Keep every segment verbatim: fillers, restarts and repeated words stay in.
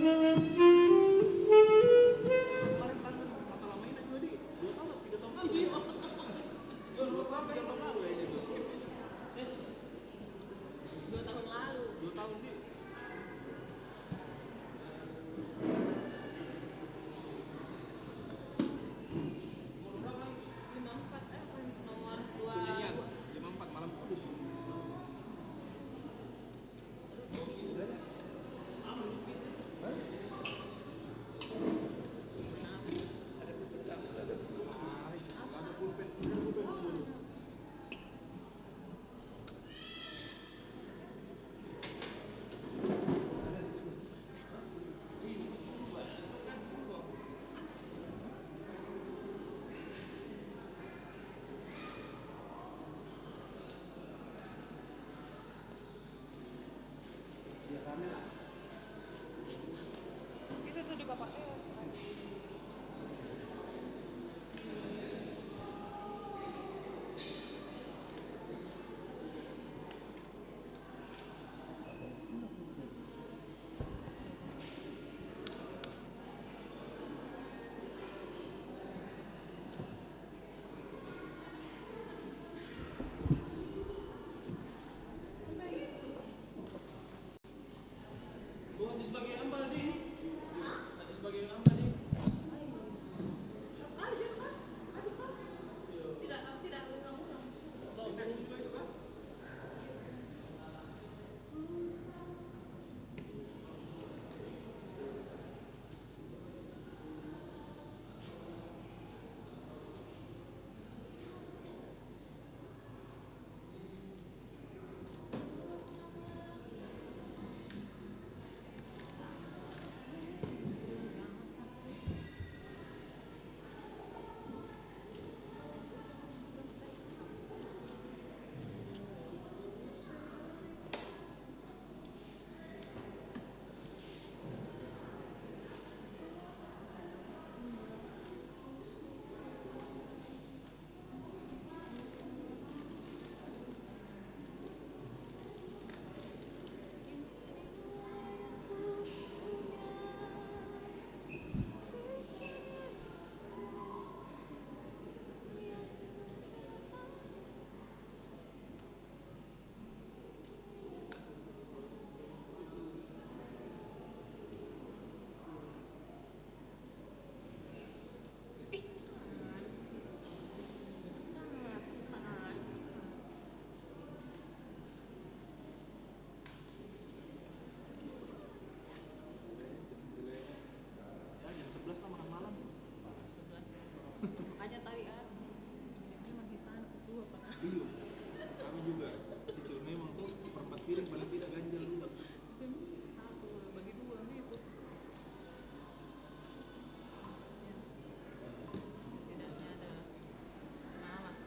Dua tahun lalu. Dua tahun, Di. Lima empat, eh, apa, nomor dua. Penyanyian, dua. Lima empat, Malam Kudus. Itu tuh di bapaknya. Ya, jam sebelas lah makan malam. Sebelas. Makanya tadi, ah, ini mah di sana, ke suap, ah. Iya. Kami juga. Cicil memang tuh seperempat piring paling tidak ganjal dulu. Itu satu, bagi dua, gitu. Setidaknya ada penalas.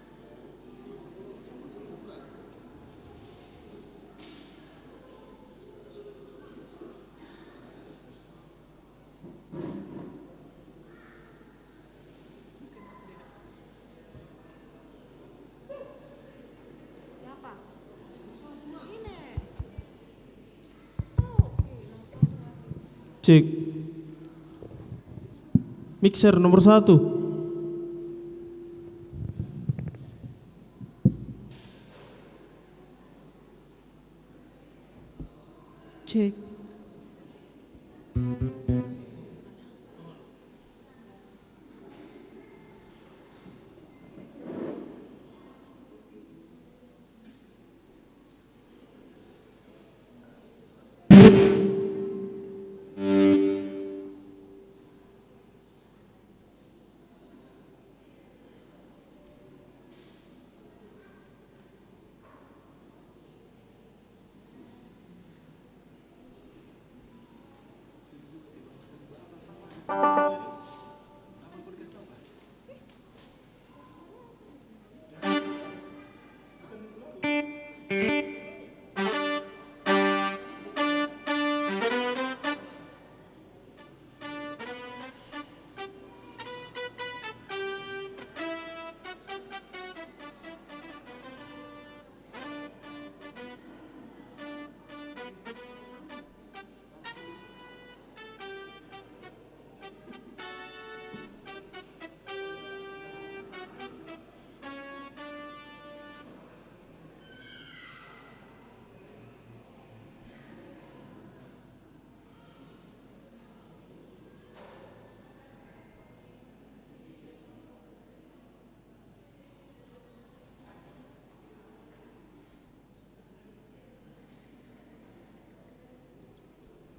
Siapa? Ini. Cek. Mixer nomor satu. Cek.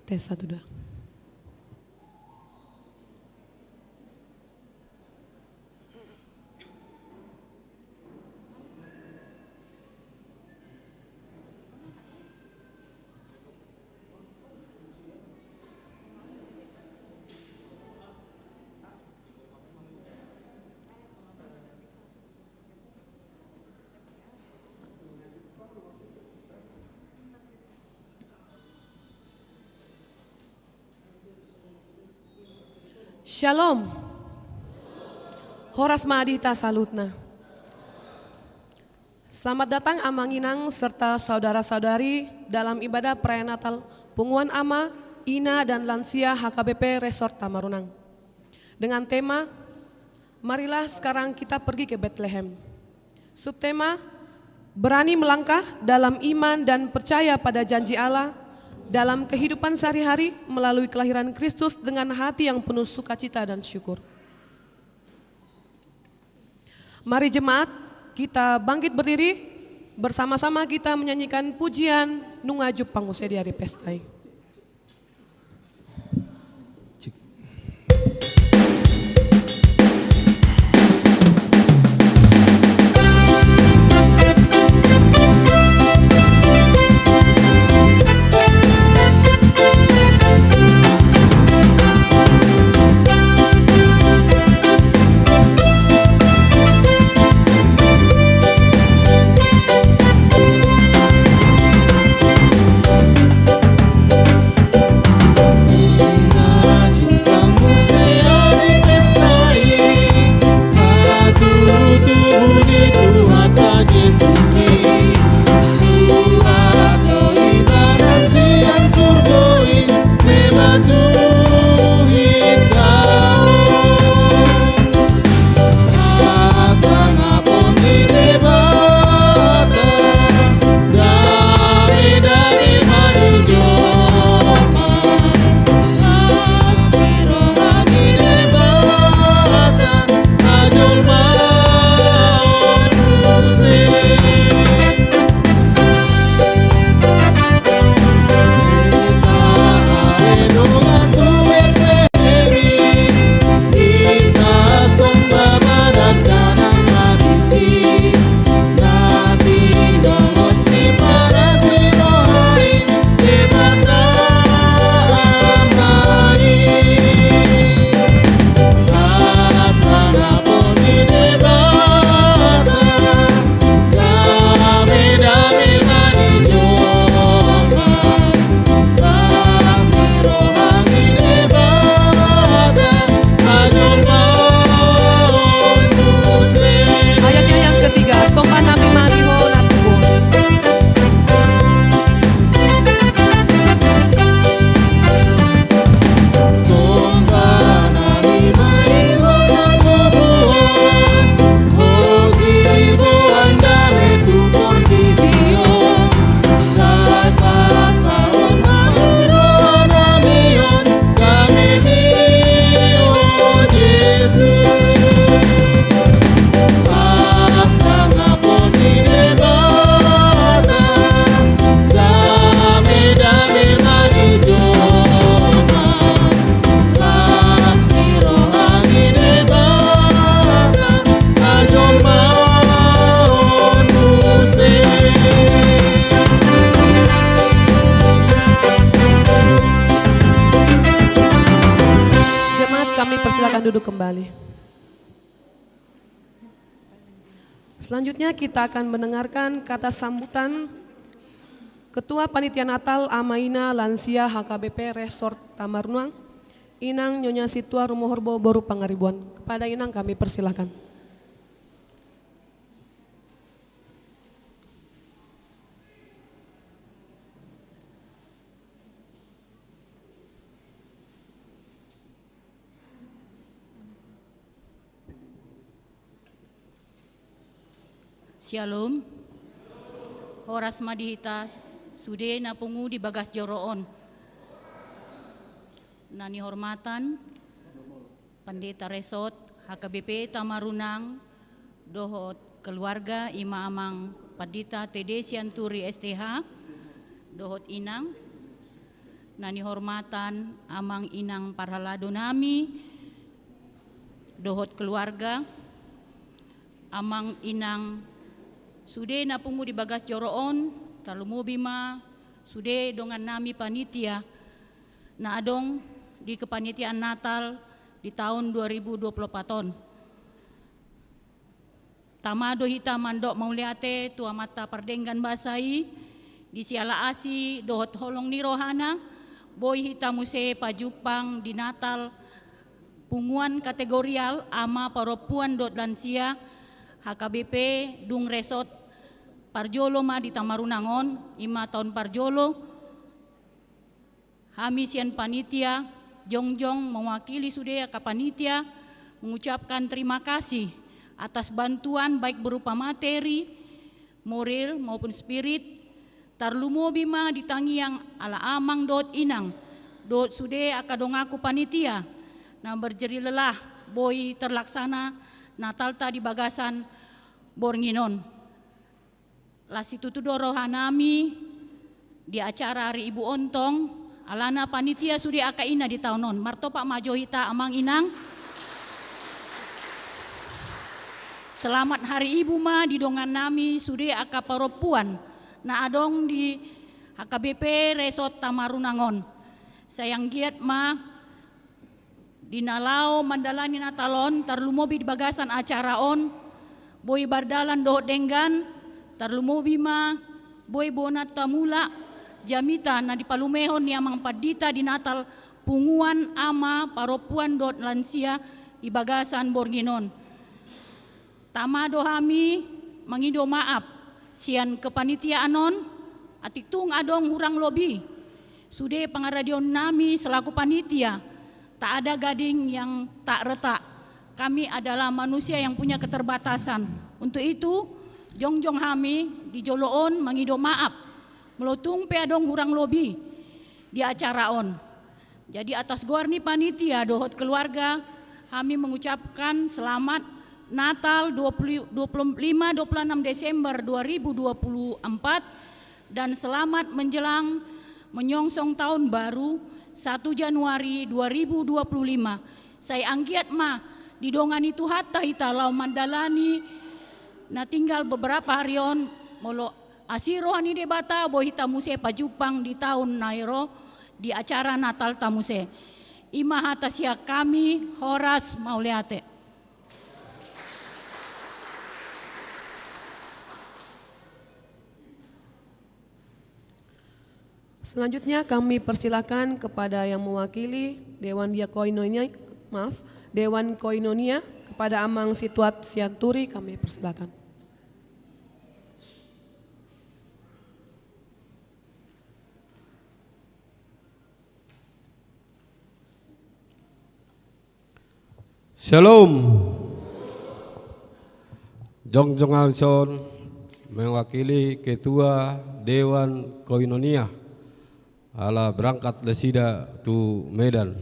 Tes, satu, dua. Syalom. Horas ma di hita saluhutna. Selamat datang Amang Inang serta saudara-saudari dalam ibadah perayaan Natal Punguan Ama, Ina, dan Lansia H K B P Resort Tamarunang. Dengan tema, Marilah sekarang kita pergi ke Betlehem. Subtema, berani melangkah dalam iman dan percaya pada janji Allah dalam kehidupan sehari-hari melalui kelahiran Kristus dengan hati yang penuh sukacita dan syukur. Mari jemaat, kita bangkit berdiri, bersama-sama kita menyanyikan pujian Nunga Jumpang Muse di Ari Pesta i. Ayatnya yang ketiga, sombah nami ma di Ho na tubu on. Jemaat, kami persilakan duduk kembali. Selanjutnya kita akan mendengarkan kata sambutan Ketua Panitia Natal Ama Ina Lansia H K B P Resort Tamarunang, Inang Nyonya Situa Rumohorbo boru Pangaribuan. Kepada Inang kami persilakan. Syalom. Horas ma di hita sude na pungu di bagas joro on. Na nihormatan Pandita Resort H K B P Tamarunang dohot keluarga, i ma Amang Pandita T D Sianturi S T H dohot Inang. Na nihormatan amang inang parhalado nami dohot keluarga, amang inang sude na pungu di bagas joro on, tarlumobi ma sude dongan nami panitia na adong di kepanitiaan Natal di taon dua ribu dua puluh empat on. Tama do hita mandok mauliate tu Amanta pardenggan basa i, di siala asi dohot holong ni rohana, boi hita muse pajumpang di Natal punguan kategorial ama parompuan dohot lansia, H K B P, dung resort parjolo ma di Tamarunang on, i ma taon parjolo. Hami sian panitia, jongjong mewakili sude angka panitia, mengucapkan terima kasih atas bantuan baik berupa materi, moral maupun spirit, tarlumobi ma di tangiang ala amang dohot inang, dohot sude angka donganku panitia, na berjerih lelah boi terlaksana Natalta di bagasan borngin on. Las situtu do rohanami di acara Ari Ibu on tong, alana panitia sude angka ina di taon on. Martopak ma jo hita amang inang. Selamat Hari Ibu ma di dongan nami sude angka parompuan na adong di H K B P Resort Tamarunang on. Sai anggiat ma di na laho mandalani Natal on, tarlumobi di bagasan acara on, boi mardalan dohot denggan, tarlumobi ma boi bona tamulak jamita na dipalumehon ni amang pandita di Natal punguan ama parompuan dohot lansia di bagasan borngin on. Tama do hami mangido maaf sian kepanitiaan on, atik tung adong hurang lobi sude pangaradion nami selaku panitia. Tak ada gading yang tak retak. Kami adalah manusia yang punya keterbatasan. Untuk itu, jongjong hami di jolo on mangido maaf molo tung pe adong hurang lobi di acara on. Jadi atas goar ni panitia dohot keluarga, hami mengucapkan selamat Natal dua puluh, dua puluh lima, dua puluh enam Desember dua ribu dua puluh empat, dan selamat menjelang menyongsong tahun baru satu Januari dua ribu dua puluh lima. Sai anggiat ma didongani Tuhanta hita laho mandalani na tinggal beberapa hari on, molo asi roha ni Debata boi hita muse pajumpang di taon na i ro di acara Natalta muse. I ma hata sian hami, horas mauliate. Selanjutnya kami persilakan kepada yang mewakili Dewan Diakonia, maaf, Dewan Koinonia, kepada Amang Situat Sianturi, kami persilakan. Shalom. Jongjong hami dison mewakili Ketua Dewan Koinonia, ala berangkat nasida tu Medan.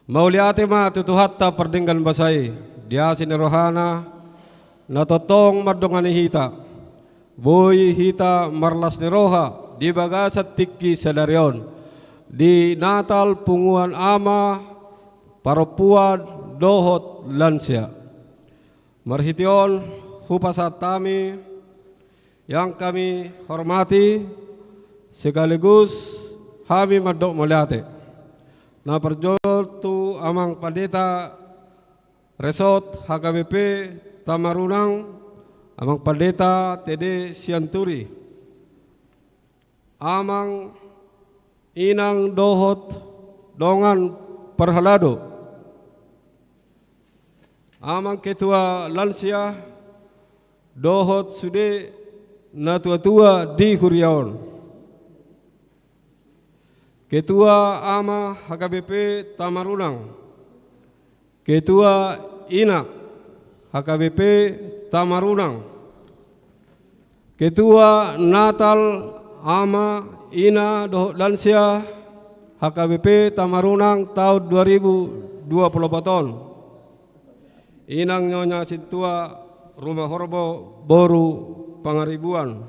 Mauliate ma tu Tuhanta pardenggan basa i, di asi ni rohana na tongtong mandongani hita. Boi hita marlas ni roha di bagasan tingki sadari on di Natal punguan ama, parompuan dohot lansia. Marhite on hupasahat hami, yang kami hormati, sekaligus hami mandok mauliate. Na parjolo tu Amang Pandita Resort H K B P Tamarunang, Amang Pandita T D Sianturi. Amang, inang dohot dongan parhalado. Amang ketua lansia dohot sude na tuatua di huria on. Ketua ama H K B P Tamarunang. Ketua ina H K B P Tamarunang. Ketua Natal ama, ina dohot lansia H K B P Tamarunang taon dua ribu dua puluh empat on. Inang Nyonya Sintua Rumahorbo boru Pangaribuan.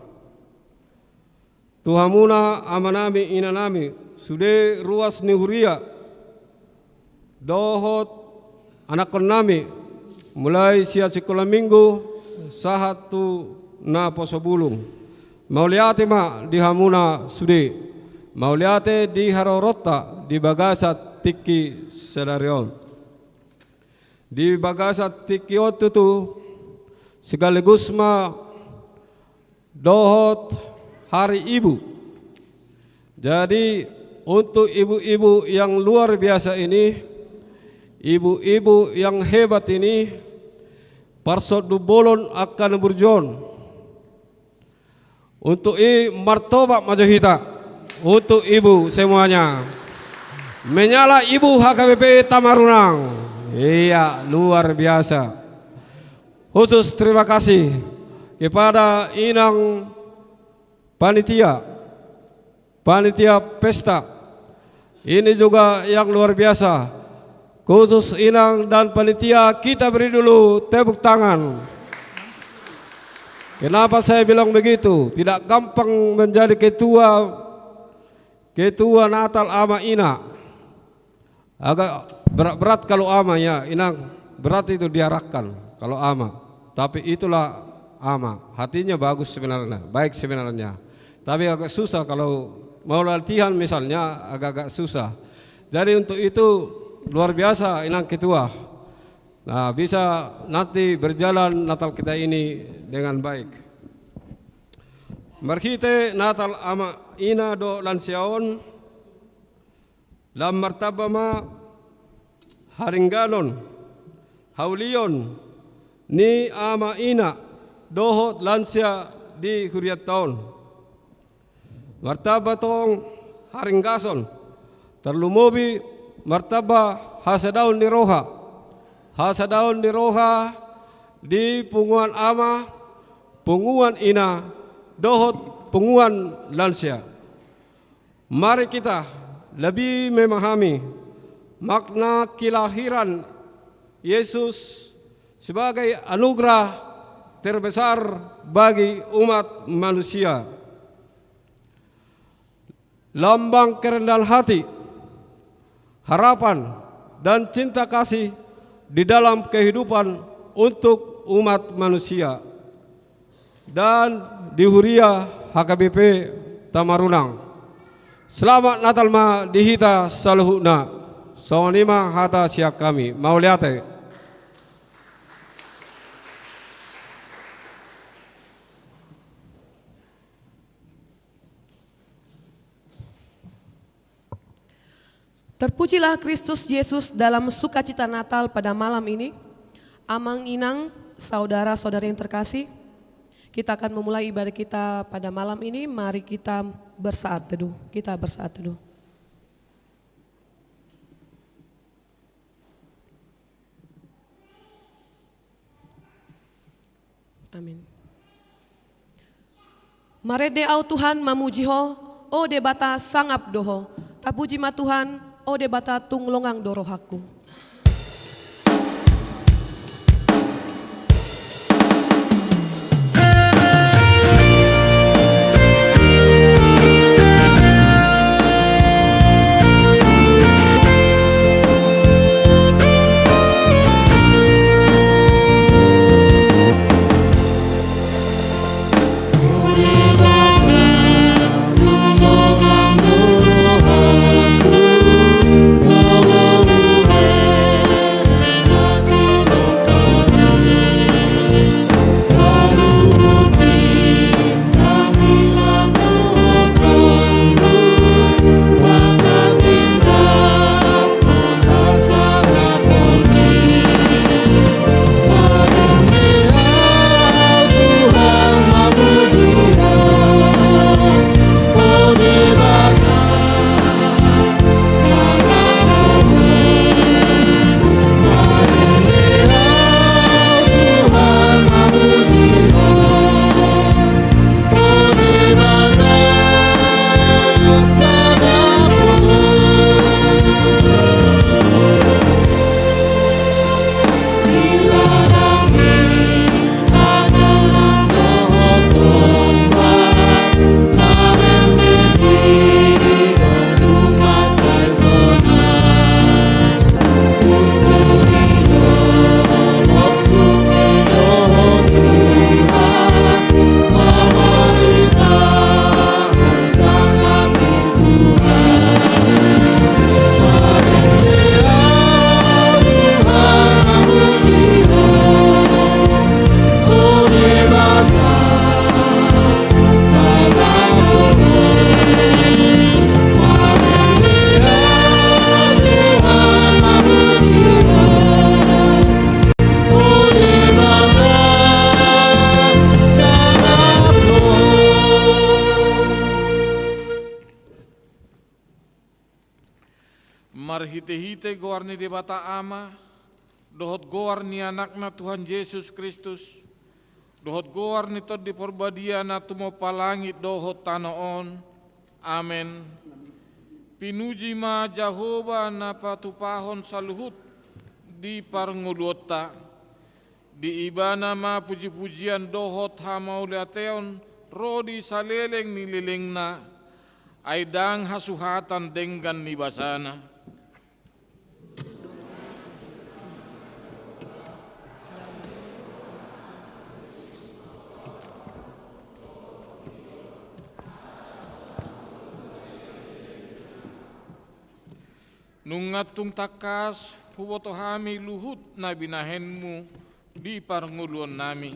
tu hamuna amanami, inanami, sude ruas ni huria, dohot anakkonnami, mulai sian sikola minggu sahat tu naposo bulung. Mauliate ma di hamuna sude. Mauliate di haroronta di bagasan tingki sadari on. Di bagasan tingki on tutu, sekaligus ma dohot hari ibu. Jadi, untuk ibu-ibu yang luar biasa ini, ibu-ibu yang hebat ini, parsonduk bolon angka na burju on. Untuk i martopak ma jo hita. Untuk ibu semuanya. Menyala ibu H K B P Tamarunang. Iya, luar biasa. Khusus terima kasih kepada inang panitia, panitia pesta. Ini juga yang luar biasa. Khusus inang dan panitia, kita beri dulu tepuk tangan. Kenapa saya bilang begitu? Tidak gampang menjadi ketua, ketua Natal Ama Ina. Agak berat-berat kalau ama, ya, inang, berat itu diarahkan kalau ama. Tapi itulah ama, hatinya bagus sebenarnya, baik sebenarnya. Tapi agak susah kalau mau latihan misalnya, agak-agak susah. Jadi untuk itu luar biasa inang ketua. Nah, bisa nanti berjalan Natal kita ini dengan baik. Marhite Natal Ama Ina dohot lansia on, lam martamba ma haringganon, haulion ni ama ina dohot lansia di hurianta on. Martamba tong haringgason, tarlumobi martamba hasadaon ni roha. Hasadaon ni roha di punguan ama, punguan ina, dohot punguan lansia. Mari kita lebih memahami makna kelahiran Yesus sebagai anugerah terbesar bagi umat manusia. Lambang kerendahan hati, harapan, dan cinta kasih di dalam kehidupan untuk umat manusia. Dan di huria H K B P Tamarunang. Selamat Natal ma di hita saluhutna. Songon i ma hata sian hami. Mauliate. Terpujilah Kristus Yesus dalam sukacita Natal pada malam ini. Amang, inang, saudara-saudari yang terkasih, kita akan memulai ibadah kita pada malam ini. Mari kita bersaat teduh. Kita bersaat teduh. Amin. Marende ahu Tuhan mamuji Ho, o Debata sangap do Ho. Tapuji ma Tuhan, o Debata tung longang do rohangku. Marhite-hite goar ni Debata Ama, dohot goar ni Anakna Tuhan Jesus Kristus, dohot goar ni Tondi Parbadia na tumompa langit dohot tano on. Amen. Pinuji ma Jahowa na patupahon saluhut di parngoluonta. Di Ibana ma puji-pujian dohot hamauliateon ro di saleleng ni lelengna, ai ndang hasuhatan denggan ni basana. Nunga tung tangkas huboto hami luhut na binahenmu di parngoluonnami.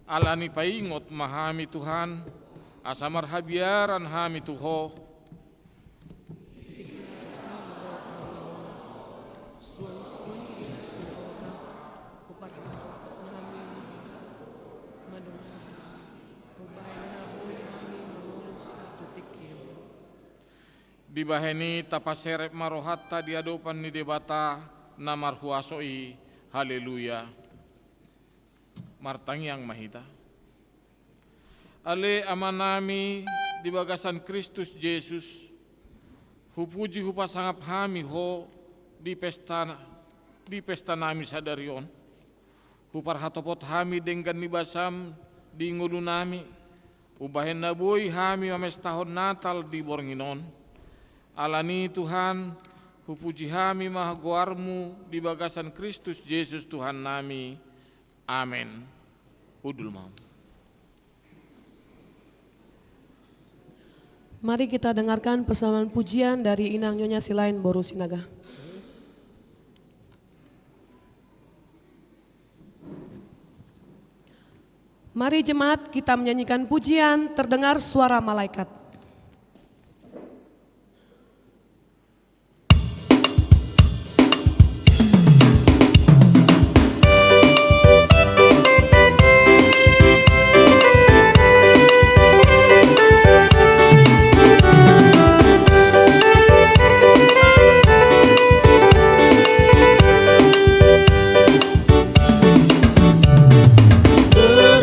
Alani paingot ma hami Tuhan, asa marhabiaran hami tu Ho. Dibahen i tapaserep ma rohanta di adopan ni Debata na marhuaso i. Haleluya. Martangiang ma hita. Ale Amanami di bagasan Kristus Jesus, hupuji hupasangap hami Ho di pesta, di pestanami sadari on. Huparhatopot hami denggan ni basam di ngolunami, umbahen na boi hami mamestahon Natal di borngin on. Alani Tuhan, hupuji hami ma goarmu di bagasan Kristus Jesus Tuhannami. Amen. Hundul ma. Mari kita dengarkan persembahan pujian dari Inang Nyonya Silaen boru Sinaga. Mari jemaat kita menyanyikan pujian terdengar suara malaikat.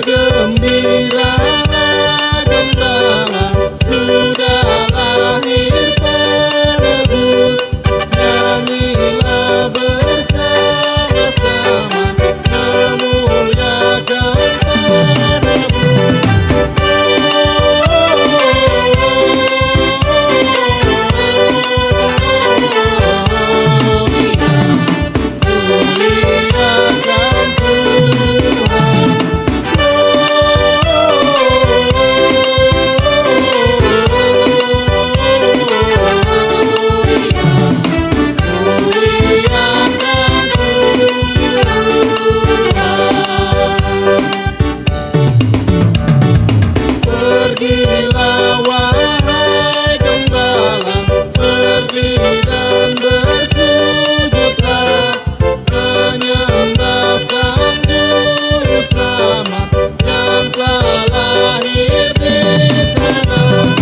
Bergembiralah gembala, sudah lahir penebus. Nyanyilah bersama-sama, memuliakan penebus. Pergilah, wahai gembala, pergi dan bersujudlah, menyembah Sang Juru Selamat yang telah lahir di sana.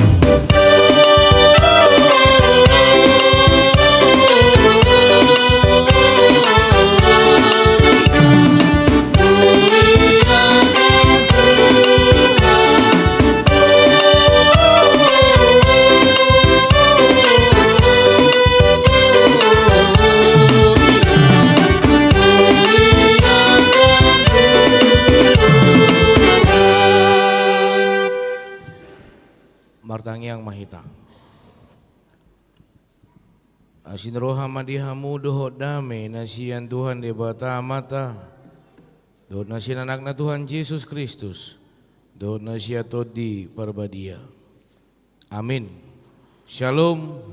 Martangiang ma hita. Asi ni roha ma di hamu dohot dame na sian Tuhan Debata Amanta, dohot na sian Anakna Tuhan Jesus Kristus, dohot na sian Tondi Parbadia. Amin. Shalom.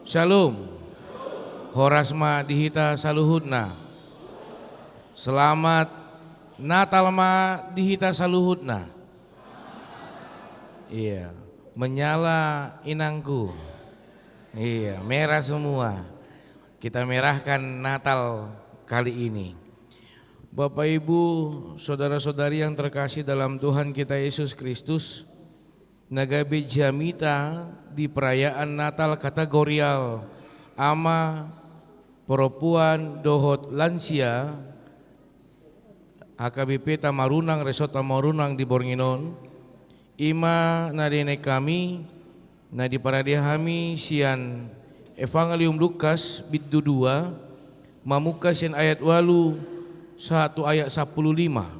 Shalom. Horas ma di hita saluhutna. Selamat Natal ma di hita saluhutna. Iya, menyala inangku. Iya, merah semua. Kita merahkan Natal kali ini. Bapak, Ibu, saudara-saudari yang terkasih dalam Tuhan kita Yesus Kristus, na gabe jamita di perayaan Natal kategorial ama, perempuan dohot lansia, H K B P Tamarunang, Resort Tamarunang di borngin on, i ma na dienet hami, na diparade hami sian Evangelium Lukas bindu dua, mamungka sian ayat ualu sahat tu ayat sampulu lima.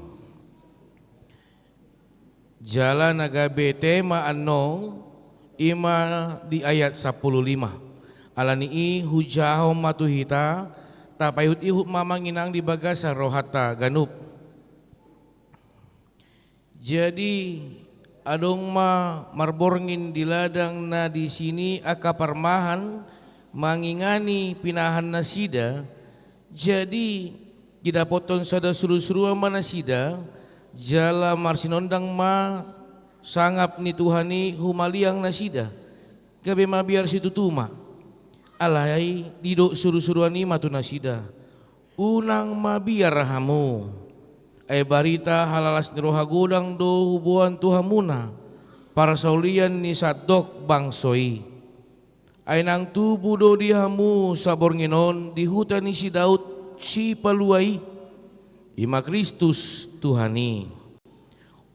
Jala na gabe tema annon i ma di ayat sampulu lima. Alani i hujahahon ma tu hita, tapaihut-ihut ma amang inang di bagasan rohanta ganup. Jadi, adong ma marborngin di ladang na disi ni angka parmahan mangingani pinahan nasida. Jadi, didapothon sada surusuruan ma nasida, jala marsinondang ma sangap ni Tuhan i humaliang nasida, gabe mabiar situtu ma. Alai didok surusuruan i ma tu nasida: Unang mabiar hamu. Ai barita halalas ni roha godang do huboan tu hamuna parsaulian ni sandok bangso i. Ai nang tubu do di hamu saborngin on di huta ni si Daud Sipalua i, i ma Kristus Tuhan i.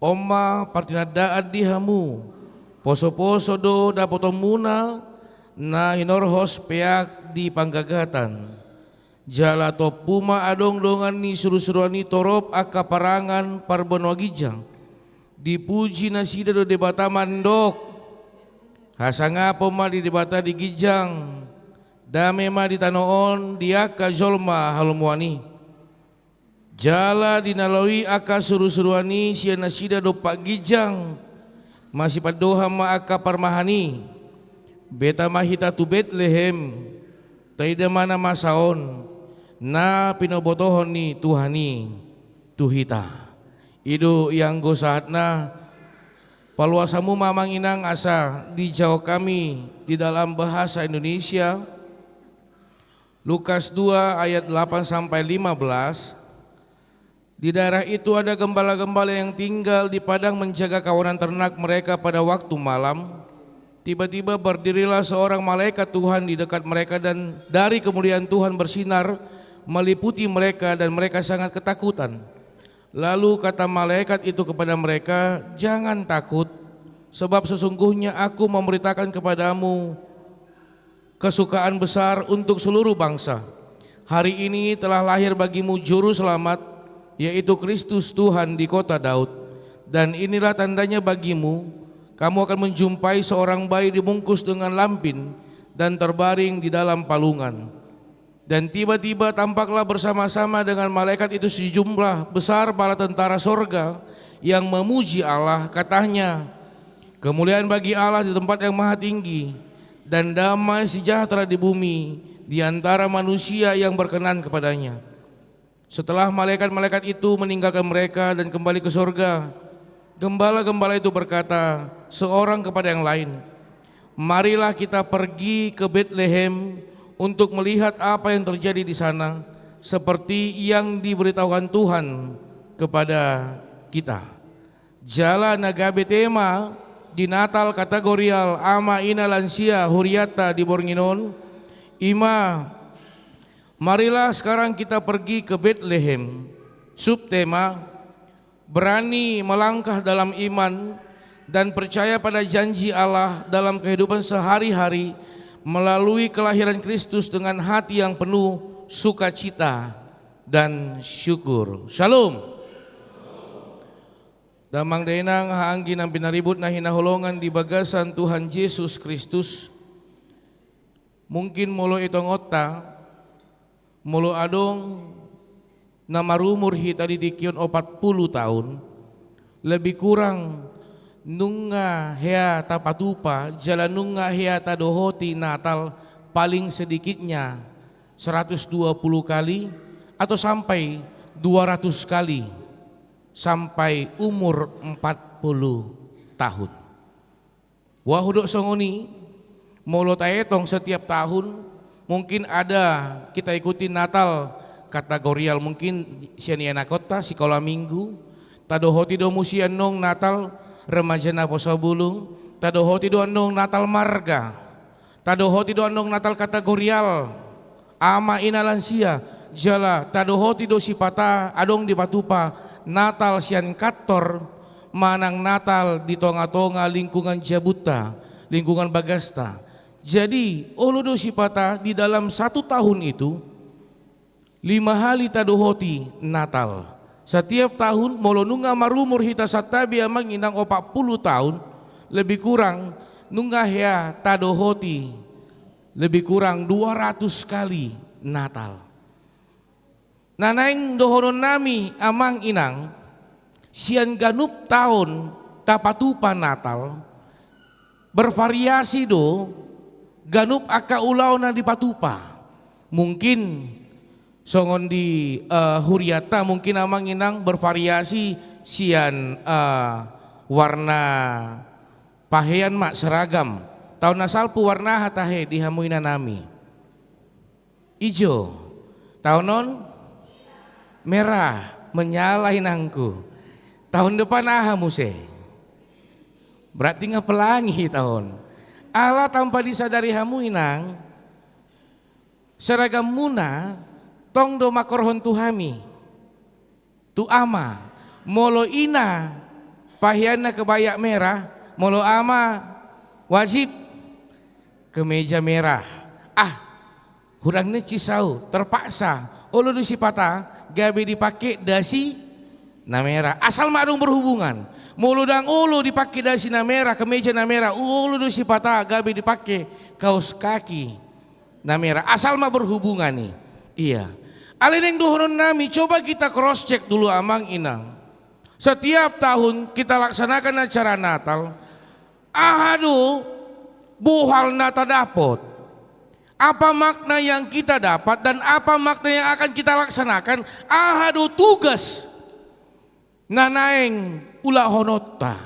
On ma partinandaan di hamu: Posoposo do dapotonmuna na hinorhos peak di panggagatan. Jala tompu ma adong dongan ni surusuruan i torop angka parangan parbanua ginjang. Dipuji nasida do Debata mandok: Hasangapon ma di Debata di ginjang, dame ma di tano on di angka jolma halomoan i. Jala di na laho i angka surusuruan i sian nasida dompak ginjang, masipandohan ma angka parmahan i: Beta ma hita tu Betlehem, taida ma na masa on, na pinobotohon ni Tuhan i tu hita. I do ianggo sahatna. Paluas hamu ma amang inang asa dijawab hami di dalam bahasa Indonesia. Lukas dua ayat delapan sampai lima belas. Di daerah itu ada gembala-gembala yang tinggal di padang menjaga kawanan ternak mereka pada waktu malam. Tiba-tiba berdirilah seorang malaikat Tuhan di dekat mereka, dan dari kemuliaan Tuhan bersinar meliputi mereka, dan mereka sangat ketakutan. Lalu kata malaikat itu kepada mereka, "Jangan takut, sebab sesungguhnya aku memberitakan kepadamu kesukaan besar untuk seluruh bangsa. Hari ini telah lahir bagimu Juru Selamat, yaitu Kristus Tuhan, di kota Daud. Dan inilah tandanya bagimu: kamu akan menjumpai seorang bayi dibungkus dengan lampin dan terbaring di dalam palungan." Dan tiba-tiba tampaklah bersama-sama dengan malaikat itu sejumlah besar bala tentara sorga yang memuji Allah. Katanya, "Kemuliaan bagi Allah di tempat yang maha tinggi, dan damai sejahtera di bumi di antara manusia yang berkenan kepadanya." Setelah malaikat-malaikat itu meninggalkan mereka dan kembali ke sorga, gembala-gembala itu berkata seorang kepada yang lain, "Marilah kita pergi ke Betlehem untuk melihat apa yang terjadi di sana, seperti yang diberitahukan Tuhan kepada kita." Jala na gabe tema di Natal kategorial ama, ina, lansia hurianta di borngin on, i ma: Marilah sekarang kita pergi ke Betlehem. Subtema: Berani melangkah dalam iman dan percaya pada janji Allah dalam kehidupan sehari-hari melalui kelahiran Kristus dengan hati yang penuh sukacita dan syukur. Shalom. Damang dainang, haha anggi nang pinaribut na hinaholongan di bagasan Tuhan Jesus Kristus. Mungkin molo itongonta, molo adong na marumur hita di tingki on opat pulu taon, lebih kurang nunga hea tapatupa jala nunga hea tadohoti Natal, paling sedikitnya seratus dua puluh kali atau sampai dua ratus kali sampai umur empat puluh tahun. Wah, hudok songon i, molo taetong setiap tahun, mungkin ada kita ikuti Natal kategorial, mungkin sian ianakhonta sikola minggu, tadohoti do muse annon Natal remaja naposobulung, tadohoti do annon Natal marga. Tadohoti do andong Natal kategorial, ama, ina, lansia, jala tadohoti do sipata adong dipatupa Natal sian kantor manang Natal di tonga-tonga lingkungan jabunta, lingkungan bagasta. Jadi, olo do sipata di dalam satu tahun itu, lima hali tadohoti Natal. Setiap tahun, molo nunga marumur hita santabi, amang inang, opat puluh tahun, lebih kurang, nunga hea tadohoti lebih kurang dua ratus kali Natal. Na naeng dohonon nami, amang inang, sian ganup taon tapatupa Natal, bervariasi do ganup angka ulaon na dipatupa. Mungkin songon di, eh, hurianta, mungkin, amang inang, bervariasi sian, eh, warna pahean ma, seragam. Taon na salpu warna aha tahe di hamu inanami? Ijo. Taon on? Merah. Menyala, inangku. Taon depan aha muse? Berarti nga pelangi taon. Ala tanpa disadari hamu, inang, seragamuna tong do mangkorhon tu hami. Tu ama, molo ina paheanna kebaya merah, molo ama wajib kemeja merah. Ah, hurang nencis au, terpaksa, olo do sipata gabe dipake dasi na merah. Asal ma adong berhubungan. Molo ndang olo dipake dasi na merah, kemeja na merah, olo do sipata gabe dipake kaos kaki na merah. Asal ma berhubungan i. Iya. Alai naeng dohonon nami, coba kita cross check dulu, amang inang. Setiap tahun kita laksanakan acara Natal, aha do bohal na tadapot? Apa makna yang kita dapat dan apa makna yang akan kita laksanakan? Aha do tugas na naeng ulahononta?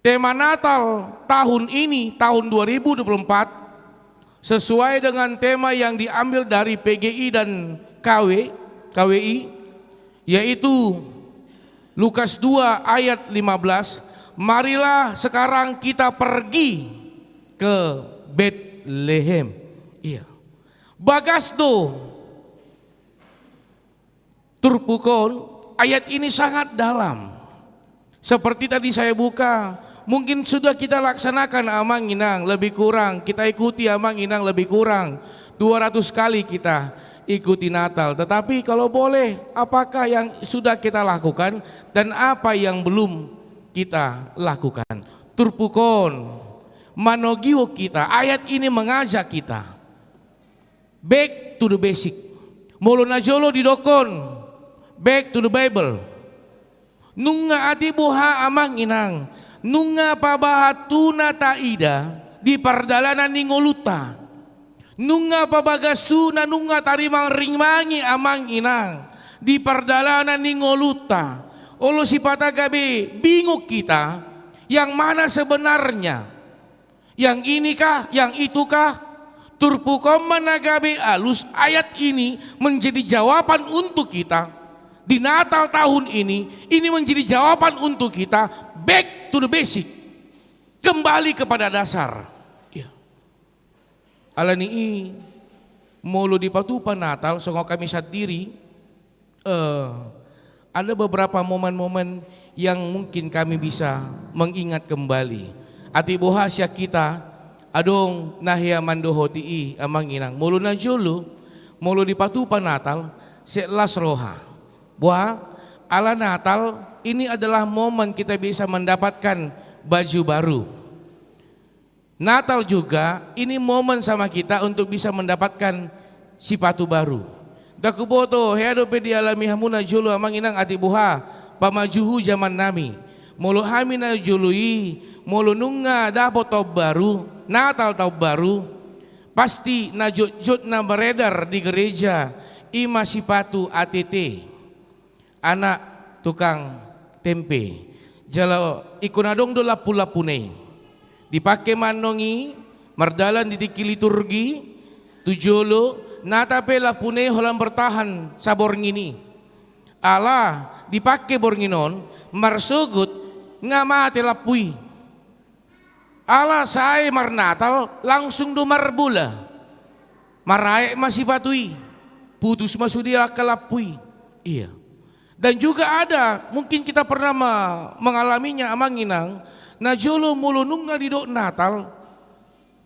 Tema Natal tahun ini, tahun dua ribu dua puluh empat, sesuai dengan tema yang diambil dari P G I dan K W, K W I, yaitu Lukas dua ayat lima belas, "Marilah sekarang kita pergi ke Betlehem." Iya. Bagas do turpuk on, ayat ini sangat dalam. Seperti tadi saya buka, mungkin sudah kita laksanakan, amang inang, lebih kurang, kita ikuti, amang inang, lebih kurang dua ratus kali kita ikuti Natal. Tetapi kalau boleh, apakah yang sudah kita lakukan dan apa yang belum kita lakukan? Turpuk on manogihon kita, ayat ini mengajak kita back to the basic. Molo na jolo didokkon, back to the Bible. Nunga, atik boha, amang inang, nunga pabahat tu na taida di pardalanan ni ngolunta. Nunga pabagas tu na nunga tarimang-rimangi, amang inang, di pardalanan ni ngolunta. Olo sipata gabe bingung kita, yang mana sebenarnya? Yang ini kah, yang itu kah? Turpuk on ma na gabe alus, ayat ini menjadi jawaban untuk kita. Di Natal tahun ini, ini menjadi jawaban untuk kita, back to the basic. Kembali kepada dasar. Ya. Alani i, molo dipatupa Natal, songon hami sandiri, eh, ada beberapa momen-momen yang mungkin kami bisa mengingat kembali. Atik boha sian hita, adong na hea mandohoti i, amang inang. Molo na jolo, molo dipatupa Natal, sai las roha. Boha, ala Natal ini adalah momen kita bisa mendapatkan baju baru. Natal juga, ini momen sama kita untuk bisa mendapatkan sipatu baru. Ndang huboto, hea dope dialami hamu na jolo, amang inang, atik boha pamajuhu jaman nami. Molo hami na jolo i, molo nunga dapot taon baru, Natal taon baru, pasti na jotjot na beredar di gereja, i ma sipatu A T T. Anak tukang tempe. Jala ingkon adong do lampu-lampuna i. Dipake ma annon i, mardalan di tingki liturgi, tu jolo, nata pe lampuna i holan bertahan saborngin i. Ala, dipake borngin on, marsogot, nga mate lampu i. Ala sae marnatal langsung do marbola. Maraek ma sipatu i. Putus ma sude angka lampu i. Iya. Dan juga ada, mungkin kita pernah me-, mengalaminya, Amang Inang, na jolo molo nunga didok Natal,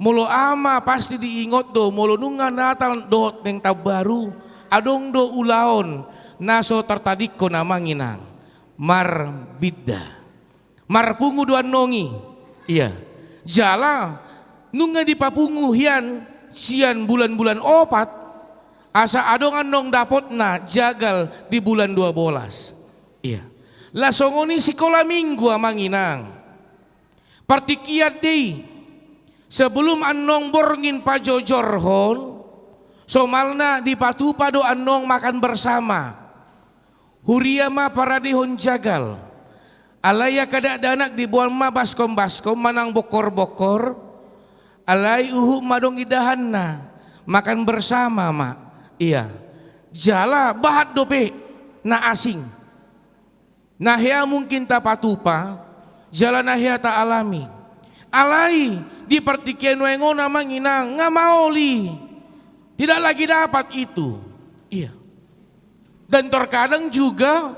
molo ama pasti diingot do, molo nunga Natal dohot naeng taon baru, adong do ulaon na so tartadingkon, Amang Inang, marbinda. Marpungu do annon i. Iya. Jala nunga dipapungu hian sian bulan-bulan opat, asa adong annon dapotna jagal di bulan dua bolas. Iya. Laos songon i sikola minggu, Amang Inang. Partingkian do i. Sebelum annon borngin pajojorhon, somalna dipatupa do annon makan bersama. Huria ma paradehon jagal. Alai angka dakdanak diboan ma baskom-baskom manang bongkor-bongkor. Alai uhum ma adong indahanna. Makan bersama ma. Iya. Jala bahat dope na asing. Na hea mungkin tapatupa, jala na hea taalami. Alai di partingkian nuaeng on, Amang Inang, nga maol i. Tidak lagi dapat itu. Iya. Dan terkadang juga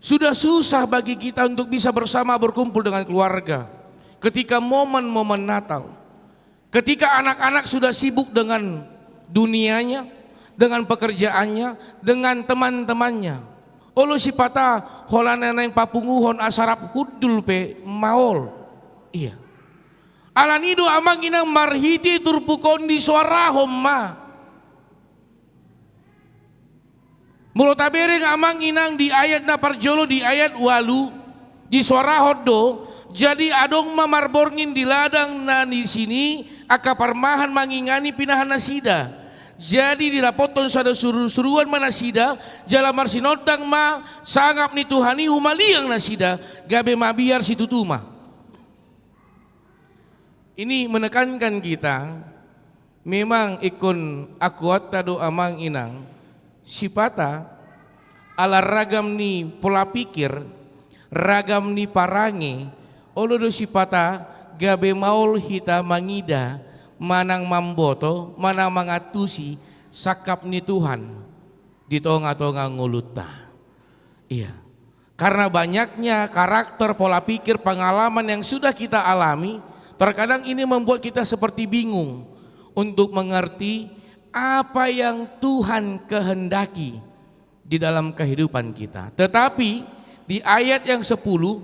sudah susah bagi kita untuk bisa bersama berkumpul dengan keluarga ketika momen-momen Natal. Ketika anak-anak sudah sibuk dengan dunianya, dengan pekerjaannya, dengan teman-temannya. Olo sipata holan na naeng papunguhon asa rap hundul pe maol. Iya. Alani do, Amang Inang, marhite turpuk on disuarahon ma. Molo tabereng, Amang Inang, di ayat na parjolo, di ayat ualu, disuarahon do, jadi adong ma marborngin di ladang na di sini angka parmahan mangingani pinahan nasida. Jadi didapothon sada suru-, suruan ma nasida, jala marsinondang ma sangap ni Tuhan i humaliang nasida, gabe mabiar situtu ma. Ini menekankan kita, memang ingkon akuanta do, Amang Inang, sipata ala ragam ni pola pikir, ragam ni parange, olo do sipata gabe maol hita mangida, manang mamboto, manang mangantusi sangkap ni Tuhan di tonga-tonga ngolunta. Iya. Karena banyaknya karakter, pola pikir, pengalaman yang sudah kita alami, terkadang ini membuat kita seperti bingung untuk mengerti apa yang Tuhan kehendaki di dalam kehidupan kita. Tetapi di ayat yang sepuluh,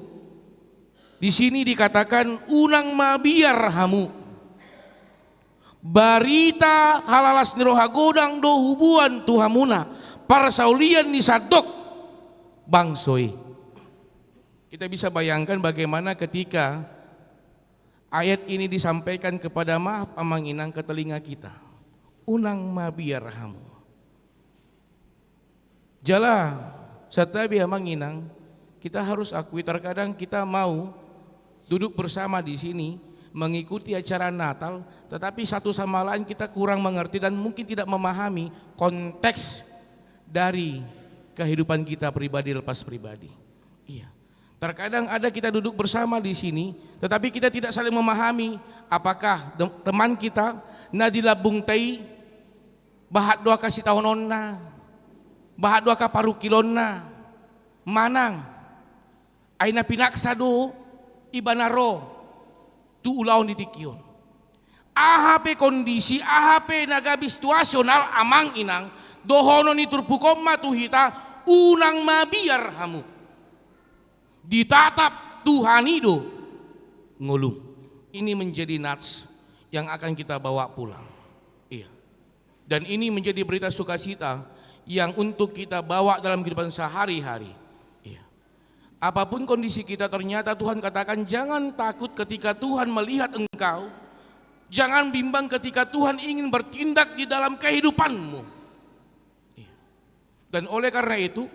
di sini dikatakan, "Unang mabiar hamu." Barita halalas ni roha godang do huboan tu hamuna, parsaulian ni sandok bangso i. Kita bisa bayangkan bagaimana ketika ayat ini disampaikan kepada, maaf, Amang Inang, ke telinga kita. Unang mabiar hamu. Jala, santabi, Amang Inang, kita harus akui, terkadang kita mau duduk bersama di sini, mengikuti acara Natal, tetapi satu sama lain kita kurang mengerti dan mungkin tidak memahami konteks dari kehidupan kita pribadi lepas pribadi. Iya. Terkadang ada kita duduk bersama di sini, tetapi kita tidak saling memahami apakah de-, teman kita na di lambungta i, bahat do angka sitaononna, bahat do angka parungkilonna, manang ai na pinaksa do ibana ro tu ulaon di tingki on. Aha pe kondisi, aha pe na gabe situasional, Amang Inang, dohonon ni turpuk on ma tu hita, unang mabiar hamu. Ditatap Tuhan i do ngolum. Ini menjadi nats yang akan kita bawa pulang. Iya. Dan ini menjadi berita sukacita yang untuk kita bawa dalam kehidupan sehari-hari. Iya. Apapun kondisi kita, ternyata Tuhan katakan, "Jangan takut ketika Tuhan melihat engkau. Jangan bimbang ketika Tuhan ingin bertindak di dalam kehidupanmu." Iya. Dan oleh karena itu,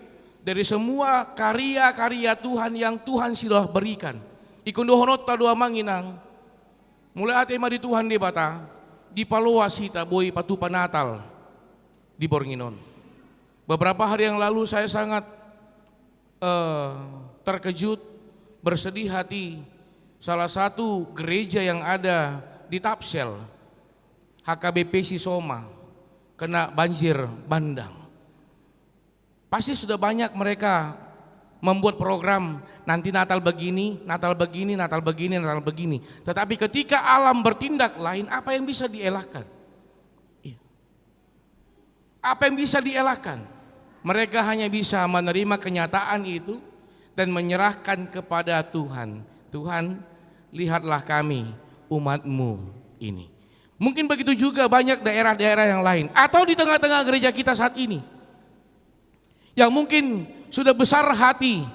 dari semua karya-karya Tuhan yang Tuhan sudah berikan, ingkon dohononta do, Amang Inang, mauliate ma di Tuhan Debata, dipaloas hita boi patupa Natal di borngin on. Beberapa hari yang lalu saya sangat, eh, terkejut, bersedih hati, salah satu gereja yang ada di Tapsel, H K B P Sisoma, kena banjir bandang. Pasti sudah banyak mereka membuat program, nanti Natal begini, Natal begini, Natal begini, Natal begini. Tetapi ketika alam bertindak lain, apa yang bisa dielakkan? Iya. Apa yang bisa dielakkan? Mereka hanya bisa menerima kenyataan itu dan menyerahkan kepada Tuhan. "Tuhan, lihatlah kami, umat-Mu ini." Mungkin begitu juga banyak daerah-daerah yang lain. Atau di tengah-tengah gereja kita saat ini, yang mungkin sudah besar hati,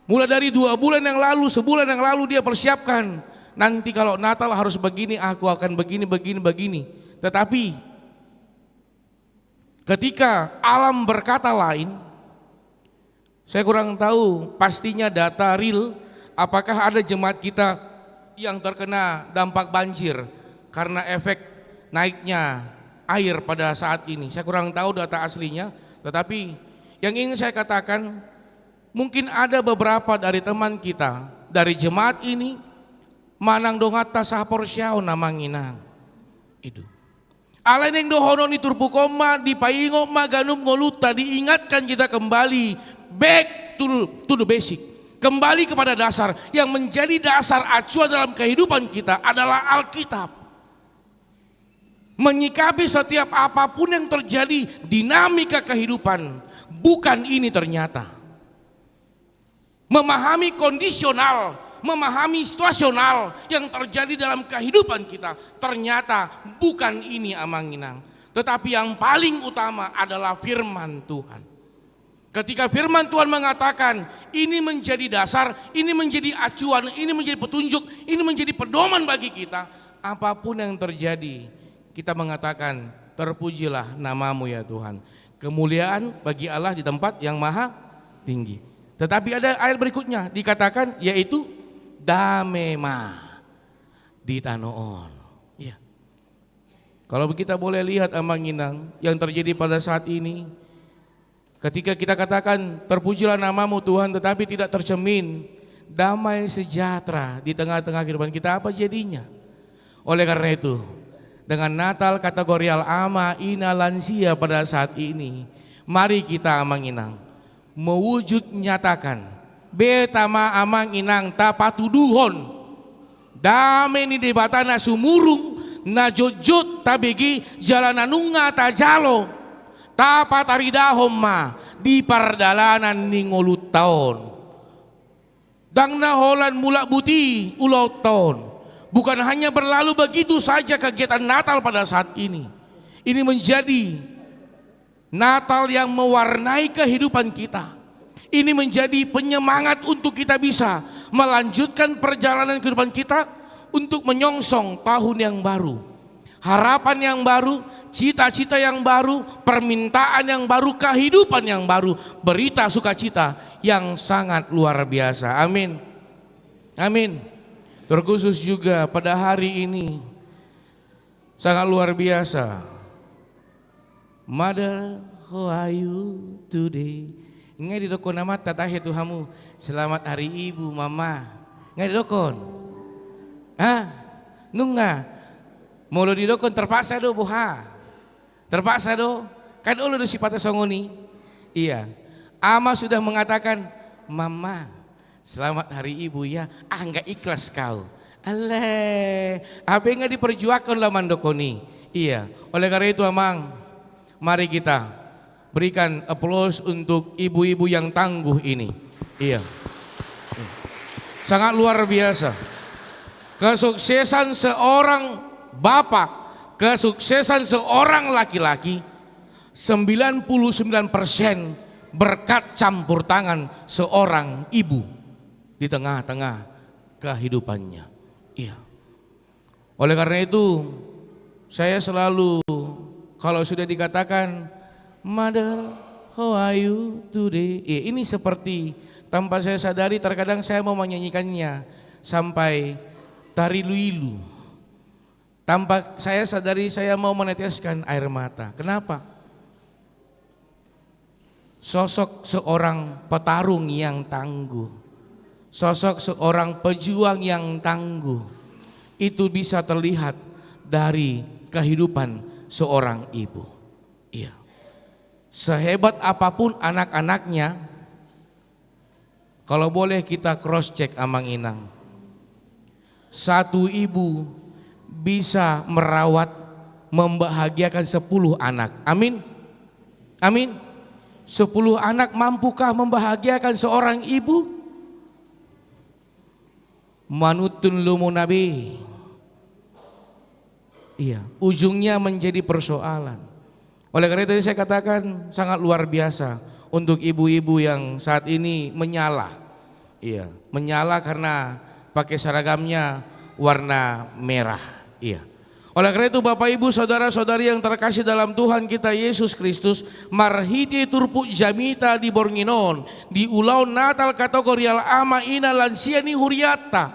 mulai dari dua bulan yang lalu, sebulan yang lalu dia persiapkan, "Nanti kalau Natal harus begini, aku akan begini, begini, begini." Tetapi ketika alam berkata lain, saya kurang tahu pastinya data real, apakah ada jemaat kita yang terkena dampak banjir karena efek naiknya air pada saat ini. Saya kurang tahu data aslinya, tetapi yang ingin saya katakan, mungkin ada beberapa dari teman kita, dari jemaat ini, manang donganta sahaporseaon, Amang Inang. Itu. Alai naeng dohonon ni turpuk on ma, dipaingot ma ganup ngolunta, diingatkan kita kembali, back to, to the basic. Kembali kepada dasar. Yang menjadi dasar acuan dalam kehidupan kita adalah Alkitab. Menyikapi setiap apapun yang terjadi, dinamika kehidupan, bukan ini ternyata. Memahami kondisional, memahami situasional yang terjadi dalam kehidupan kita, ternyata bukan ini, Amang Inang. Tetapi yang paling utama adalah firman Tuhan. Ketika firman Tuhan mengatakan, ini menjadi dasar, ini menjadi acuan, ini menjadi petunjuk, ini menjadi pedoman bagi kita, apapun yang terjadi, kita mengatakan, "Terpujilah nama-Mu, ya Tuhan." Kemuliaan bagi Allah di tempat yang maha tinggi. Tetapi ada ayat berikutnya dikatakan, yaitu, "Dame ma di tano on." Iya. Kalau kita boleh lihat, Amang Inang, yang terjadi pada saat ini, ketika kita katakan, "Terpujilah nama-Mu, Tuhan," tetapi tidak tercermin damai sejahtera di tengah-tengah kehidupan kita, apa jadinya? Oleh karena itu, dengan Natal kategorial ama, ina, lansia pada saat ini, mari kita, Amang Inang, mewujud nyatakan, beta ma, Amang Inang, tapatuduhon dame ni Debata na sumurung, na jotjot tabege, jala na nunga tajalo, tapataridahon ma di pardalanan ni ngolunta on. Ndang na holan mulak buti ulaonta on. Bukan hanya berlalu begitu saja kegiatan Natal pada saat ini. Ini menjadi Natal yang mewarnai kehidupan kita. Ini menjadi penyemangat untuk kita bisa melanjutkan perjalanan kehidupan kita untuk menyongsong tahun yang baru. Harapan yang baru, cita-cita yang baru, permintaan yang baru, kehidupan yang baru, berita sukacita yang sangat luar biasa. Amin. Amin. Terkhusus juga pada hari ini, sangat luar biasa. Mother, how are you today? Nga didokkon amanta tahe tu hamu, "Selamat Hari Ibu, Mama." Nga didokkon? Hah? Nunga? Molo didokkon terpaksa do, boha? Terpaksa do? Kan olo do sipata songon i? Iya. Ama sudah mengatakan, "Mama, selamat Hari Ibu ya." Ah, nggak ikhlas kau. Alai, abe nggak diperjuangkan lah mandokkon i. Iya. Oleh karena itu, Amang, mari kita berikan aplaus untuk ibu-ibu yang tangguh ini. Iya. Sangat luar biasa. Kesuksesan seorang bapak, kesuksesan seorang laki-laki, sembilan puluh sembilan persen berkat campur tangan seorang ibu di tengah-tengah kehidupannya. Iya. Oleh karena itu, saya selalu, kalau sudah dikatakan, "Mother, how are you today?" Ya, ini seperti, tanpa saya sadari, terkadang saya mau menyanyikannya sampai tarilu-ilu. Tanpa saya sadari, saya mau meneteskan air mata. Kenapa? Sosok seorang petarung yang tangguh. Sosok seorang pejuang yang tangguh itu bisa terlihat dari kehidupan seorang ibu. Iya. Sehebat apapun anak-anaknya, kalau boleh kita cross check, Amang Inang. Satu ibu bisa merawat, membahagiakan sepuluh anak. Amin. Amin. Sepuluh anak mampukah membahagiakan seorang ibu? Manuntun lomo na be. Iya, ujungnya menjadi persoalan. Oleh karena itu, saya katakan sangat luar biasa untuk ibu-ibu yang saat ini menyala. Iya, menyala karena pakai seragamnya warna merah. Iya. Oleh karena itu, Bapak, Ibu, saudara-saudari yang terkasih dalam Tuhan kita Yesus Kristus, marhite turpuk jamita di borngin on, di ulaon Natal, kategorial ama ina lansia ni hurianta,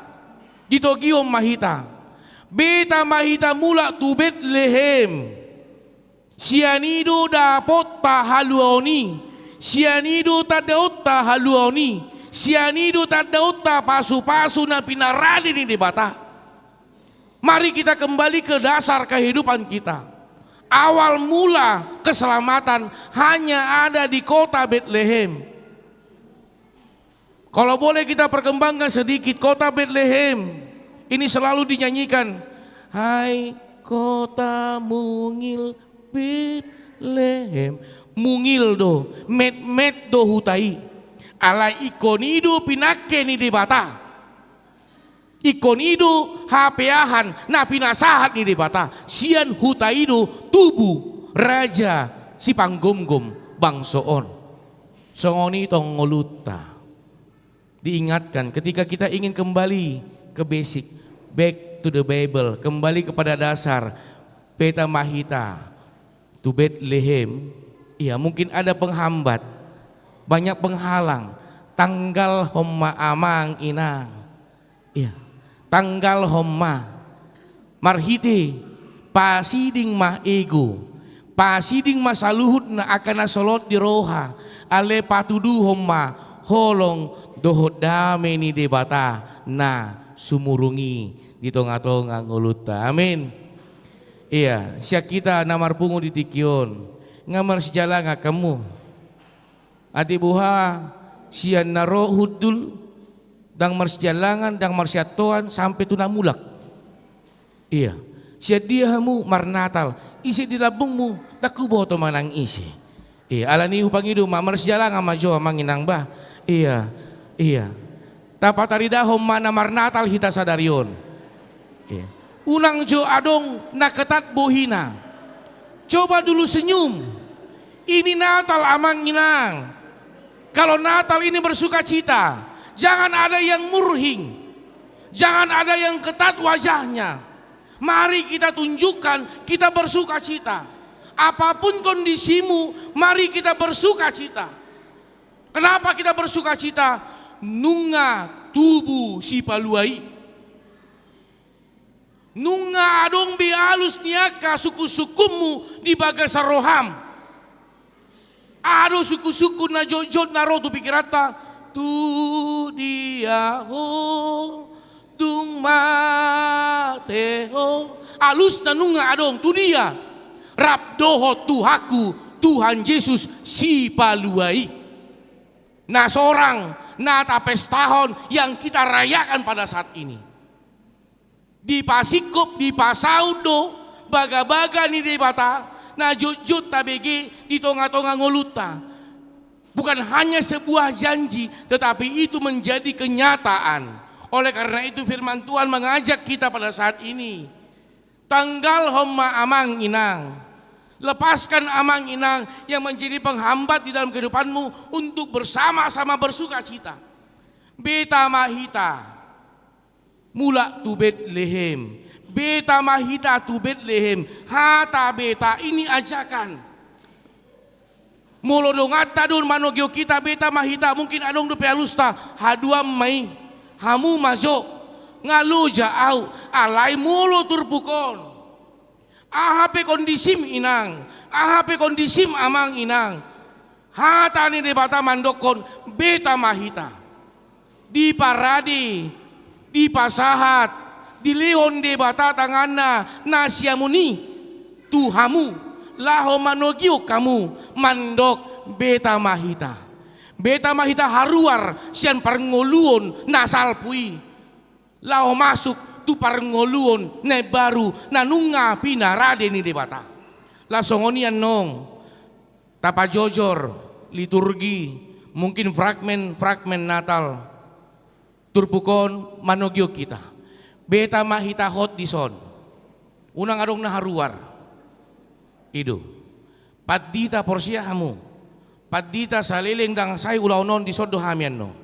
ditogihon ma hita. Beta ma hita mulak tu Betlehem. Sian i do dapotta haluaon i. Sian i do tandaonta haluaon i. Sian i do tandaonta pasupasu na pinarade ni Debata. Mari kita kembali ke dasar kehidupan kita. Awal mula keselamatan hanya ada di kota Betlehem. Kalau boleh kita perkembangkan sedikit, kota Betlehem ini selalu dinyanyikan, "Hai kota mungil Betlehem." Mungil do, metmet do huta i. Alai ingkon i do pinangke ni Debata. Ingkon i do hapeahan na pinasahat ni Debata. Sian huta i do tubu raja sipanggomgom bangso on. Songon i tong ngolunta. Diingatkan, ketika kita ingin kembali ke basic, back to the Bible, kembali kepada dasar, beta ma hita tu Betlehem, iya, mungkin ada penghambat, banyak penghalang, tanggalhon ma, Amang Inang. Iya. Tanggalhon ma. Marhite pasiding ma ego. Pasiding ma saluhut na angka na solot di roha. Alai patuduhon ma holong dohot dame ni Debata na sumurung i di tongatonga ngolunta. Amin. Iya, sian hita na marpungu di tingki on, nga marsijalangan hamu. Atik boha, sian na ro hundul, ndang marsijalangan, ndang marsiantoan, sampe tu na mulak. Iya. Sian dia hamu marnatal, ise di lambungmu, ndang huboto manang ise. Iya, alani i hupangido ma, marsijalangan ma jo, Amang Inang, bah. Iya, iya. Tapataridahon ma na marnatal hita sadari on. Iya. Unang jo adong na ketat bohina. Coba dulu senyum. Ini Natal, Amang Inang. Kalau Natal ini bersukacita, jangan ada yang murhing. Jangan ada yang ketat wajahnya. Mari kita tunjukkan kita bersukacita. Apapun kondisimu, mari kita bersukacita. Kenapa kita bersukacita? Nunga tubu Sipalua i. Nunga adong be alus ni angka sungkunsungkunmu di bagasan roham. Adong sungkunsungkun na jotjot na ro tu pikiranta, tu dia ho, dung mate ho. Alusna nunga adong, tu dia? Rap dohot Tuhanku, Tuhan Jesus Sipalua i. Na sorang, na tapestahon yang kita rayakan pada saat ini. Dipasingkop, dipasaut do bagabaga ni Debata na jotjot tabege di tongatonga ngolunta. Bukan hanya sebuah janji, tetapi itu menjadi kenyataan. Oleh karena itu, firman Tuhan mengajak kita pada saat ini. Tanggalhon ma, Amang Inang. Lepaskan, Amang Inang, yang menjadi penghambat di dalam kehidupanmu untuk bersama-sama bersukacita. Beta ma hita mulak tu Betlehem. Beta ma hita tu Betlehem. Hata beta ini ajakan. Molo donganta do manogihon hita, beta ma hita, mungkin adong dope alusta, haduan ma i, hamu ma jo, nga loja au. Alai molo turpuk on, aha pe kondisim, Inang, aha pe kondisim, Amang Inang, hata ni Debata mandokkon, beta ma hita. diparade, dipasahat, dilehon Debata tanganna na siamun i tu hamu, laho manogihon hamu mandok: Beta ma hita. Beta ma hita haruar sian parngoluon na salpu i, laho masuk tu parngoluon na imbaru na nunga pinarade ni Debata. Laos songon i annon, tapajojor liturgi, mungkin fragmen-fragmen Natal, turpuk on manogihon hita: Beta ma hita hot dison. Unang adong na haruar. I do. Pandita, porsea hamu. Pandita saleleng ndang sae ulaon on, dison do hami annon.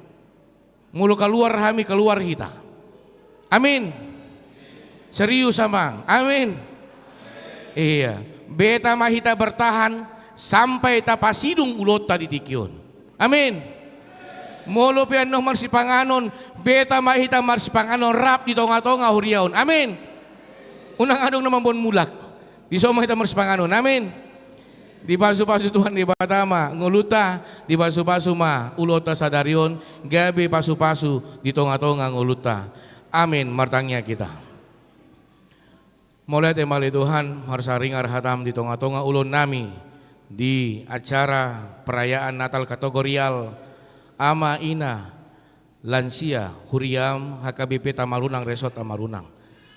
Molo kaluar hami, kaluar hita. Amin. Serius, Amang? Amin. Iya. Beta ma hita bertahan sampai tapasidung ulaonta di tingki on. Amin. Molo pe annon marsipanganon, beta ma hita marsipanganon rap di tonga-tonga huria on. Amin. Unang adong na mamboan mulak. Dison ma hita marsipanganon. Amin. Dipasu-pasu Tuhan Debata ma ngolunta, dipasu-pasu ma ulaonta sadari on, gabe pasu-pasu di tonga-tonga ngolunta. Amin. Martangiang hita. Mauliate ma ale Tuhan, marsaringar hatam di tonga-tonga ulaonnami di acara perayaan Natal kategorial, ama, ina, lansia, huriam, H K B P Tamalunang, Resort Tamalunang.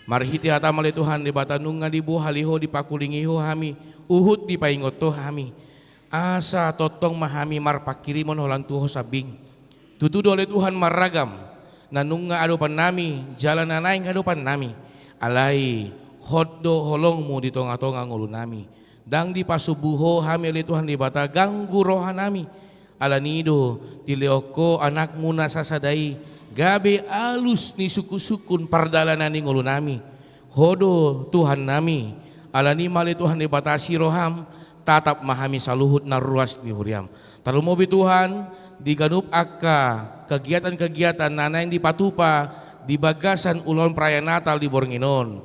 Marhite hatam ale Tuhan Debata, nunga dibohali Ho, dipakulingi Ho hami, huhut dipaingot Ho hami. Asa tongtong ma hami marpanghirimon holan tu Ho sambing. Tutu do ale Tuhan marragam na nunga adopannami jala na naeng adopannami. Alai hot do holongmu di tonga-tonga ngolunami. Ndang dipasombu Ho hami ale Tuhan Debata, ganggu rohanami. Alani i do dilehon Ho anakmu na sasada i gabe alus ni sungkun-sungkun pardalanan ni ngolunami. Ho do Tuhannami. Alani i ma ale Tuhan Debata, asi roham, tatap ma hami saluhut na ruas ni huriam. Tarlumobi Tuhan, di ganup angka kegiatan-kegiatan na naeng dipatupa di bagasan ulaon perayaan Natal di borngin on.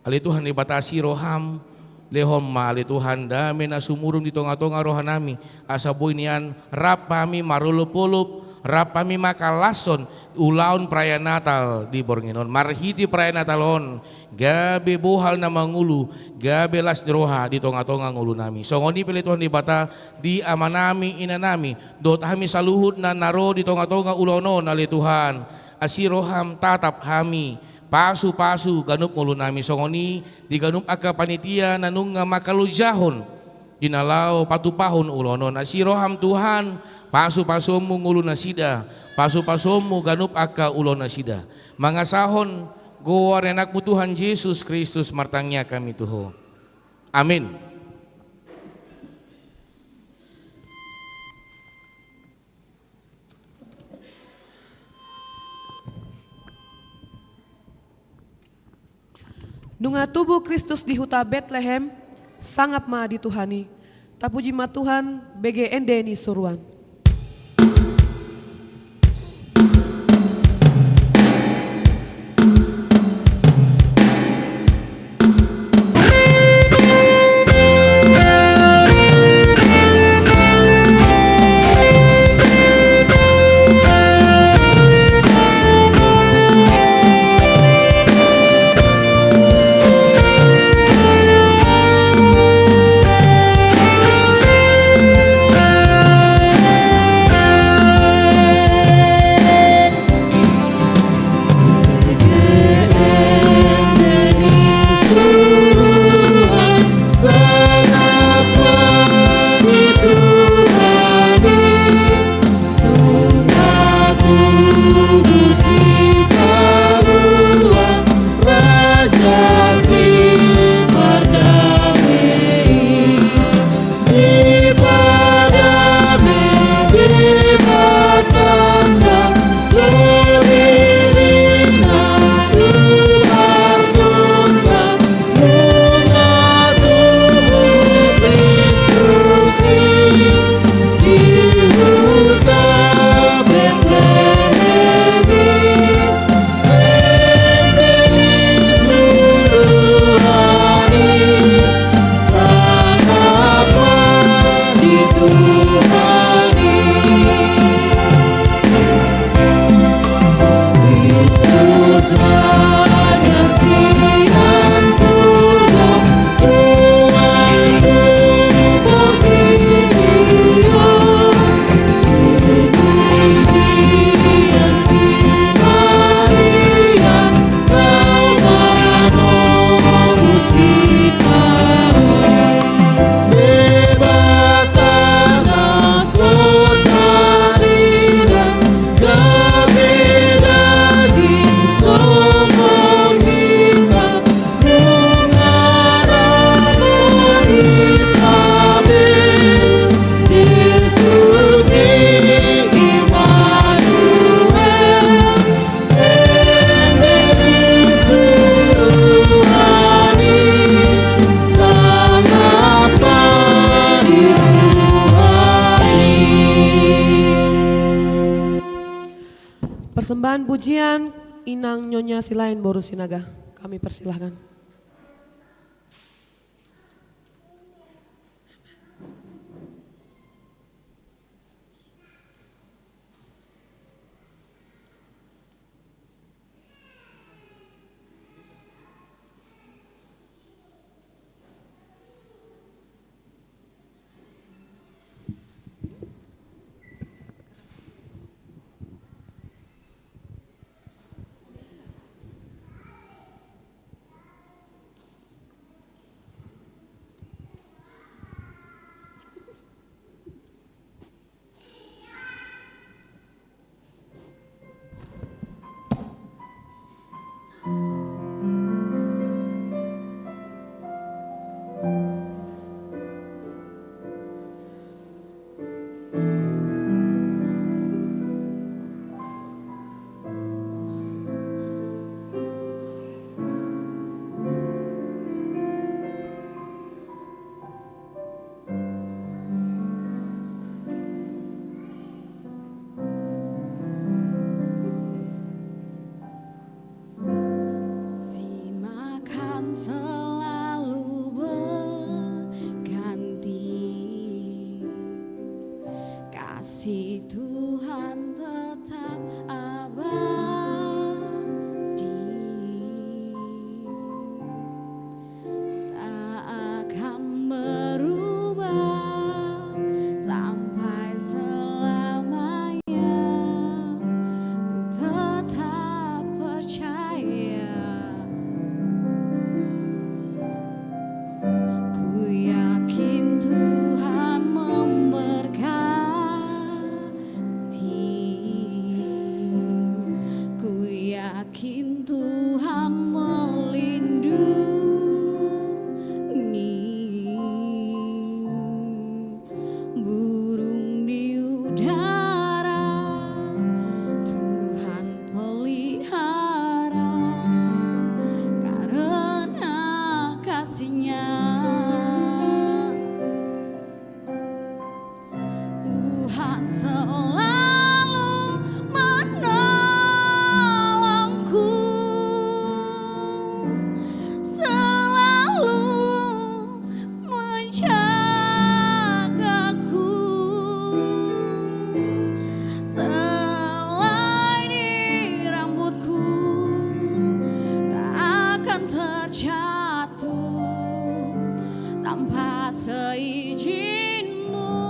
Ale Tuhan Debata, asi roham, lehon ma ale Tuhan dame na sumurung di tonga-tonga rohanami, asa boi nian rap hami marolop-olop, rap hami mangkalashon ulaon perayaan Natal di borngin on. Marhite perayaan Natal on, gabe bohal na mangolu, gabe las ni roha di tonga-tonga ngolunami. Songon i pe ale Tuhan Debata, di amanami, inanami, dohot hami saluhutna na ro di tonga-tonga ulaon on ale Tuhan, asi roham, tatap hami, pasu-pasu ganup ngolunami. Songon i di ganup angka panitia na nunga mangkalojahon di na laho patupahon ulaon on. Asi roham Tuhan, pasu-pasuonmu ngolunasida, pasu-pasuonmu ganup angka ulaonnasida. Mangasahon goar ni anakmu Tuhan Jesus Kristus martangiang hami tu Ho. Amin. Nunga tubu Kristus di huta Betlehem, sangap ma di Tuhan i. Tapuji ma Tuhan, bege ende ni suruan. Pujian Inang Nyonya Silain, boru Sinaga. Kami persilahkan. Simak, kan selalu berganti, kasih Tuhan tetap abadi. Tak akan berubah sampai selamanya. Ku tetap percaya. Ku yakin Tuhan memberkati. Ku yakin Tuhan melindungi. Burung di udara Tuhan pelihara karena kasih-Nya. Tuhan selalu menolongku, selalu menjagaku. Selai di rambutku tak akan terjatuh tanpa seizin-Mu.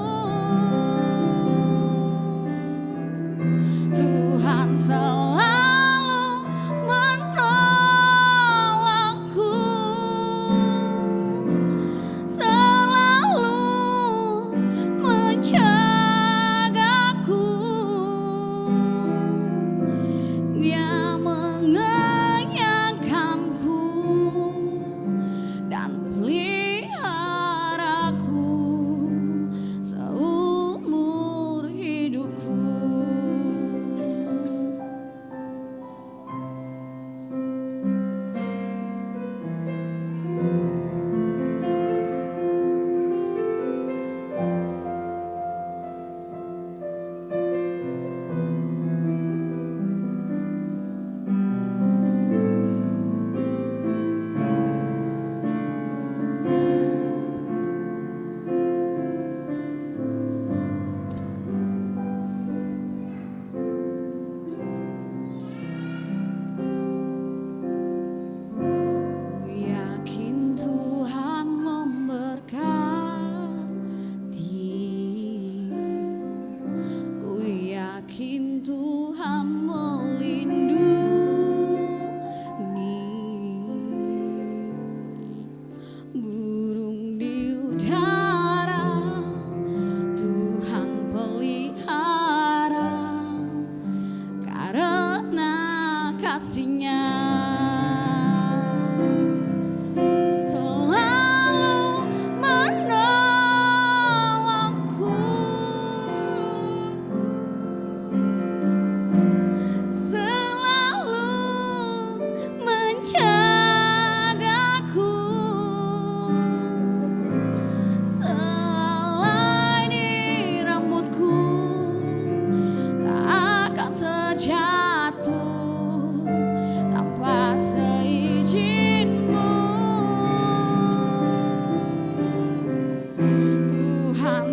Tuhan selalu menolongku, selalu menjagaku. Dia mengenyangkanku dan peliharaku.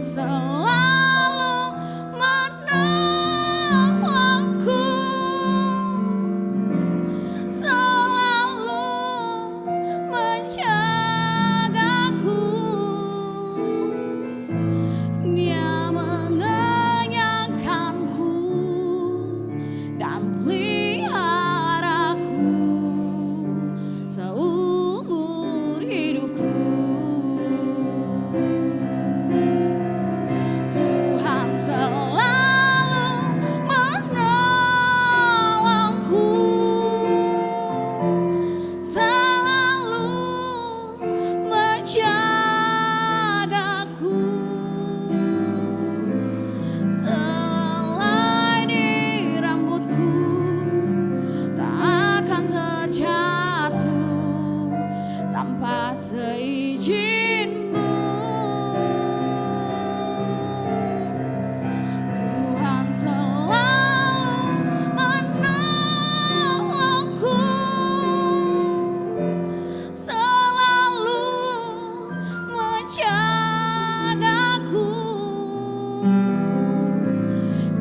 Selalu menolongku, selalu menjagaku. Dia mengenyangkanku dan peliharaku seumur hidupku. Tuhan selalu menolongku, selalu menjagaku. Selai di rambutku tak akan terjatuh tanpa seizin-Mu. Tuhan selalu menolongku, selalu menjagaku.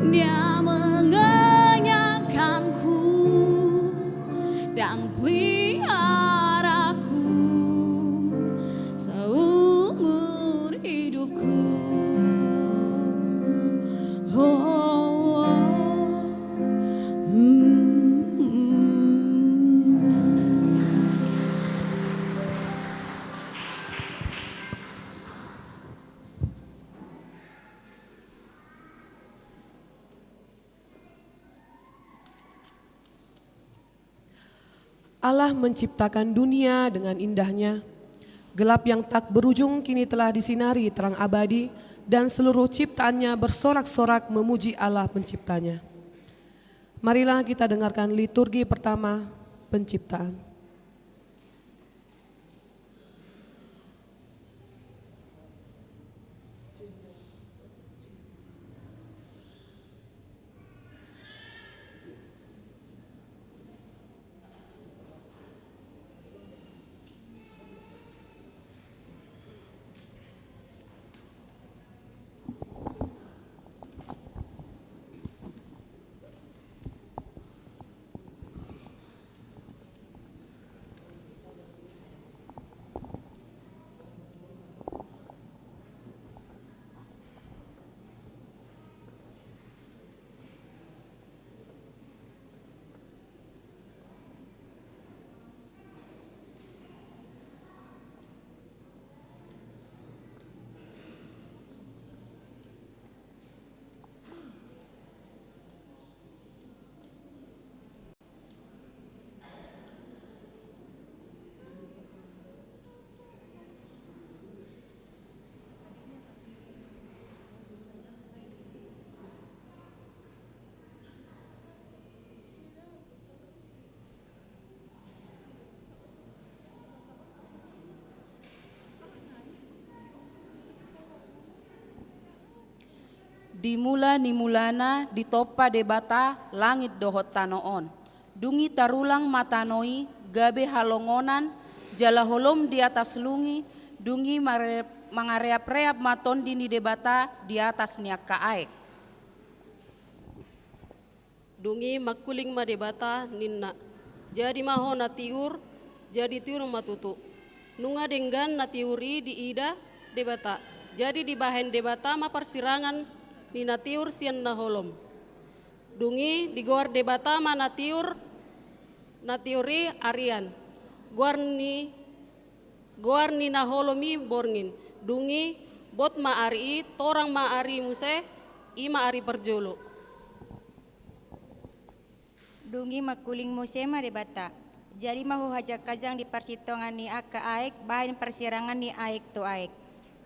Dia mengenyangkanku dan peliharaku seumur hidupku. Oh, oh. Hmm, hmm. Allah menciptakan dunia dengan indahnya. Gelap yang tak berujung kini telah disinari terang abadi, dan seluruh ciptaan-Nya bersorak-sorak memuji Allah Pencipta-Nya. Marilah kita dengarkan liturgi pertama, Penciptaan. Di mula ni mulana ditompa Debata langit dohot tano on. Dung i tarulang ma tano i gabe halongonan jala holom di atas lungi, dung i mare-, mangareap-reap ma Tondi ni Debata di atas ni angka aek. Dung i mangkuling ma Debata, ninna: Jadi ma ho na tiur, jadi tiur ma tutu. Nunga denggan na tiur i diida Debata. Jadi dibahen Debata ma parsirangan ni na tiur sian na holom. Dung i digoar Debata ma na tiur, na tiur i arian. Goar ni, goar ni na holom i borngin. Dung i bot ma ari i, torang ma ari muse, i ma ari parjolo. Dung i mangkuling muse ma Debata. Jadi ma ho hajangkajang di parsintongan ni angka aek, bahen parsirangan ni aek tu aek.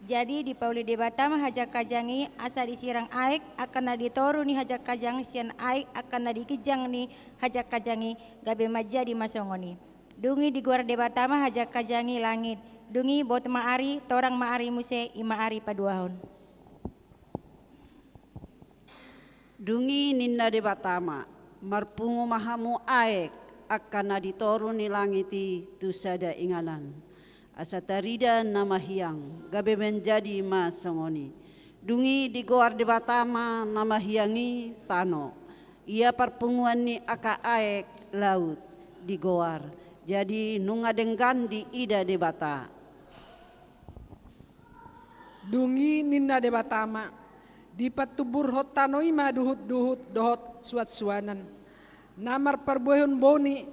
Jadi dipauli Debata ma hajangkajang i, asa disirang aek angka na di toru ni hajangkajang sian aek angka na di ginjang ni hajangkajang i, gabe manjadi ma songon i. Dung i digoar Debata ma hajangkajang i langit. Dung i bot ma ari, torang ma ari muse, i ma ari paduahon. Dung i ninna Debata ma: Marpungu ma hamu aek angka na di toru ni langit i tu sada inganan, asa tarida na mahiang, gabe manjadi ma songon i. Dung i digoar Debata ma na mahiang i tano. Ia parpunguan ni angka aek laut digoar. Jadi nunga denggan diida Debata. Dung i ninna Debata ma: Dipatuburhon tano i ma duhutduhut dohot suansuanan, na marparbuehon boni,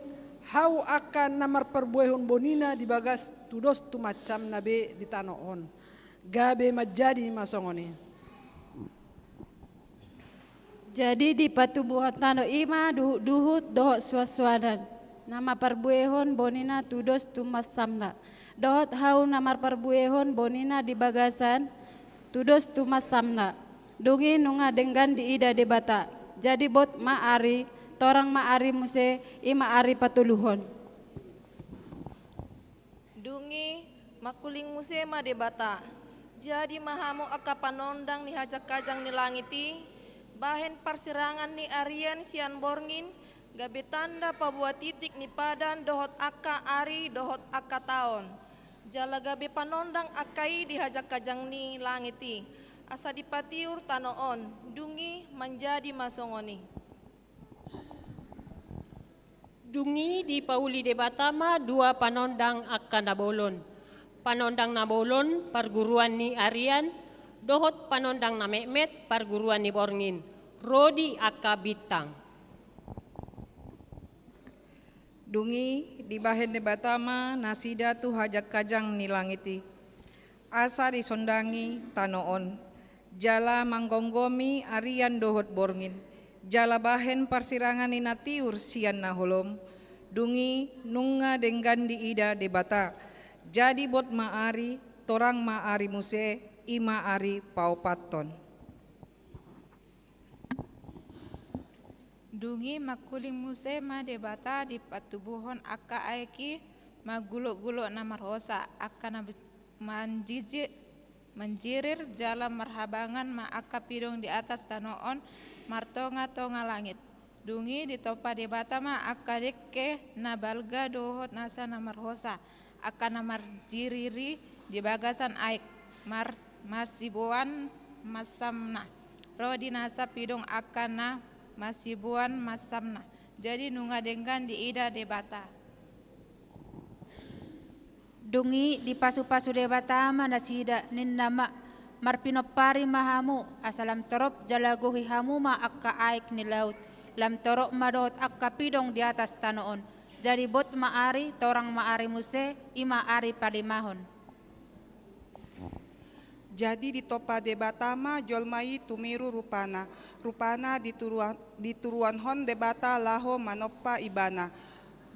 hau angka na marparbuehon bonina di bagas tudos tumansamna be di tano on. Gabe manjadi ma songon i. Jadi dipatuburhon tano i ma duhutduhut dohot suansuanan, na marparbuehon bonina tudos tumansamna, dohot hau na marparbuehon bonina di bagasan tudos tumansamna. Dung i nunga denggan diida Debata. Jadi bot ma ari, torang ma ari muse, i ma ari patoluhon. Dung i mangkuling muse ma Debata: Jadi ma hamu angka panondang ni hajanghajang ni langit i, bahen parsirangan ni arian sian borngin, gabe tanda paboa titik ni padan dohot angka ari dohot angka taon, jala gabe panondang angka i di hajanghajang ni langit i, asa dipatiur tano on. Dung i manjadi ma songon i. Dung i dipauli Debata ma dua panondang angka na bolon. Panondang na bolon parguruan ni arian, dohot panondang na metmet parguruan ni borngin, ro di angka bintang. Dung i dibahen Debata ma nasida tu hajanghajang ni langit i, asa disondangi tano on, jala manggomgomi arian dohot borngin, jala bahen parsirangan ni na tiur sian na holom. Dung i nunga denggan diida Debata. Jadi bot ma ari, torang ma ari muse, i ma ari paopathon. Dung i mangkuling muse ma Debata, dipatuburhon angka aek i manggulokgulok na marhosa, angka na manjiji-, manjirir, jala marhabangan ma angka pidong di atas tano on martongatonga langit. Dung i ditompa Debata ma angka dengke na balga dohot nasa na marhosa, angka na manjirir i di bagasan aek, mar-, masiboan mansamna, ro di nasa pidong angka na masiboan mansamna. Jadi nunga denggan diida Debata. Dung i dipasupasu Debata ma nasida, ninna ma: Marpinompari ma hamu, asa lam torop jala gohi hamu ma angka aek ni laut, lam torop ma dohot angka pidong di atas tano on. Jadi bot ma ari, torang ma ari muse, i ma ari palimahon. Jadi ditompa Debata ma jolma i tumiru rupana, rupana dituruan-, dituruanhon Debata laho manompa ibana.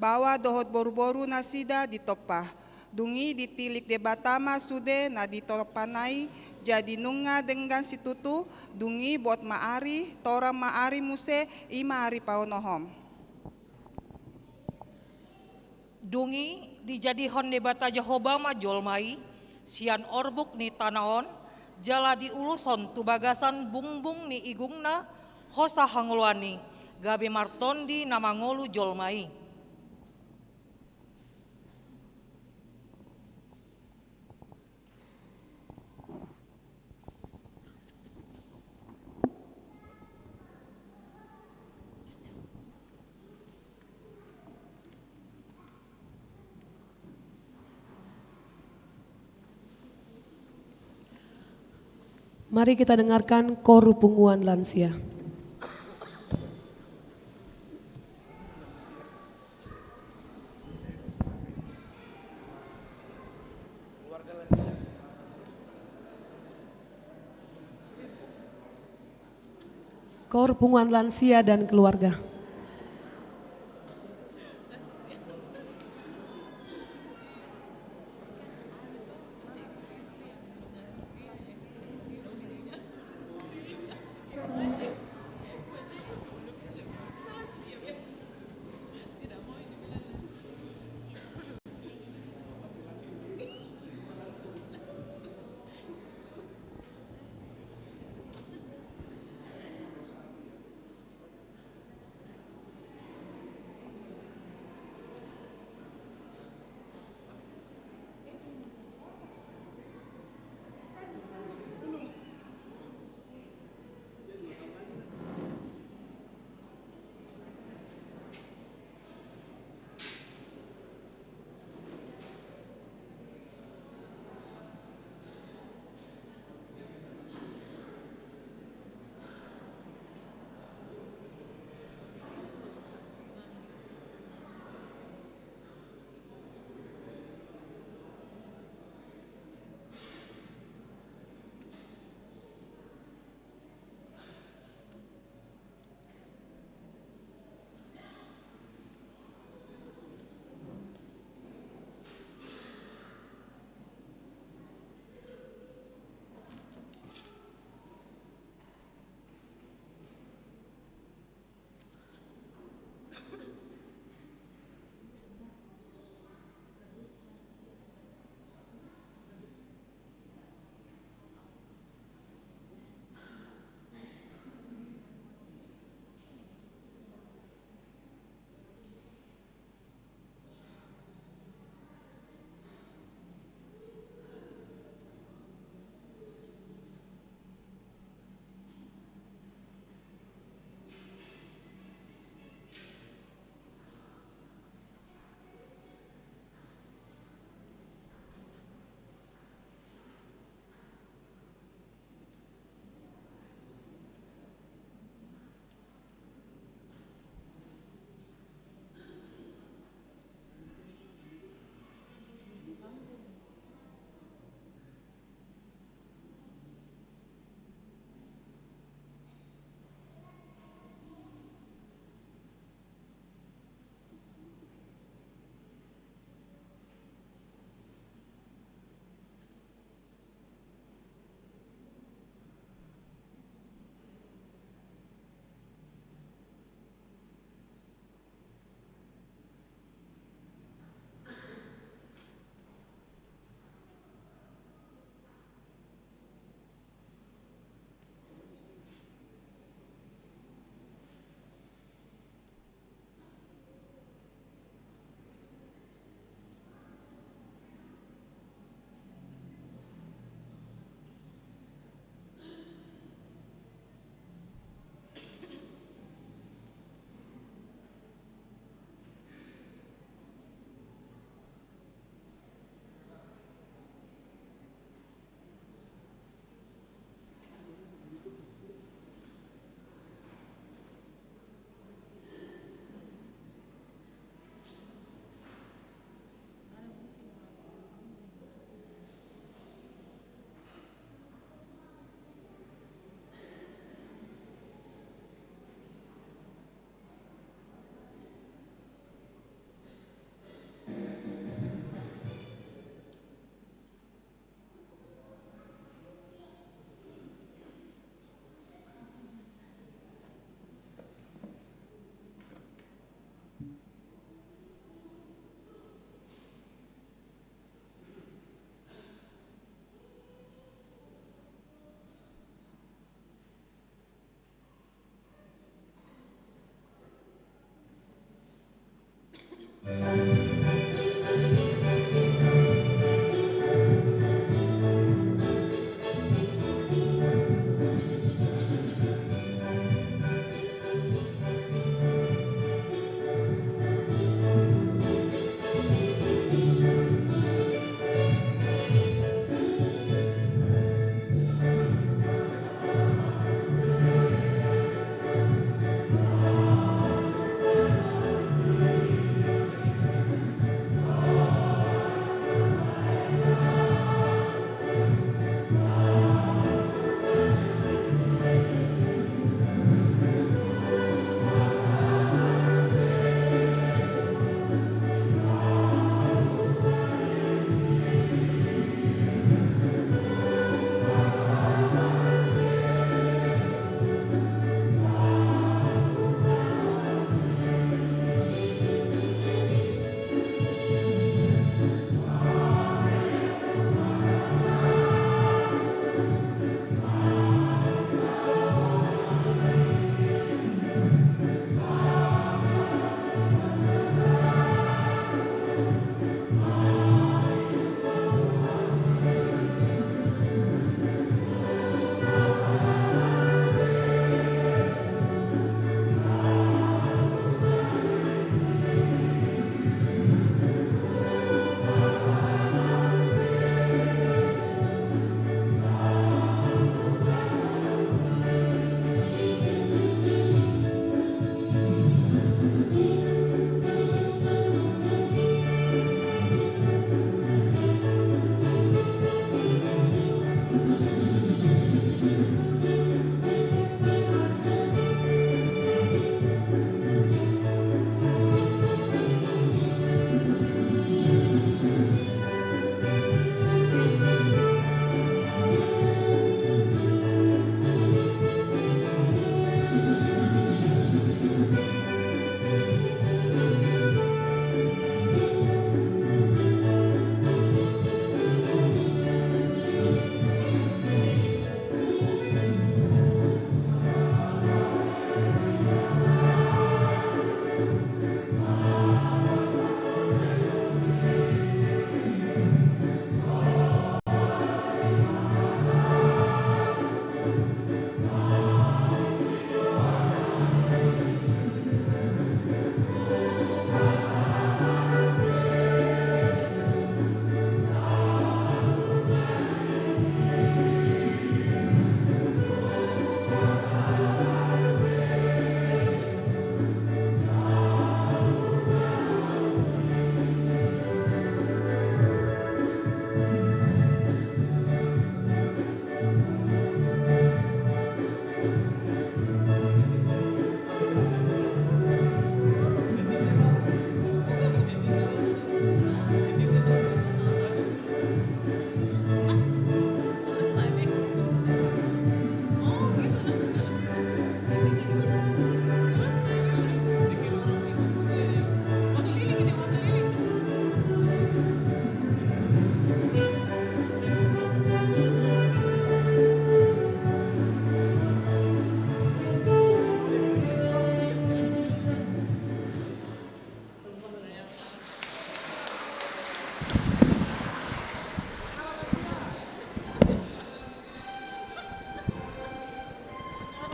Baoa dohot boruboru nasida ditompa. Dung i ditilik Debata ma sude na ditompana i, jadi nunga denggan situtu. Dung i bot ma ari, torang ma ari muse, i ma ari paonomhon. Dung i dijadihon Debata Jahowa ma jolma i sian orbuk ni tano on, jala diulushon tu bagasan bungbung ni igungna hosa hangoluan i, gabe martondi na mangolu jolma i. Mari kita dengarkan Kor Punguan Lansia. Kor Punguan Lansia dan Keluarga.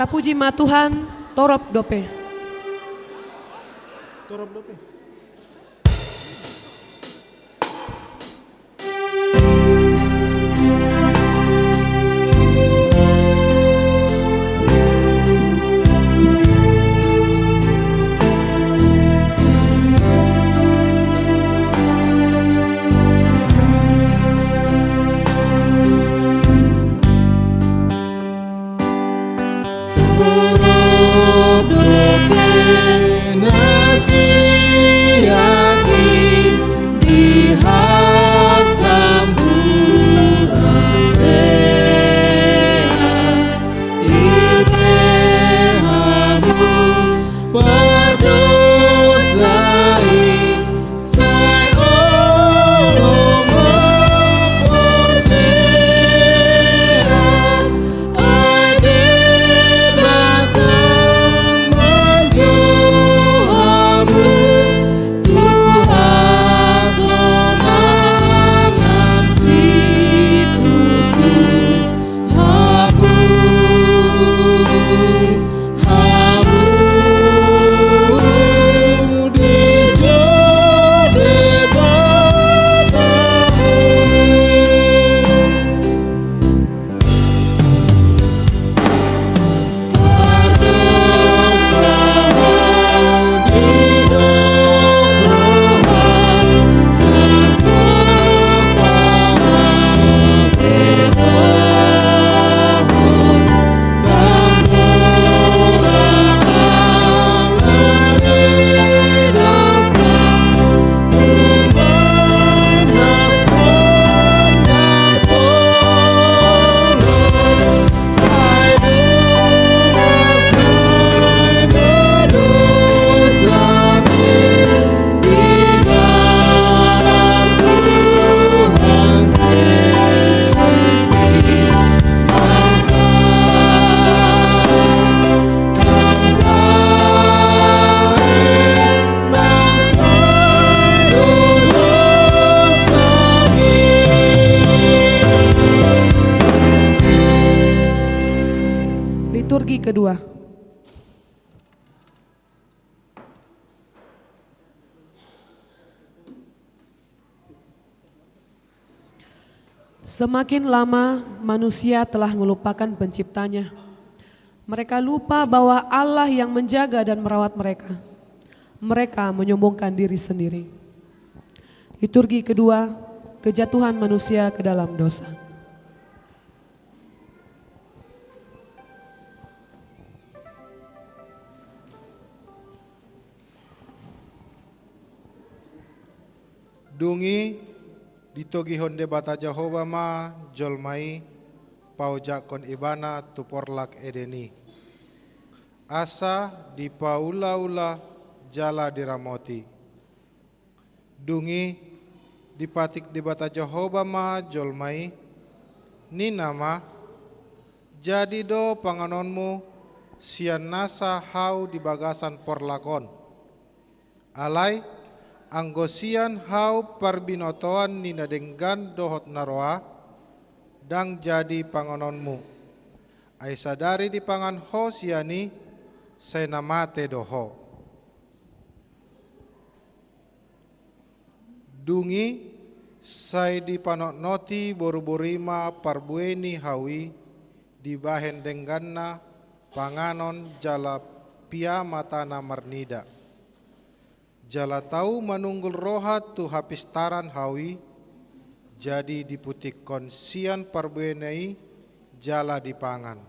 Tapuji ma Tuhan, torop dope. Torop dope. Liturgi kedua. Semakin lama manusia telah melupakan Penciptanya, mereka lupa bahwa Allah yang menjaga dan merawat mereka. Mereka menyombongkan diri sendiri. Liturgi kedua, kejatuhan manusia ke dalam dosa. Dung i ditogihon Debata Jahowa ma jolma i paojakhon ibana tu porlak Eden i, asa dipaulaula jala diramoti. Dung i dipatik Debata Jahowa ma jolma i, ninna ma: Jadi do panganonmu sian nasa hau di bagasan porlak on. Alai anggo sian hau parbinotoan ni na denggan dohot na roa, ndang jadi panganonmu. Ai sadari dipangan ho sian i, sai na mate do ho. Dung i sai dipanotnoti boruboru i ma parbue ni hau i dibahen dengganna panganon jala pia matana marnida. Jala tau manunggul roha tu hapistaran hau i, jadi diputikkon sian parbuena i jala dipangan.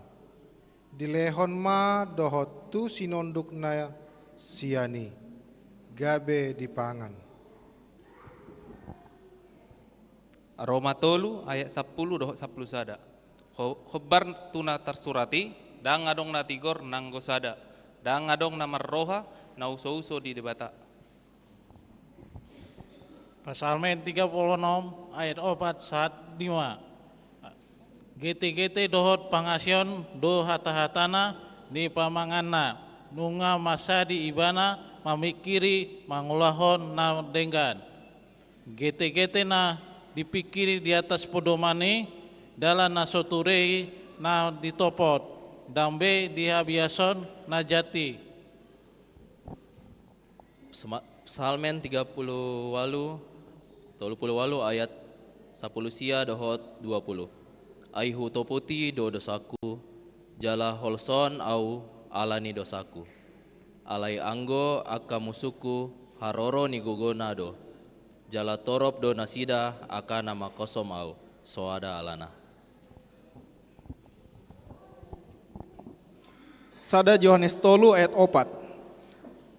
Dilehon ma dohot tu sinondukna sian i, gabe dipangan. Roma tolu ayat sampulu dohot sampulu sada. Ho-, hombar tu na tarsurat i, ndang adong na tigor nanggo sada, ndang adong na marroha na usouso di Debata. Psalmen tiga puluh enam ayat opat sahat lima. Getegete dohot pangaseon do hatahatana di pamanganna, nunga mansadi ibana mamingkiri mangulahon na denggan. Getegete na dipingkiri di atas podoman i, dalan na so ture i na ditopot. ndang be di habiason na jat i. Psalmen tiga puluh walu, tolu puluh walu ayat sapuluh sia dohot dua puluh. Ai hutoputi do dosaku, jala holsoon ahu ala ni dosaku. Alai anggo angka musungku haroro ni gogona do, jala torop do nasida angka na manghosom ahu, soada alana. Sada Johannes tolu ayat opat.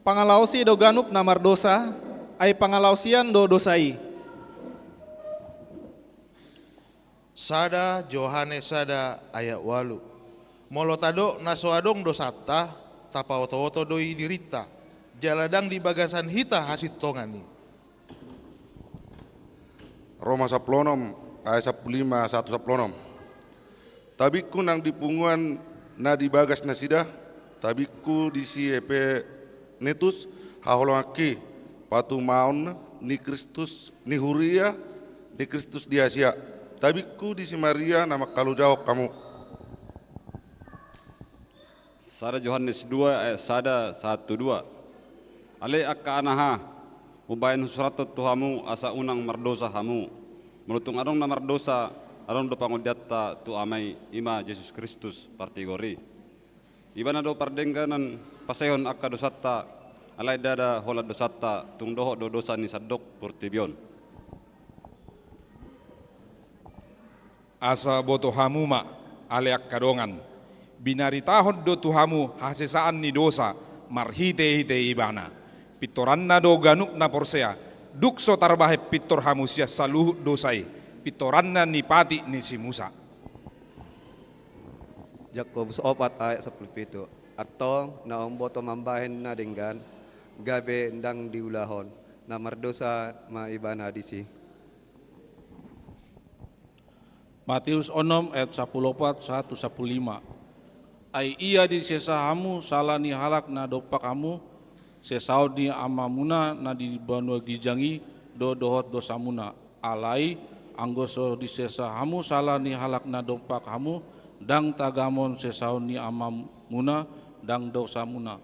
Pangalaosi do ganup na mardosa, ai pangalaosian do dosa i. Sada Johannes sada ayat walu. Molo tadok na so adong dosanta, tapaotooto do i dirinta, jala ndang di bagasan hita hasintongan i. Roma sampulu onom ayat sampulu lima sahat tu sampulu onom. Tabingku nang di punguan na di bagas nasida, tabingku di si Epenetus, haholonganki, patumaon ni Kristus, ni huria ni Kristus di Asia, tabingku di si Maria na mangkalojahon hamu. Sada Johannes dua ayat sada sahat tu dua. Ale angka anaha, umbahen husurathon tu hamu asa unang mardosa hamu. Molo tung adong na mardosa, adong do pangondianta tu Ama i, i ma Jesus Kristus partigor i. Ibana do pardengganan pasaehon angka dosanta, alai ndada holan dosanta, tung dohot do dosa ni sandok portibi on. Asa boto hamu ma, ale angka dongan, binaritahon do tu hamu hasesaan ni dosa marhitehite Ibana. Pintoranna do ganup na porsea, dung so tarbahen pintor hamu sian saluhut dosa i, pintoranna ni patik ni si Musa. Jakobus opat ayat sampulu pitu. Antong na umboto mambahen na denggan, gabe ndang diulahon, na mardosa ma ibana disi. Mateus onom ayat sampulu opat sahat tu sampulu lima. Ai ia disesa hamu sala ni halak na dompak hamu, sesaon ni Amamuna na di banua ginjang i do dohot dosamuna. Alai, anggo so disesa hamu sala ni halak na dompak hamu, ndang tagamon sesaon ni Amamuna, ndang dosamuna.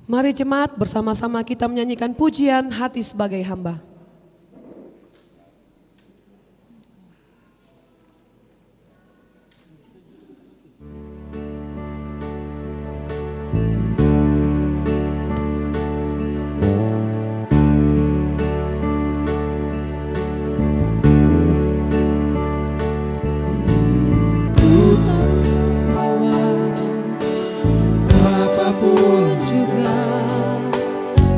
Mari jemaat bersama-sama kita menyanyikan pujian Hati Sebagai Hamba. Ku tahu bahwa apapun juga,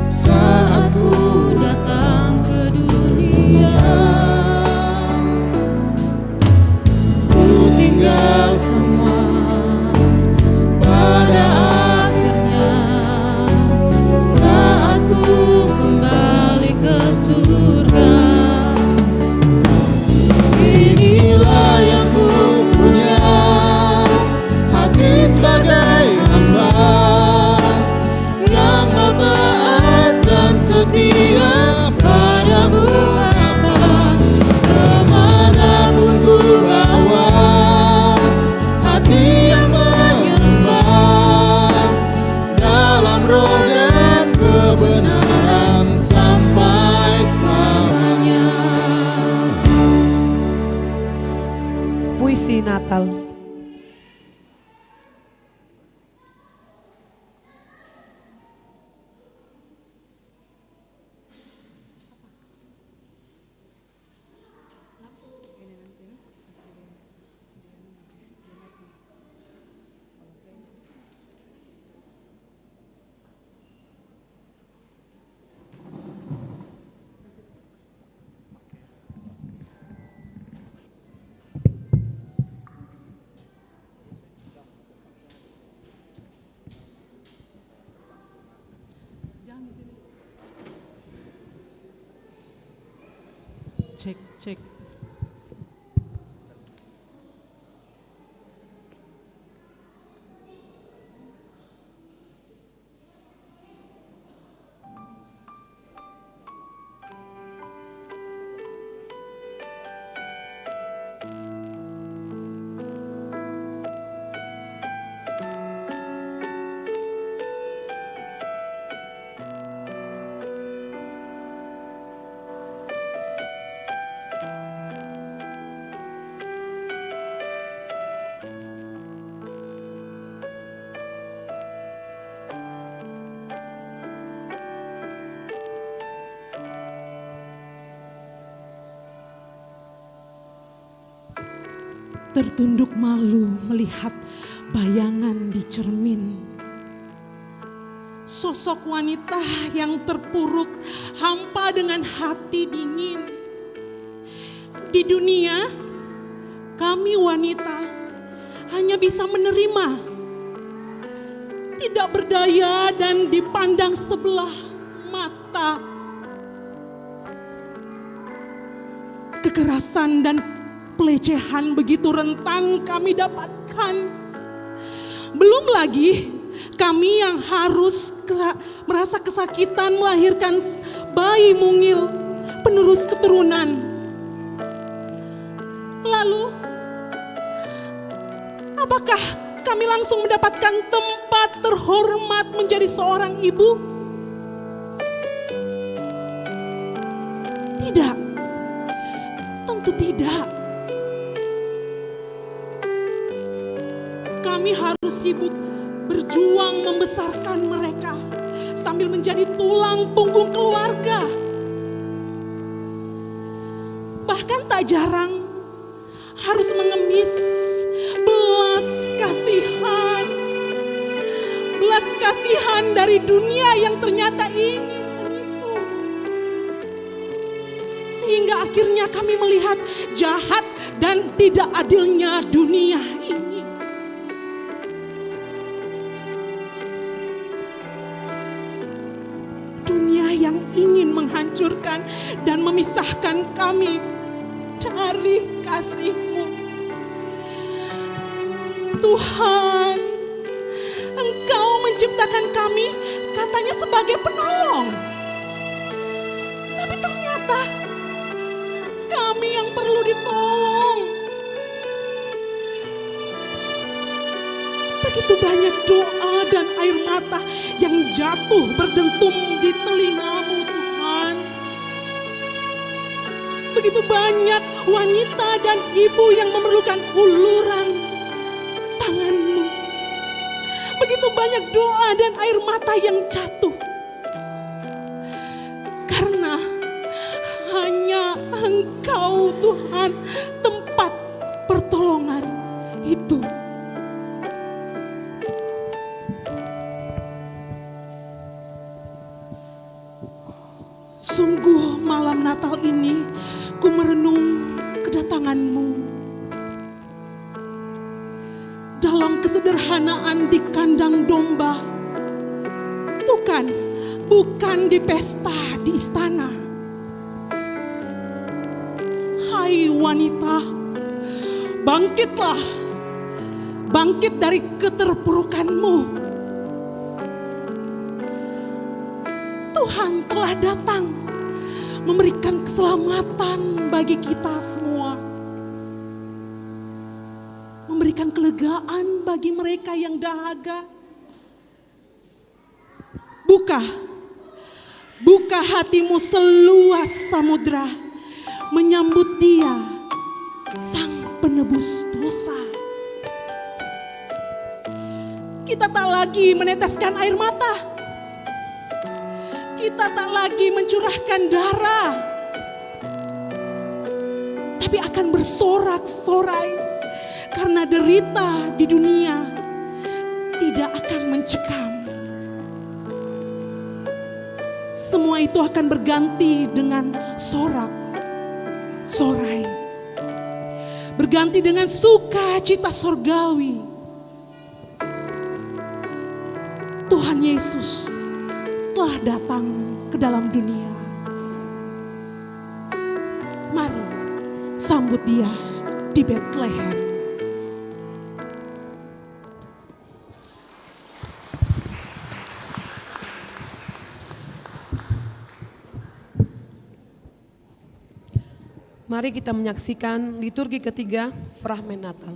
saat ku datang ke dunia, ku tinggal semua pada akhirnya, saat ku kembali ke surga. Inilah yang ku punya, hati sebagai hamba yang mau taat dan setia padamu, Bapa. Kemanapun ku bawa, hati yang menyembah dalam roh dan kebenaran sampai selamanya. Puisi Natal. Cek, cek. tertunduk malu melihat bayangan di cermin. Sosok wanita yang terpuruk, hampa dengan hati dingin. Di dunia, kami wanita hanya bisa menerima, tidak berdaya dan dipandang sebelah mata. Kekerasan dan pelecehan begitu rentan kami dapatkan. Belum lagi kami yang harus kera-, merasa kesakitan melahirkan s-, bayi mungil, penerus keturunan. Lalu, apakah kami langsung mendapatkan tempat terhormat menjadi seorang ibu? Tidak. Tentu tidak. Kami harus sibuk berjuang membesarkan mereka sambil menjadi tulang punggung keluarga. Bahkan tak jarang harus mengemis belas kasihan, belas kasihan dari dunia yang ternyata ingin menipu. Sehingga akhirnya kami melihat jahat dan tidak adilnya dunia ini. Dunia yang ingin menghancurkan dan memisahkan kami dari kasih-Mu. Tuhan, Engkau menciptakan kami katanya sebagai penolong. Tapi ternyata kami yang perlu ditolong. Begitu banyak doa dan air mata yang jatuh berdentum di telinga-Mu, Tuhan. Begitu banyak wanita dan ibu yang memerlukan uluran tangan-Mu. Begitu banyak doa dan air mata yang jatuh. Karena hanya Engkau, Tuhan, tempat pertolongan itu. Sungguh malam Natal ini ku merenung kedatangan-Mu. Dalam kesederhanaan di kandang domba. Bukan, bukan di pesta di istana. Hai wanita, bangkitlah. Bangkit dari keterpurukanmu. Tuhan telah datang memberikan keselamatan bagi kita semua. Memberikan kelegaan bagi mereka yang dahaga. Buka, buka hatimu seluas samudra, menyambut Dia, Sang Penebus dosa. Kita tak lagi meneteskan air mata. Kita tak lagi mencurahkan darah, tapi akan bersorak-sorai karena derita di dunia tidak akan mencekam. Semua itu akan berganti dengan sorak-sorai, berganti dengan sukacita sorgawi. Tuhan Yesus telah datang ke dalam dunia. Mari sambut Dia di Betlehem. Mari kita menyaksikan liturgi ketiga, fragmen Natal.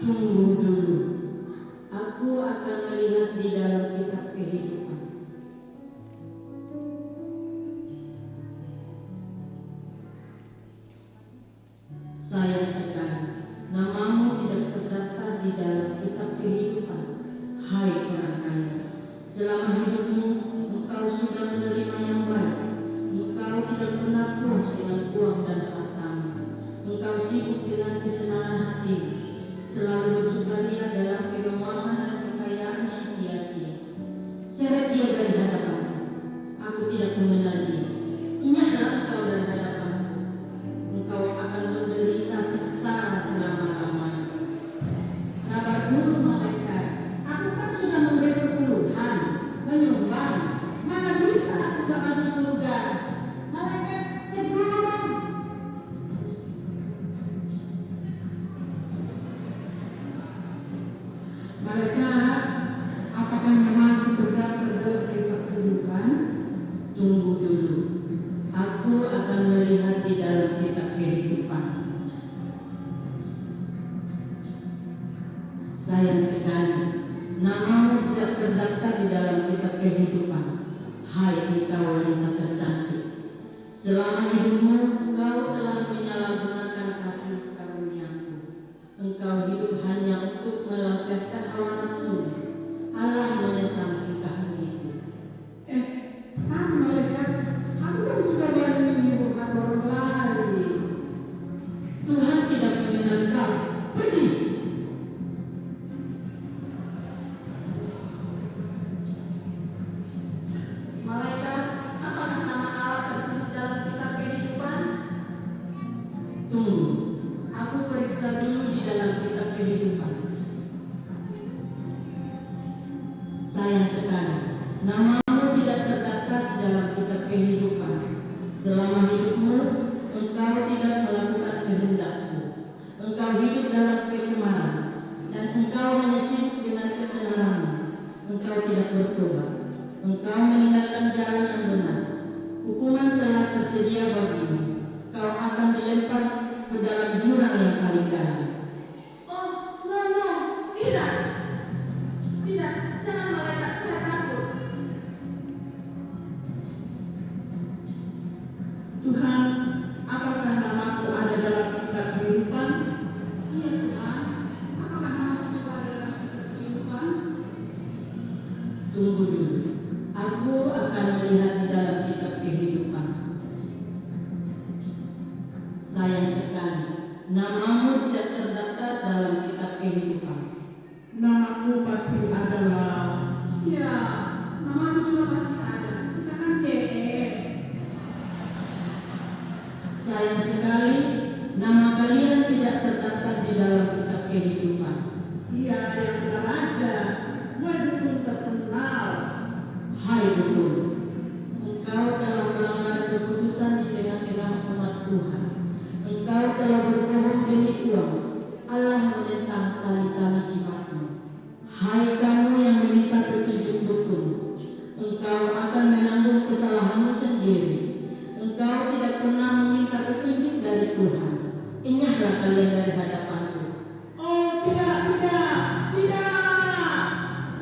Tunggu dulu, aku akan melihat di dalam kitab kehidupan. Sayang sekali, namamu tidak terdaftar di dalam kitab kehidupan, hai orang kaya. Selama hidupmu, engkau sudah menerima yang baik. Engkau tidak pernah puas dengan uang dan hartamu. Engkau sibuk dengan kesenangan hatimu, selalu bersukaria dalam kemewahan dan kekayaan yang sia-sia. Seret dia dari hadapanku. Aku tidak mengenal dia. Enyahlah engkau dari hadapanku. Engkau akan menderita sengsara selama-lamanya. Sabar dulu, malaikat. Aku kan sudah memberi perpuluhan, menyumbang. Mana bisa aku nggak masuk surga? Malaikat, cek dulu dong. Malaikat, apakah namaku terdaftar dalam kitab kehidupan? Tunggu dulu. Aku akan melihat di dalam kitab kehidupan. Sayang sekali, namamu tidak terdaftar di dalam kitab kehidupan. Hai engkau wanita tercantik, selama hidupmu engkau telah menyalahgunakan kasih karunia-Ku. Engkau hidup hanya untuk melampiaskan hawa nafsu. Allah menentang tingkahmu itu. Eh, tahan, malaikat. Aku kan sudah banyak menghibur hati orang lain. Tuhan tidak mengenal kau. Pergi! Malaikat, apakah nama Allah tertulis dalam kitab kehidupan? Tunggu, aku periksa dulu di dalam kitab kehidupan. Sayang sekali, namamu tidak terdaftar di dalam kitab kehidupan. Selama hidupmu, engkau tidak melakukan kehendak-Ku. Engkau hidup dalam kecemaran, dan engkau hanya sibuk dengan ketenaranmu. Engkau tidak bertobat. Engkau meninggalkan jalan yang benar. Hukuman telah tersedia bagimu. Kau akan dilempar ke dalam jurang yang paling dalam. Oh, no, no, tidak. Tidak, jangan, malaikat, saya takut. Tuhan, apakah namaku ada dalam kitab kehidupan? Iya, Tuhan. Apakah namaku juga ada dalam kitab kehidupan? Tunggu dulu. Aku akan melihat di dalam kitab kehidupan. Sayang sekali, namamu tidak terdaftar dalam kitab kehidupan. Namaku pasti ada lah. Ya, namamu juga pasti ada. Kita kan C S. Sayang sekali, nama kalian tidak terdaftar di dalam kitab kehidupan. Iya, yang benar aja. Gue dukun terkenal. Hai dukun, engkau telah melanggar keputusan di tengah-tengah umat Tuhan. Engkau telah berbohong demi uang. Allah menentang tali-tali jimatmu. Hai kamu yang meminta petunjuk dukun, engkau akan menanggung kesalahanmu sendiri. Engkau tidak pernah meminta petunjuk dari Tuhan. Enyahlah kalian dari hadapan-Ku. Oh, tidak, tidak, tidak!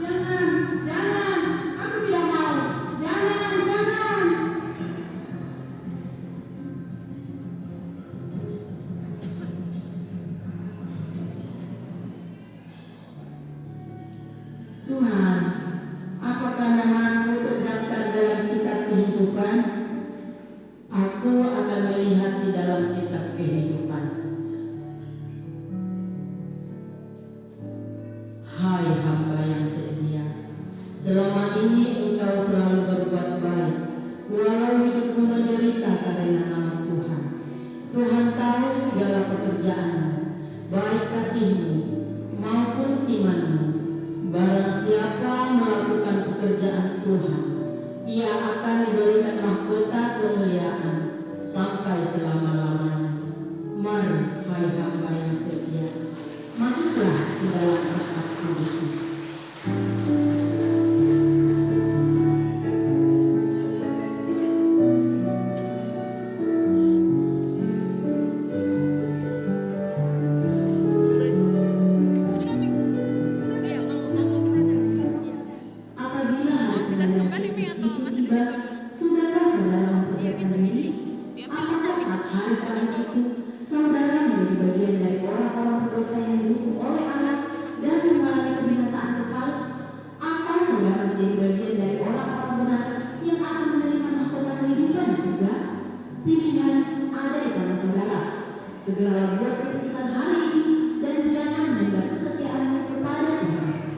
Jangan, jangan! Aku tidak mau! Jangan, jangan! Tuhan, apakah namaku terdaftar dalam kitab kehidupan? Aku akan melihat di dalam kitab kehidupan. Hai hamba yang setia, selama ini engkau selalu berbuat baik, walau hidupmu menderita karena nama Tuhan. Tuhan tahu segala pekerjaanmu, baik kasihmu maupun imanmu. Barang siapa melakukan pekerjaan Tuhan, ia akan diberikan mahkota kemuliaan sampai selama-lamanya. Mari Segeralah buat keputusan hari ini dan jangan menunda kesetiaanmu kepada Tuhan.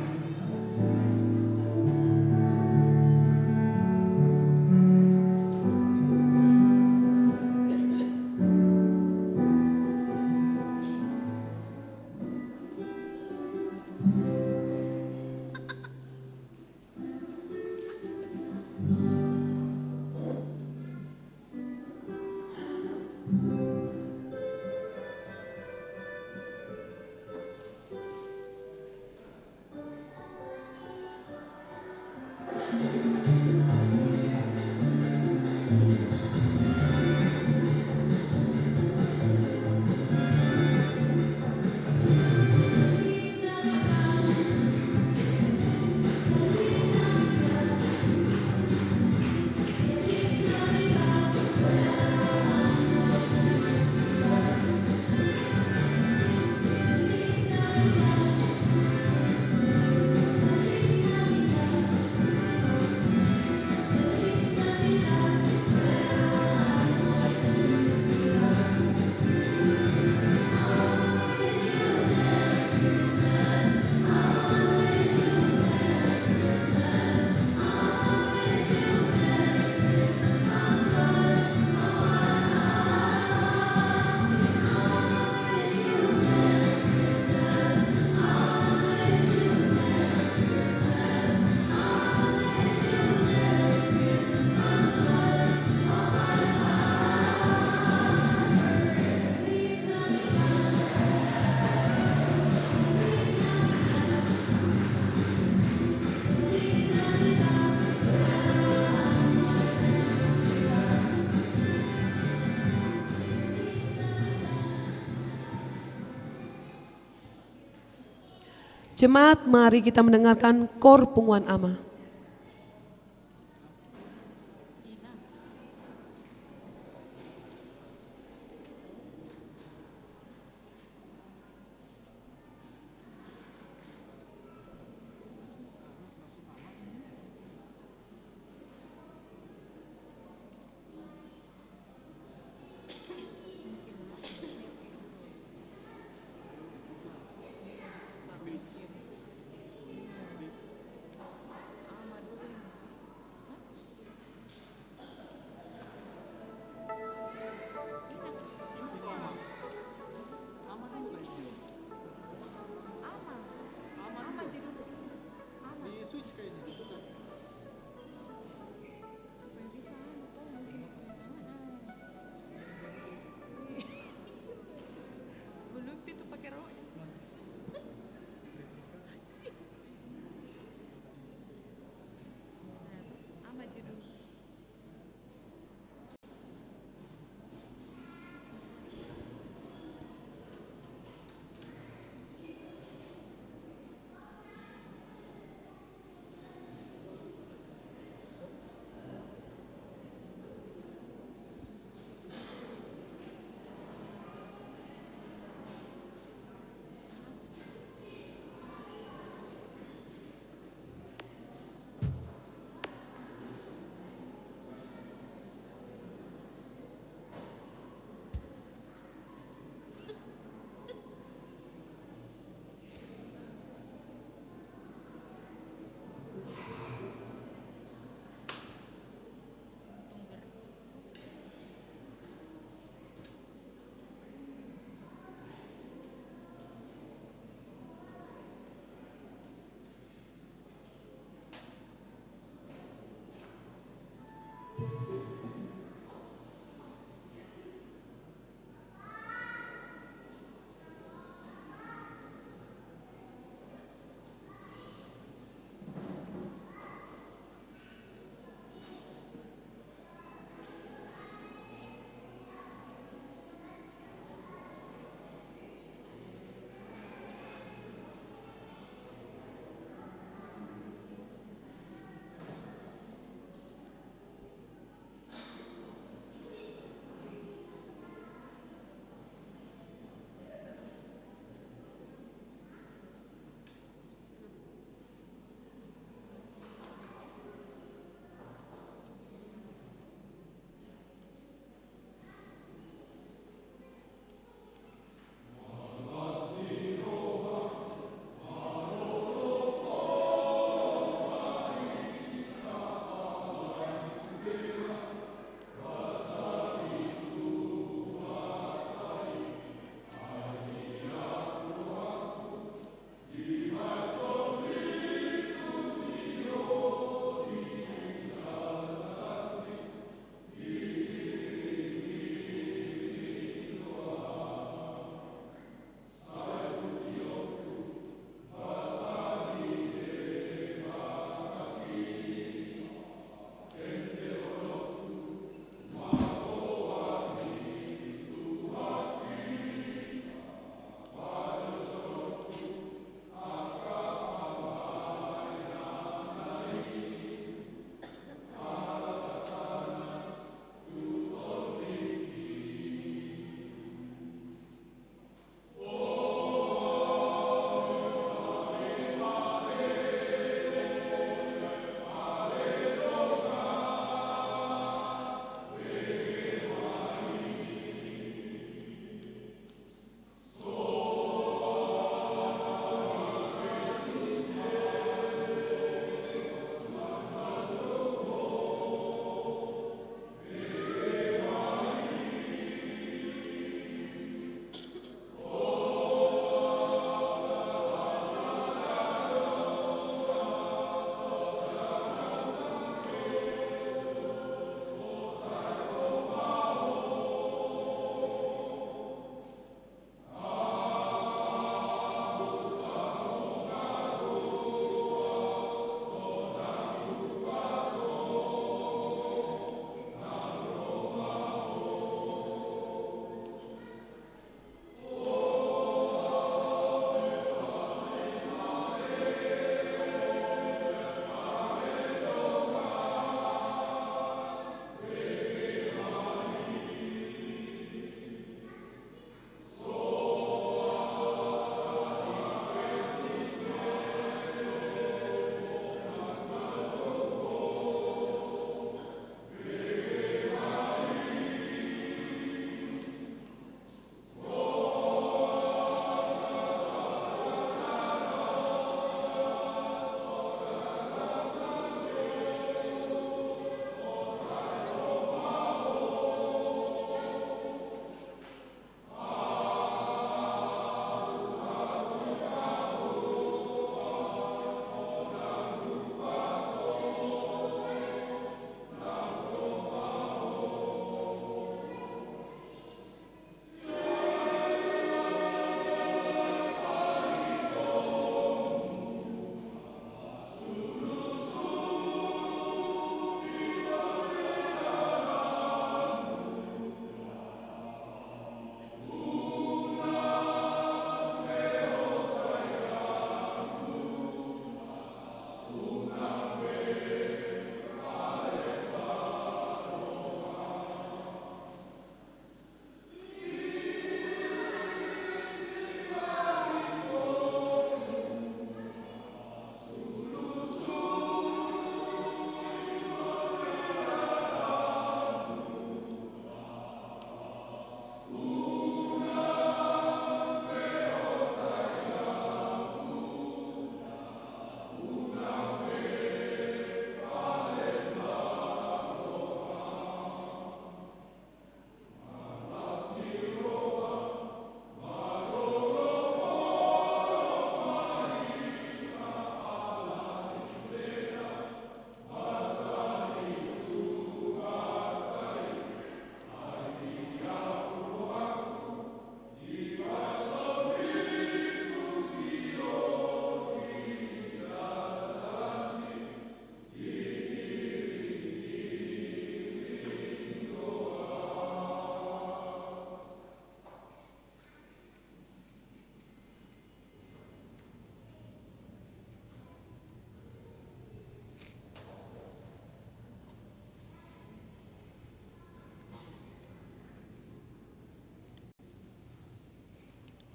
Jemaat, mari kita mendengarkan kor Punguan Ama.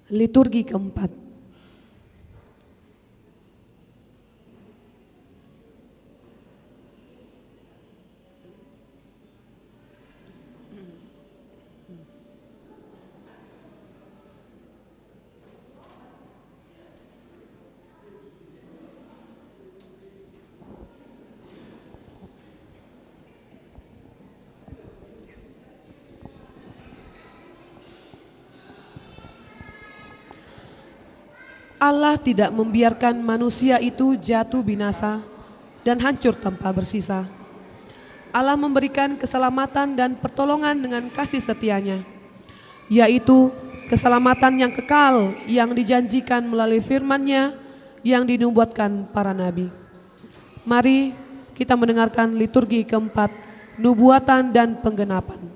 Liturgi keempat. Allah tidak membiarkan manusia itu jatuh binasa dan hancur tanpa bersisa. Allah memberikan keselamatan dan pertolongan dengan kasih setia-Nya, yaitu keselamatan yang kekal yang dijanjikan melalui firman-Nya yang dinubuatkan para nabi. Mari kita mendengarkan liturgi keempat, nubuatan dan penggenapan.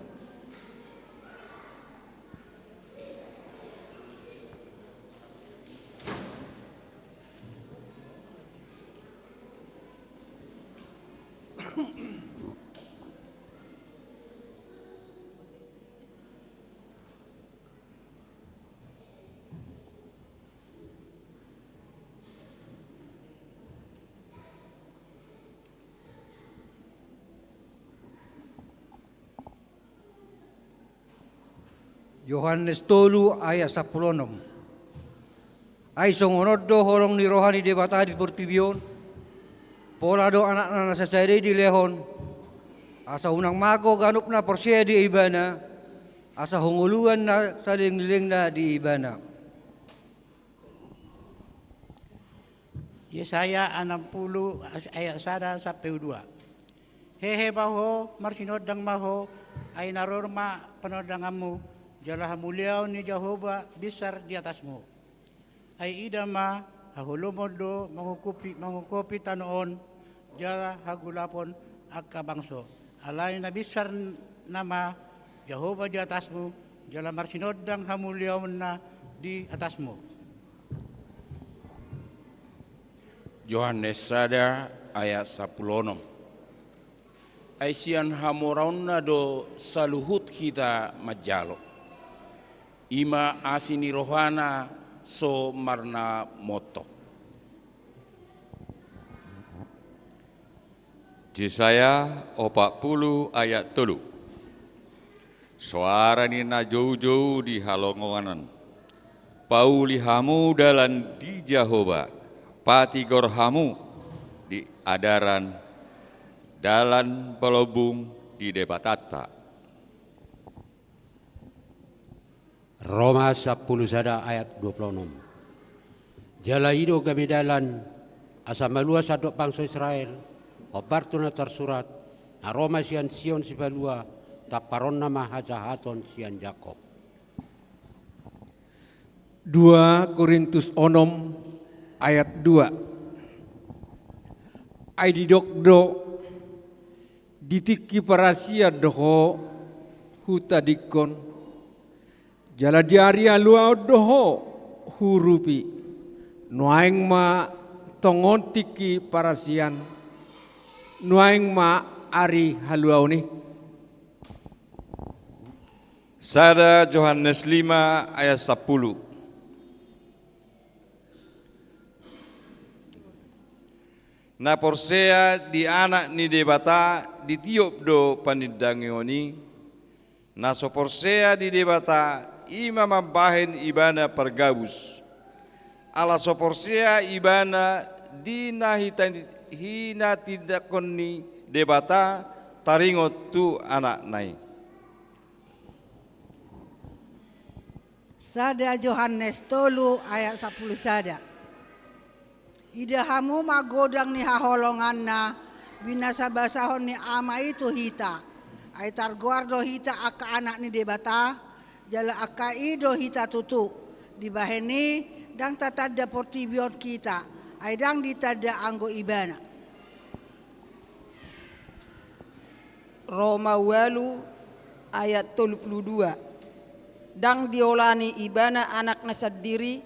Johannes tolu ayat sampulu onom. Ai songon on do holong ni roha ni Debata di portibi on, pola do Anakna na sasada i dilehon, asa unang mago ganup na porsea di Ibana, asa hangoluan na saleleng ni lelengna di Ibana. Yesaya anam pulu ayat sada sampe dua. Hehe ma ho, marsinondang ma ho, ai na ro ma panondanganmu, jala hamuliaon ni Jahowa binsar di atasmu. Ai ida ma, haholomon do mangukupi, mangukupi tano on, jala hagulapon angka bangso. Alai na binsar nama Jahowa di atasmu, jala marsinondang hamuliaonna di atasmu. Johannes sada ayat sampulu onom. Ai sian hamoraonna do saluhut hita manjalo. I ma asi ni rohana so marnamontok. Jesaya opat pulu ayat tolu. Soara ni na joujou di halongonan. Pauli hamu dalan di Jahowa, patigor hamu di adaran dalan palombung di Debatanta. Roma sampulu sada ayat dua pulu onom. Jala i do gabe dalan, asa malua sandok bangso Israel, hombar tu na tarsurat, na ro ma sian Sion Sipalua, tamparonna ma hajahaton sian Jakob. Dua Korintus onom ayat dua. Ai didok do, di tingki parasian do ho hutadingkon, jala di ari haluaon do ho huurupi. Nuaeng ma tongon tingki parasian, nuaeng ma ari haluaon i. Sada Johannes lima ayat sampulu. Na porsea di Anak ni Debata ditiop do panindangion i. Na so porsea di Debata, i ma mambahen ibana pargabus. Ala so porsea ibana di na hita-, hinatindangkon ni Debata taringot tu Anakna i. Sada Johannes tolu ayat sampulu sada. Ida hamu ma godang ni haholonganna, binasabasahon ni Ama i tu hita. Ai targoar do hita angka anak ni Debata, jala angka i do hita tutu. Dibahen i, ndang tatanda portibi on hita, ai ndang ditanda anggo Ibana. Roma ualu ayat tolu pulu dua. Ndang diolani Ibana Anakna sandiri,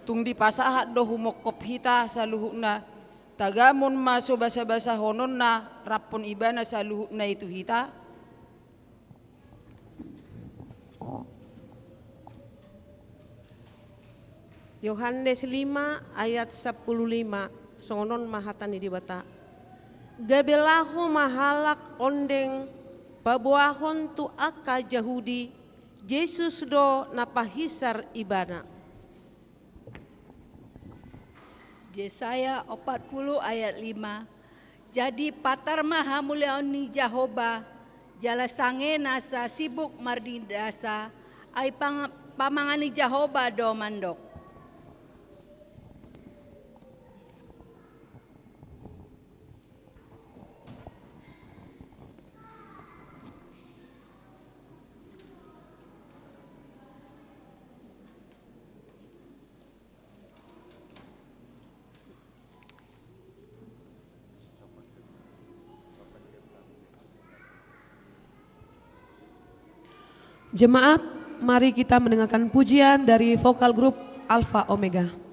tung dipasahat do humongkop hita saluhutna, tagamon ma so basabasahononna raphon Ibana saluhutna i tu hita? Yohanes lima ayat sampulu lima, songon on ma hata ni Debata. Gabe laho ma halak ondeng paboahon tu angka Jahudi, Jesus do na pahisar ibana. Jesaya opat pulu ayat lima. Jadi patar ma hamuliaon ni Jahowa, jala sange nasa sibuk marnidasa, ai pang-, pamangan ni Jahowa do mandok. Jemaat, mari kita mendengarkan pujian dari vokal grup Alfa Omega.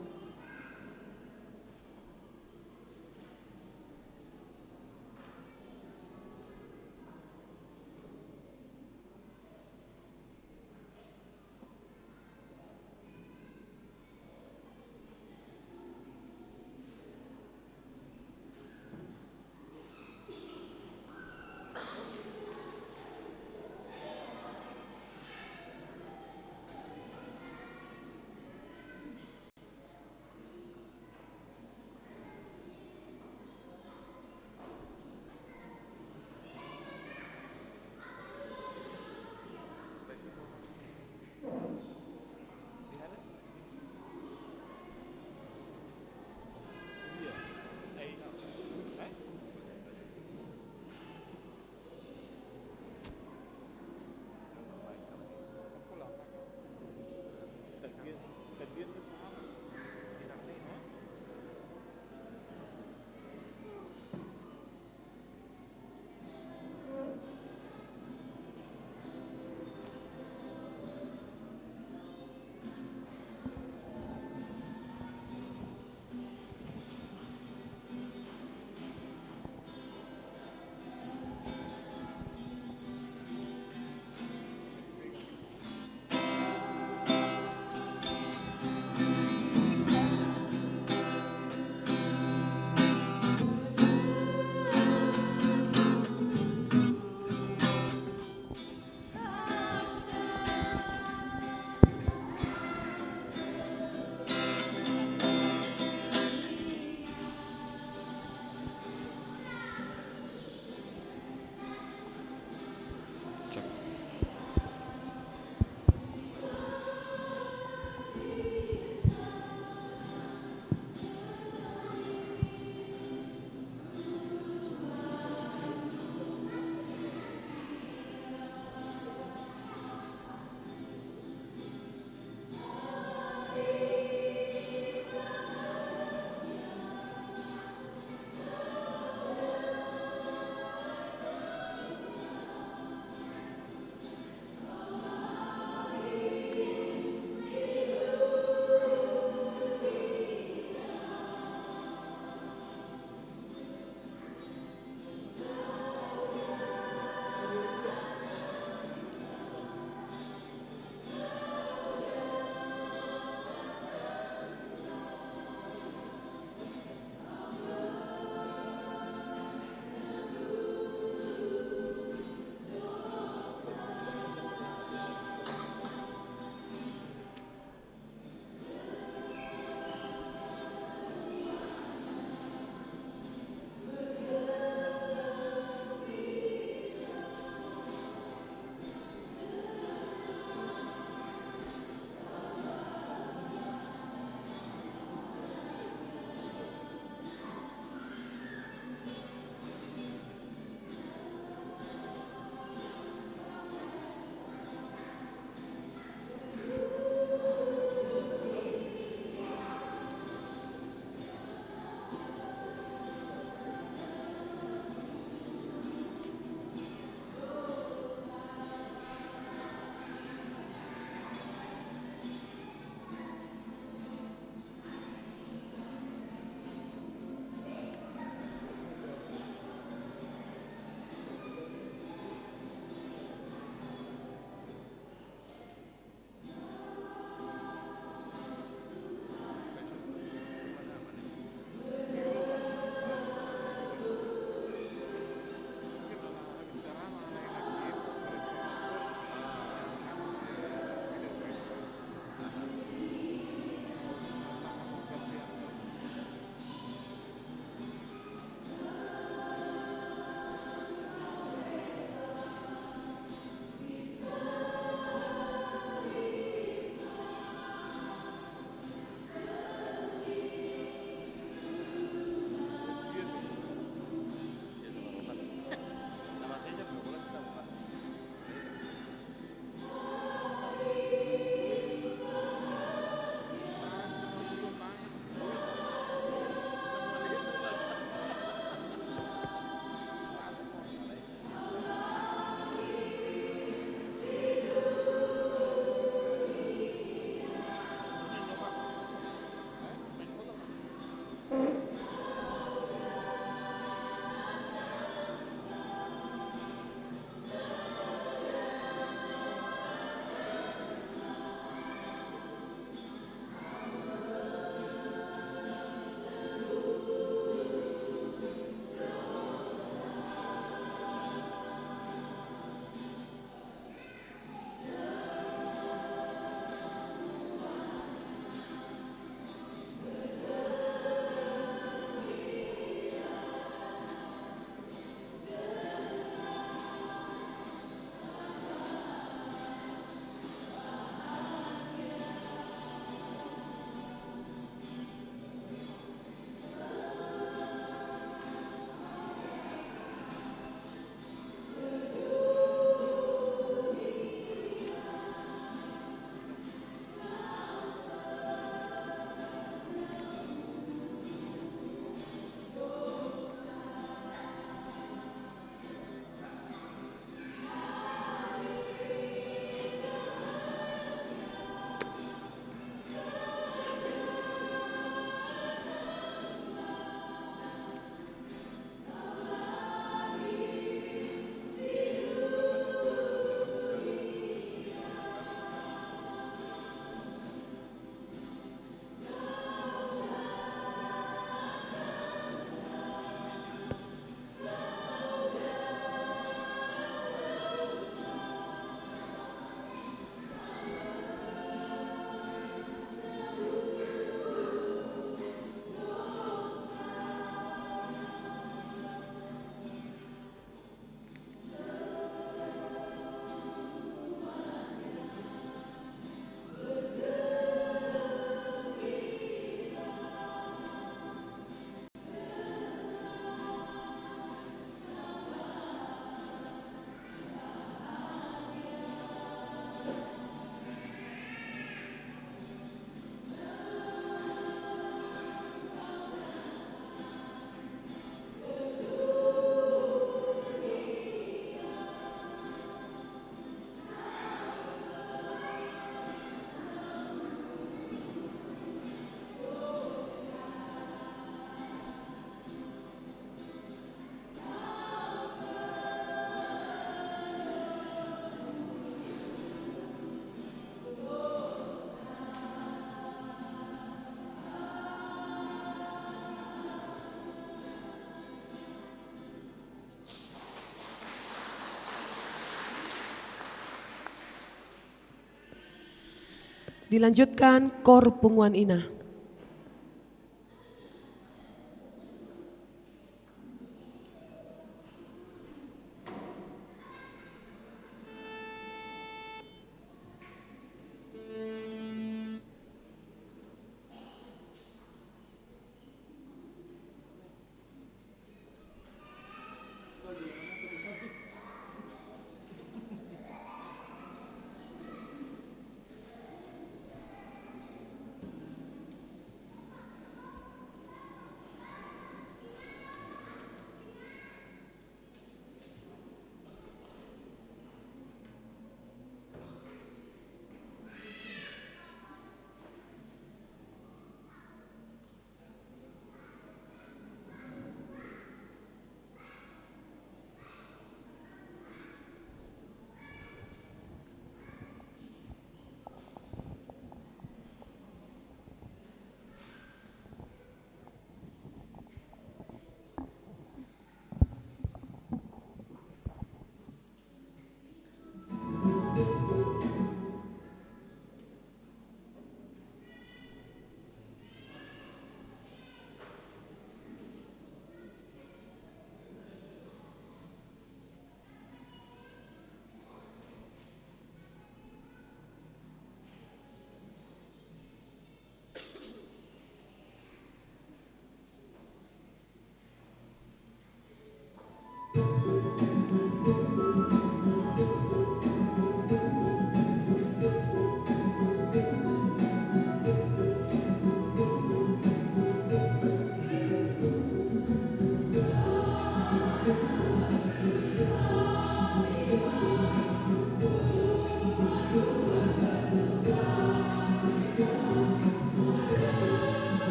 Dilanjutkan Kor Punguan Ina.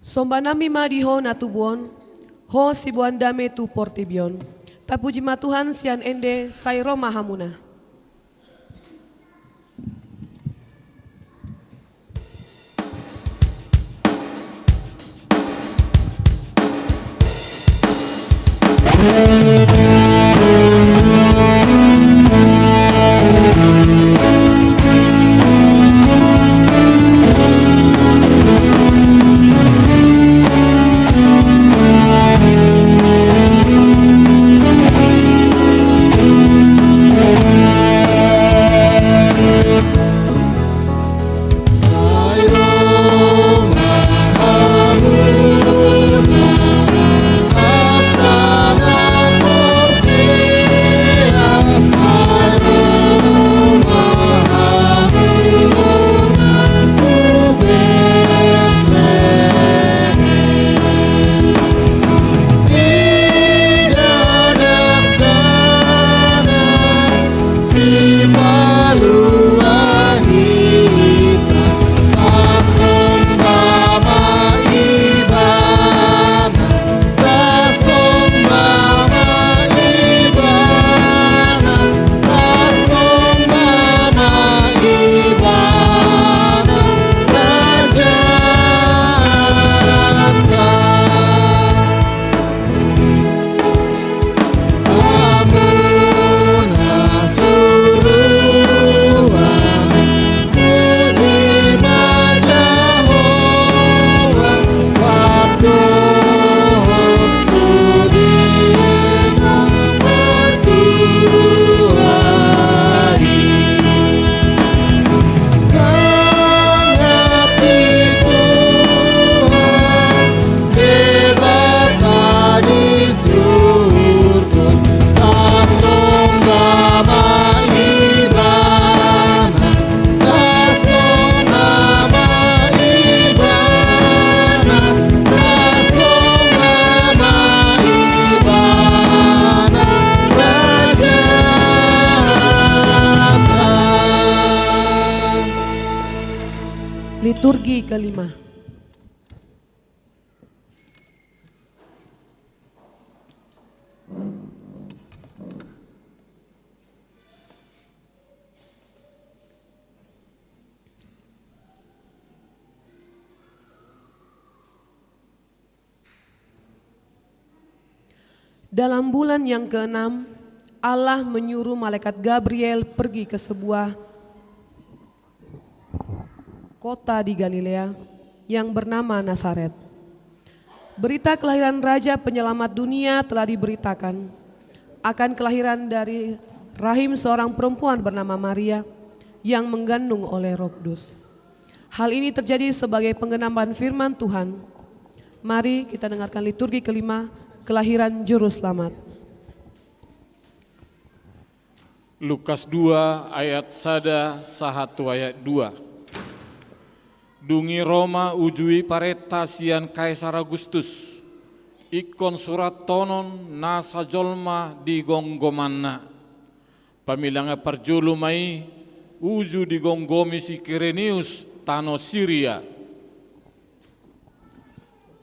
Sombanami ma di Ho na tubu on, Ho siboan dame tu portibi on. Tapuji ma Tuhan sian ende sai ro ma hamuna. Liturgi kelima. Dalam bulan yang keenam, Allah menyuruh malaikat Gabriel pergi ke sebuah kota di Galilea yang bernama Nazaret. Berita kelahiran Raja Penyelamat dunia telah diberitakan, akan kelahiran dari rahim seorang perempuan bernama Maria yang mengandung oleh Roh Kudus. Hal ini terjadi sebagai penggenapan firman Tuhan. Mari kita dengarkan liturgi kelima, kelahiran Juru Selamat. Lukas dua ayat sada sahat tu ayat dua. Dung i ro ma uju i parenta sian Kaisar Agustus, ingkon surathonon nasa jolma di gomgomanna. Pamilangan parjolo ma i uju digomgomi si Kirenius tano Siria.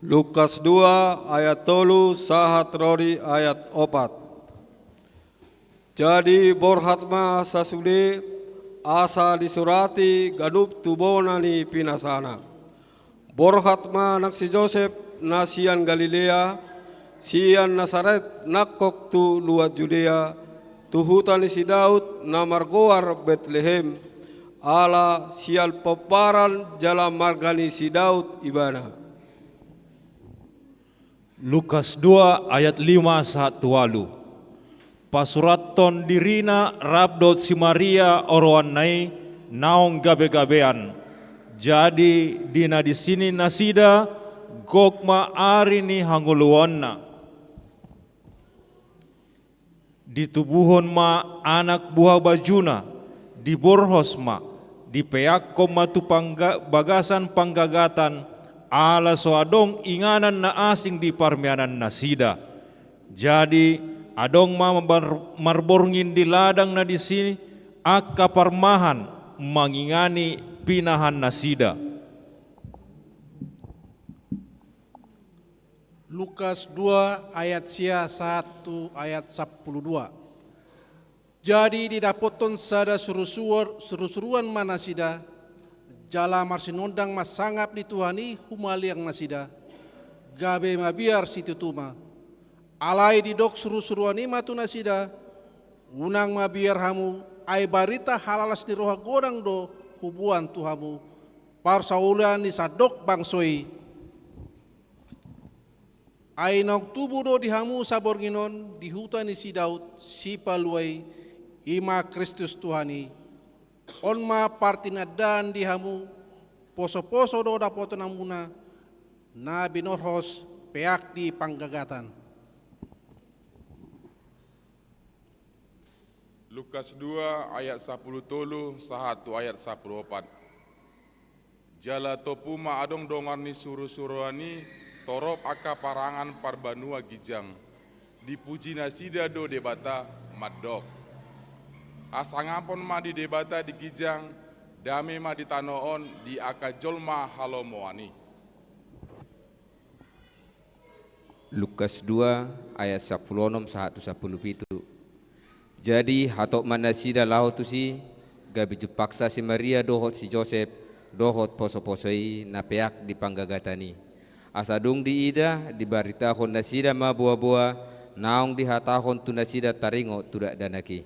Lukas dua ayat tolu sahat ro di ayat opat. Jadi borhat ma sasude asa disurati ganup tu bona ni pinasana. Borhat ma nang si Josep na sian Galilea, sian Nasaret nangkok tu luat Judea, tu huta ni si Daud na margoar Betlehem, ala sian pomparan jala marga ni si Daud ibana. Lukas dua ayat lima sahat tu ualu. Pasurathon dirina rap dohot si Maria oroanna i naung gabegabean. Jadi di na disi ni nasida gok ma ari ni hangoluonna. Ditubuhon ma anak buha bajuna, diborhos ma, dipeakkon ma tu pangga-, bagasan panggagatan, ala so adong inganan na asing di parmeanan nasida. Jadi adong ma mar-, marborngin di ladang na disi angka parmahan mangingani pinahan nasida. Lukas dua ayat sia sahat tu ayat sampulu dua. Jadi didapothon sada surusuar-, surusuruan ma nasida, jala marsinondang ma sangap ni Tuhan i humaliang nasida, gabe mabiar situtu ma. Alai didok surusuruan i ma tu nasida, unang mabiar hamu, ai barita halalas ni roha godang do huboan tu hamu, parsaulian ni sandok bangso i. Ai naung tubu do di hamu saborngin on di huta ni si Daud, sipalua i, i ma Kristus Tuhan i. On ma partinandaan di hamu, poso-poso do dapotonmuna, na binorhos peak di panggagatan. Lukas dua ayat sampulu tolu sahat tu ayat sampulu opat. Jala tompu ma adong dongan ni surusuruan i torop angka parangan parbanua ginjang. Dipuji nasida do Debata, mandok: Hasangapon ma di Debata di ginjang, dame ma di tano on di angka jolma halomoan i. Lukas dua ayat sampulu onom sahat tu sampulu pitu. Jadi hatop ma nasida laho tusi, gabe jumpangsa si Maria dohot si Josep, dohot poso-poso i na peak di panggagatan i. Asa dung diida, dibaritahon nasida ma boa-boa naung dihatahon tu nasida taringot tu dakdanak i.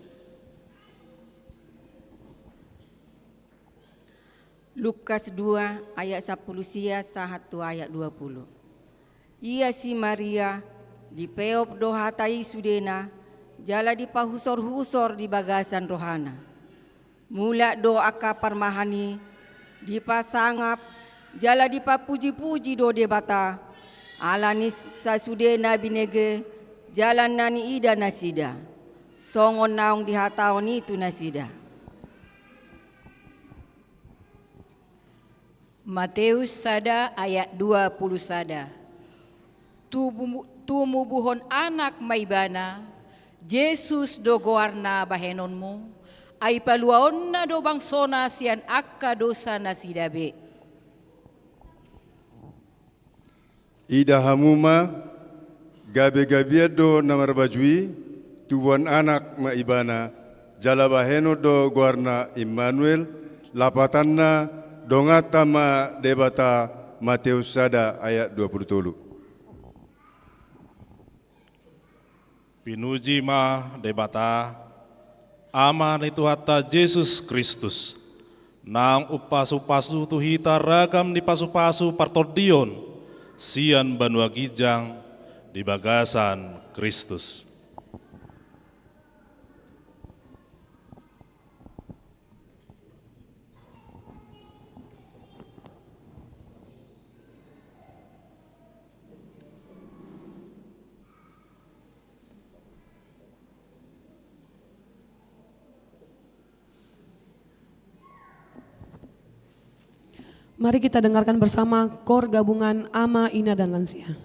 Lukas dua ayat sampulu sia sahat tu ayat dua pulu. Ia si Maria, dipeop do hata i sudena, jala dipahusor-husor di bagasan rohana. Mulak do angka parmahan i, dipasangap, jala dipapuji-puji do Debata, ala ni sasude na binege, jala na niida nasida, songon naung dihatahon i tu nasida. Mateus sada ayat dua pulu sada. Tumu-, tumubuhon anak ma ibana, Jesus do goarna bahenonmu, ai paluaonna do bangsona sian angka dosa nasida be. Ida hamu ma, gabe gabian do na marbaju i, tubuan anak ma ibana, jala bahenon do goarna Immanuel, lapatanna donganta ma Debata. Mateus sada ayat dua pulu tolu. Pinuji ma Debata, Ama ni Tuhanta Jesus Kristus, naung umpasu-pasu tu hita ragam ni pasu-pasu partondion sian banua ginjang di bagasan Kristus. Mari kita dengarkan bersama Kor Gabungan Ama, Ina, dan Lansia.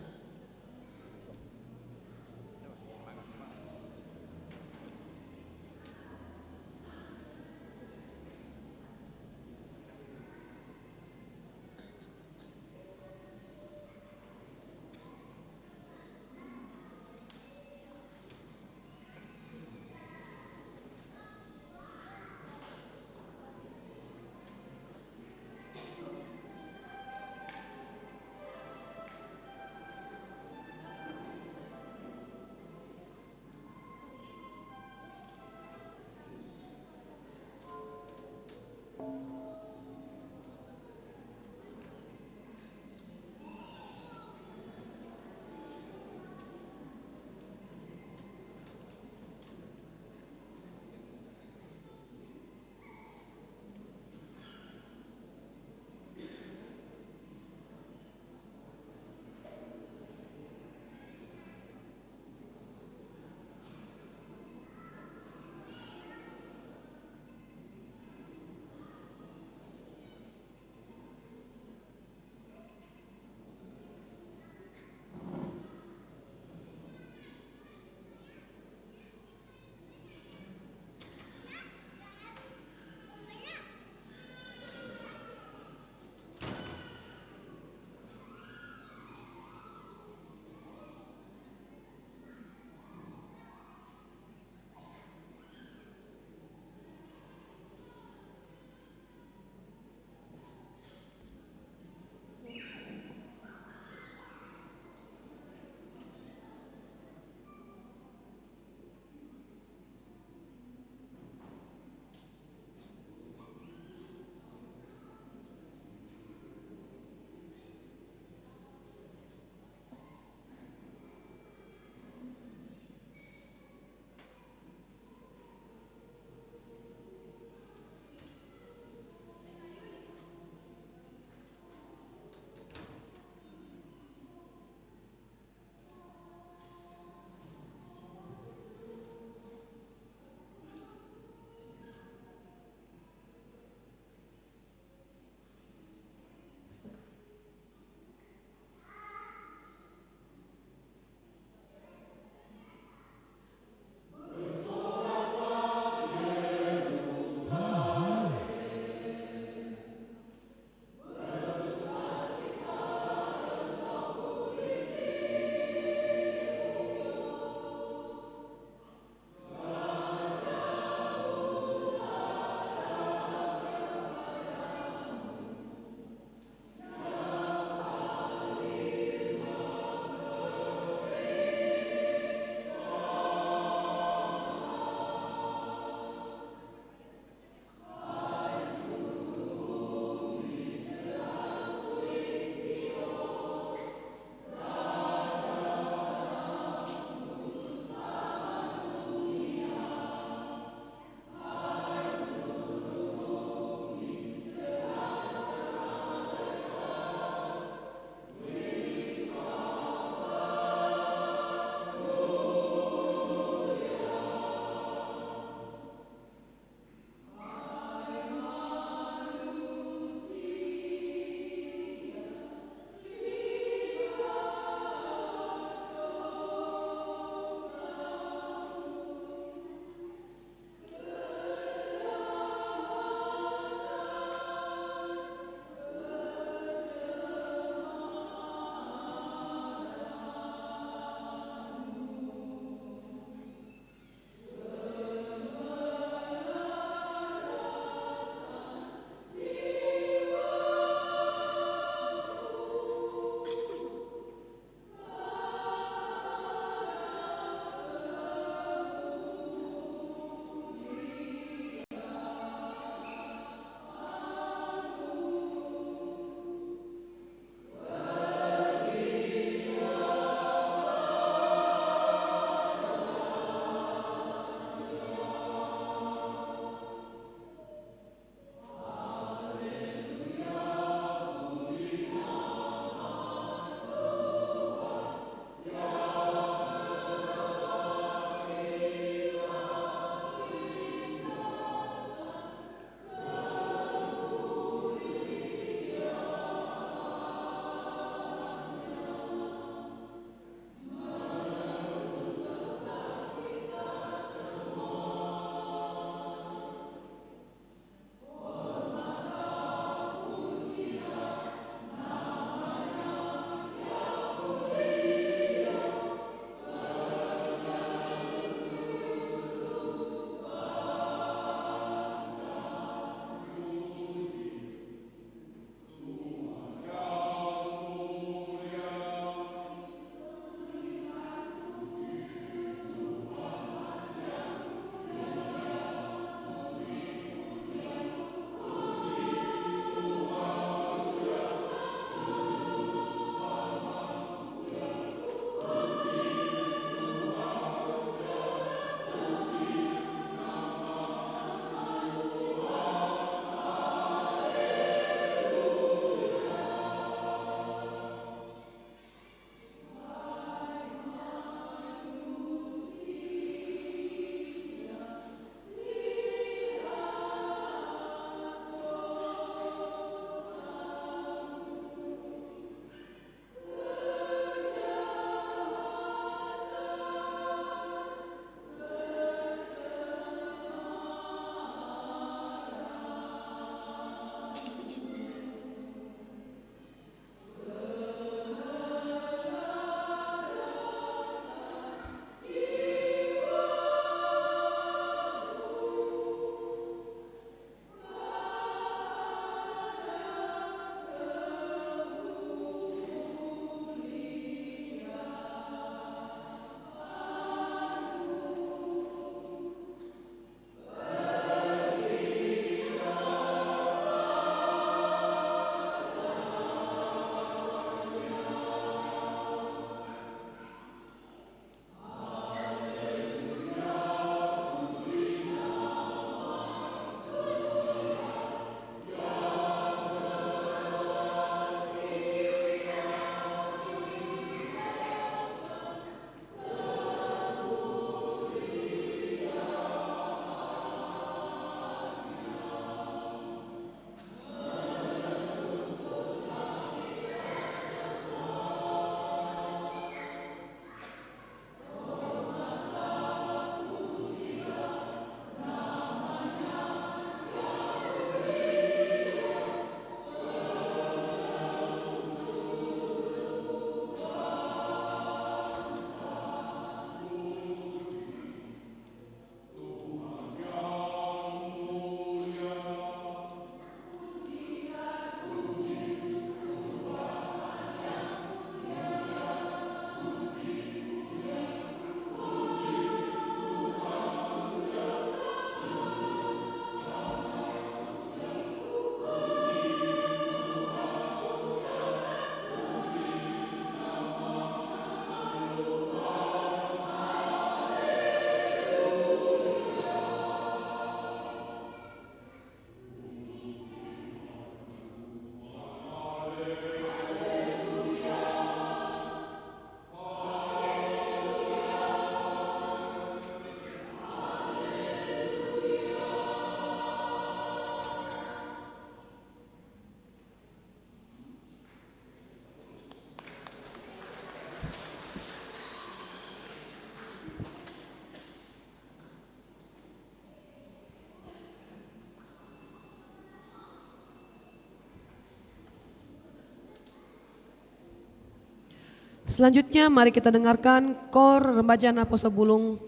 Selanjutnya, mari kita dengarkan Kor Remaja Naposo Bulung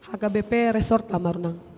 H K B P Resort Tammarunang.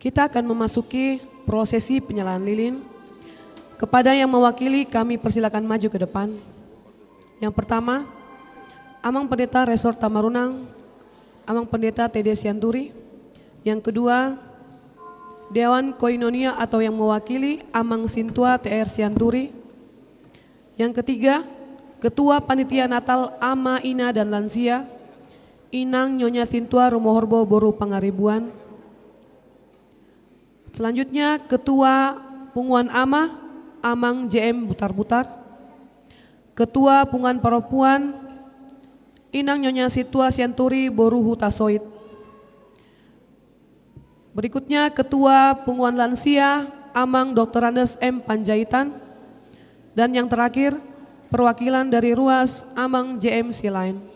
Kita akan memasuki prosesi penyalahan lilin. Kepada yang mewakili, kami persilakan maju ke depan. Yang pertama, Amang Pendeta Resort Tamarunang, Amang Pendeta T D Sianturi. Yang kedua, Dewan Koinonia atau yang mewakili, Amang Sintua T R Sianturi. Yang ketiga, Ketua Panitia Natal Ama, Ina, dan Lansia, Inang Nyonya Sintua Rumohorbo boru Pangaribuan. Selanjutnya, Ketua Punguan Ama, Amang J M Butarbutar. Ketua Punguan Parompuan, Inang Nyonya Sintua Sianturi boru Hutasoit. Berikutnya, Ketua Punguan Lansia, Amang Doktor Andes M Panjaitan. Dan yang terakhir, perwakilan dari Ruas, Amang J M Silaen.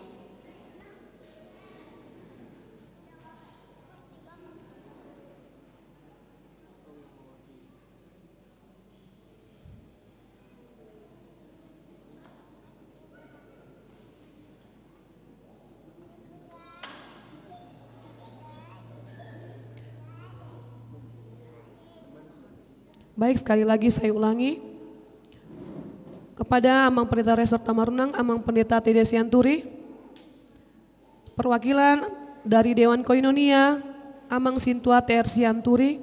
Baik, sekali lagi saya ulangi. Kepada Amang Pendeta Resort Tamarunang, Amang Pendeta T D Sianturi. Perwakilan dari Dewan Koinonia, Amang Sintua T R Sianturi.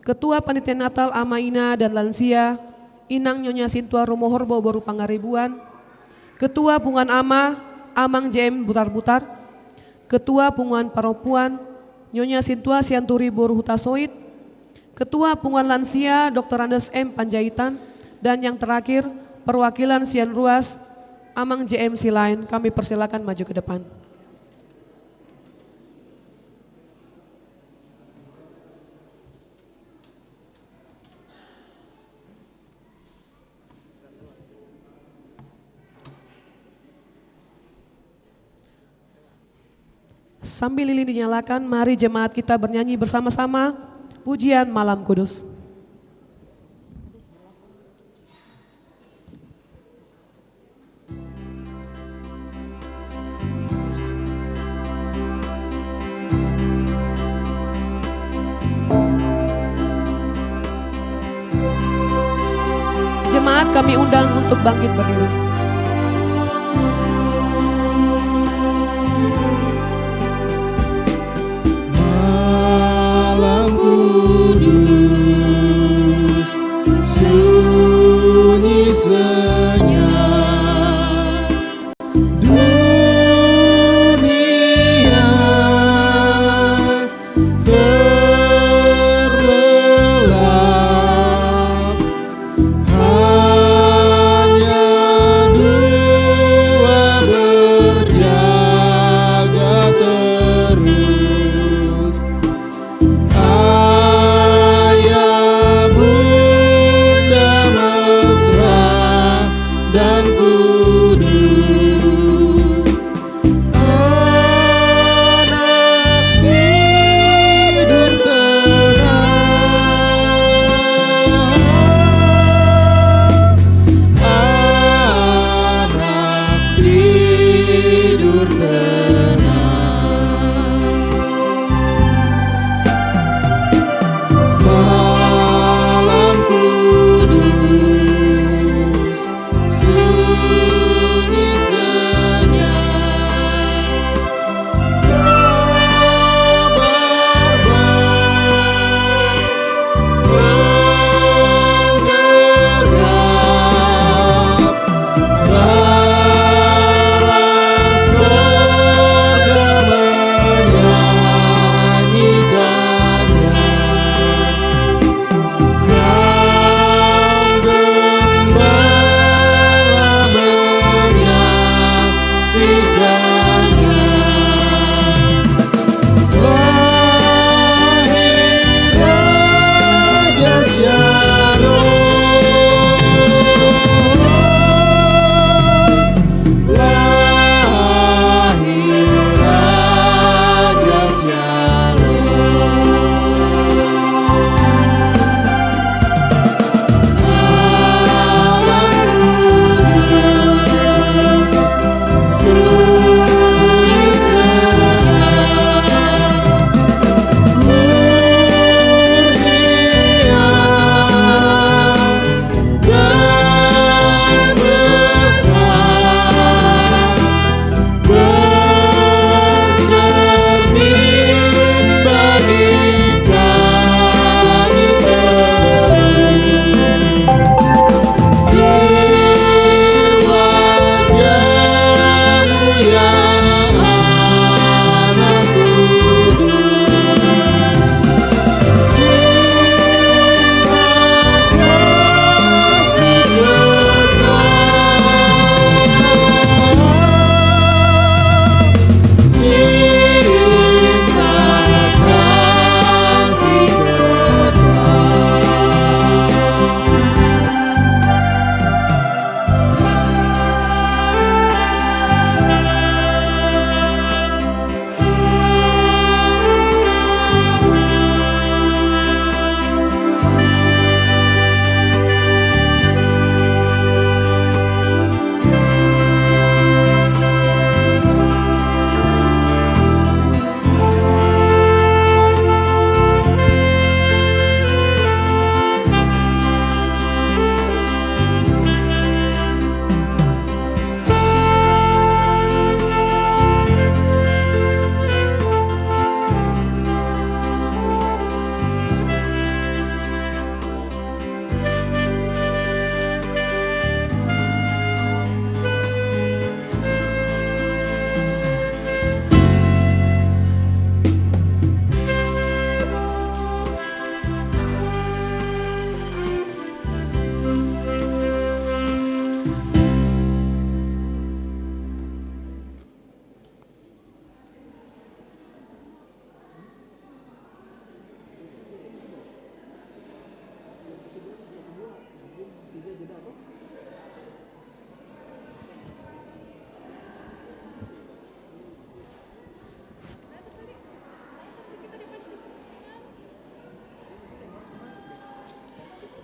Ketua Panitia Natal Ama, Ina, dan Lansia, Inang Nyonya Sintua Rumohorbo boru Pangaribuan. Ketua Punguan Ama, Amang J M Butarbutar. Ketua Punguan Parompuan, Nyonya Sintua Sianturi boru Hutasoit. Ketua Punguan Lansia, Doktor Andes M Panjaitan, dan yang terakhir, perwakilan sian Ruas, Amang J M Silaen, kami persilakan maju ke depan. Sambil lilin dinyalakan, mari jemaat kita bernyanyi bersama-sama pujian Malam Kudus. Jemaat kami undang untuk bangkit berdiri. Malam kudus, sunyi senyap. Dunia terlelap, hanya dua berjaga terus. Ayah bunda mesra,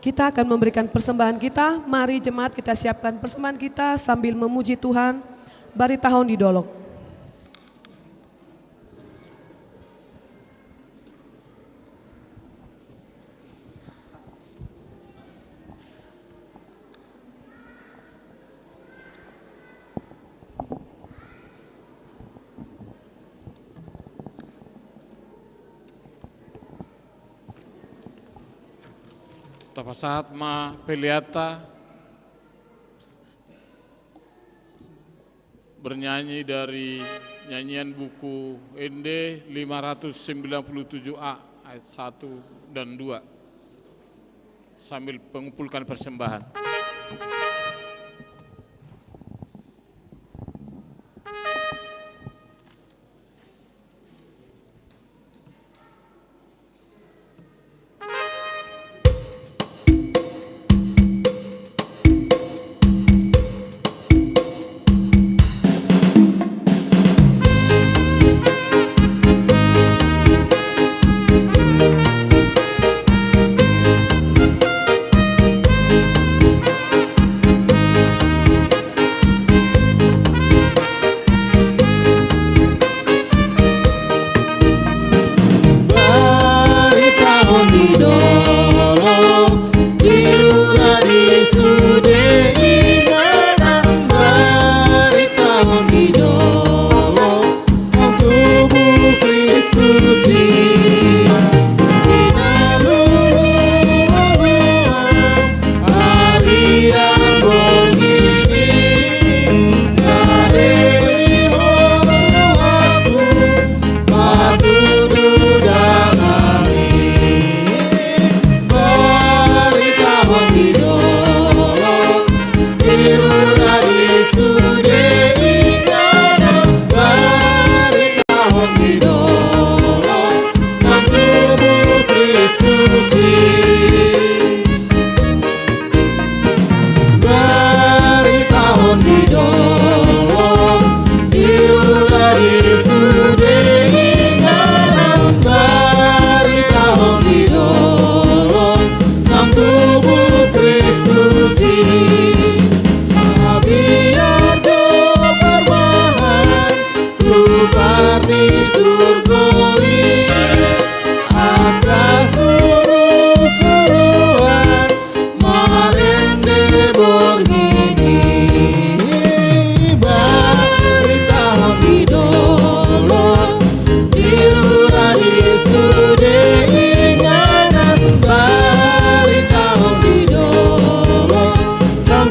Kita akan memberikan persembahan kita. Mari jemaat, kita siapkan persembahan kita sambil memuji Tuhan. Baritahon di dolok. Tapasahat ma peleanta bernyanyi dari nyanyian buku Ende lima ratus sembilan puluh tujuh A ayat satu dan dua, sambil mengumpulkan persembahan. Baritahon di dolok, di rura di sude inganan, baritahon di dolok, naung tubu Kristus i. Di na lolo arian borngin i, na denggan rohangku, patudu dalan i. Baritahon di dolok, di rura di sude inganan, baritahon di dolok, naung tubu Kristus i. Baritahon di dolok, di rura di sude inganan, baritahon di dolok, naung tubu Kristus i. Mabiar do parmahan tu parni surgo i, angka surusuruan marende borngin i. Baritahon di dolok, di rura di sude inganan, baritahon di dolok, na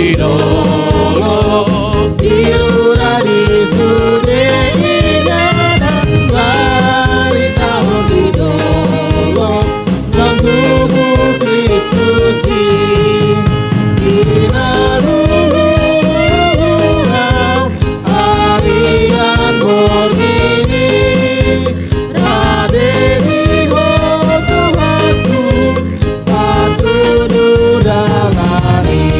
Di dolok, di rura, di sude, inganan baritahon di dolok, naung tubu Kristus i. Di na lulua arian borngin i, rade di Ho Tuhanku, patudu dalan i.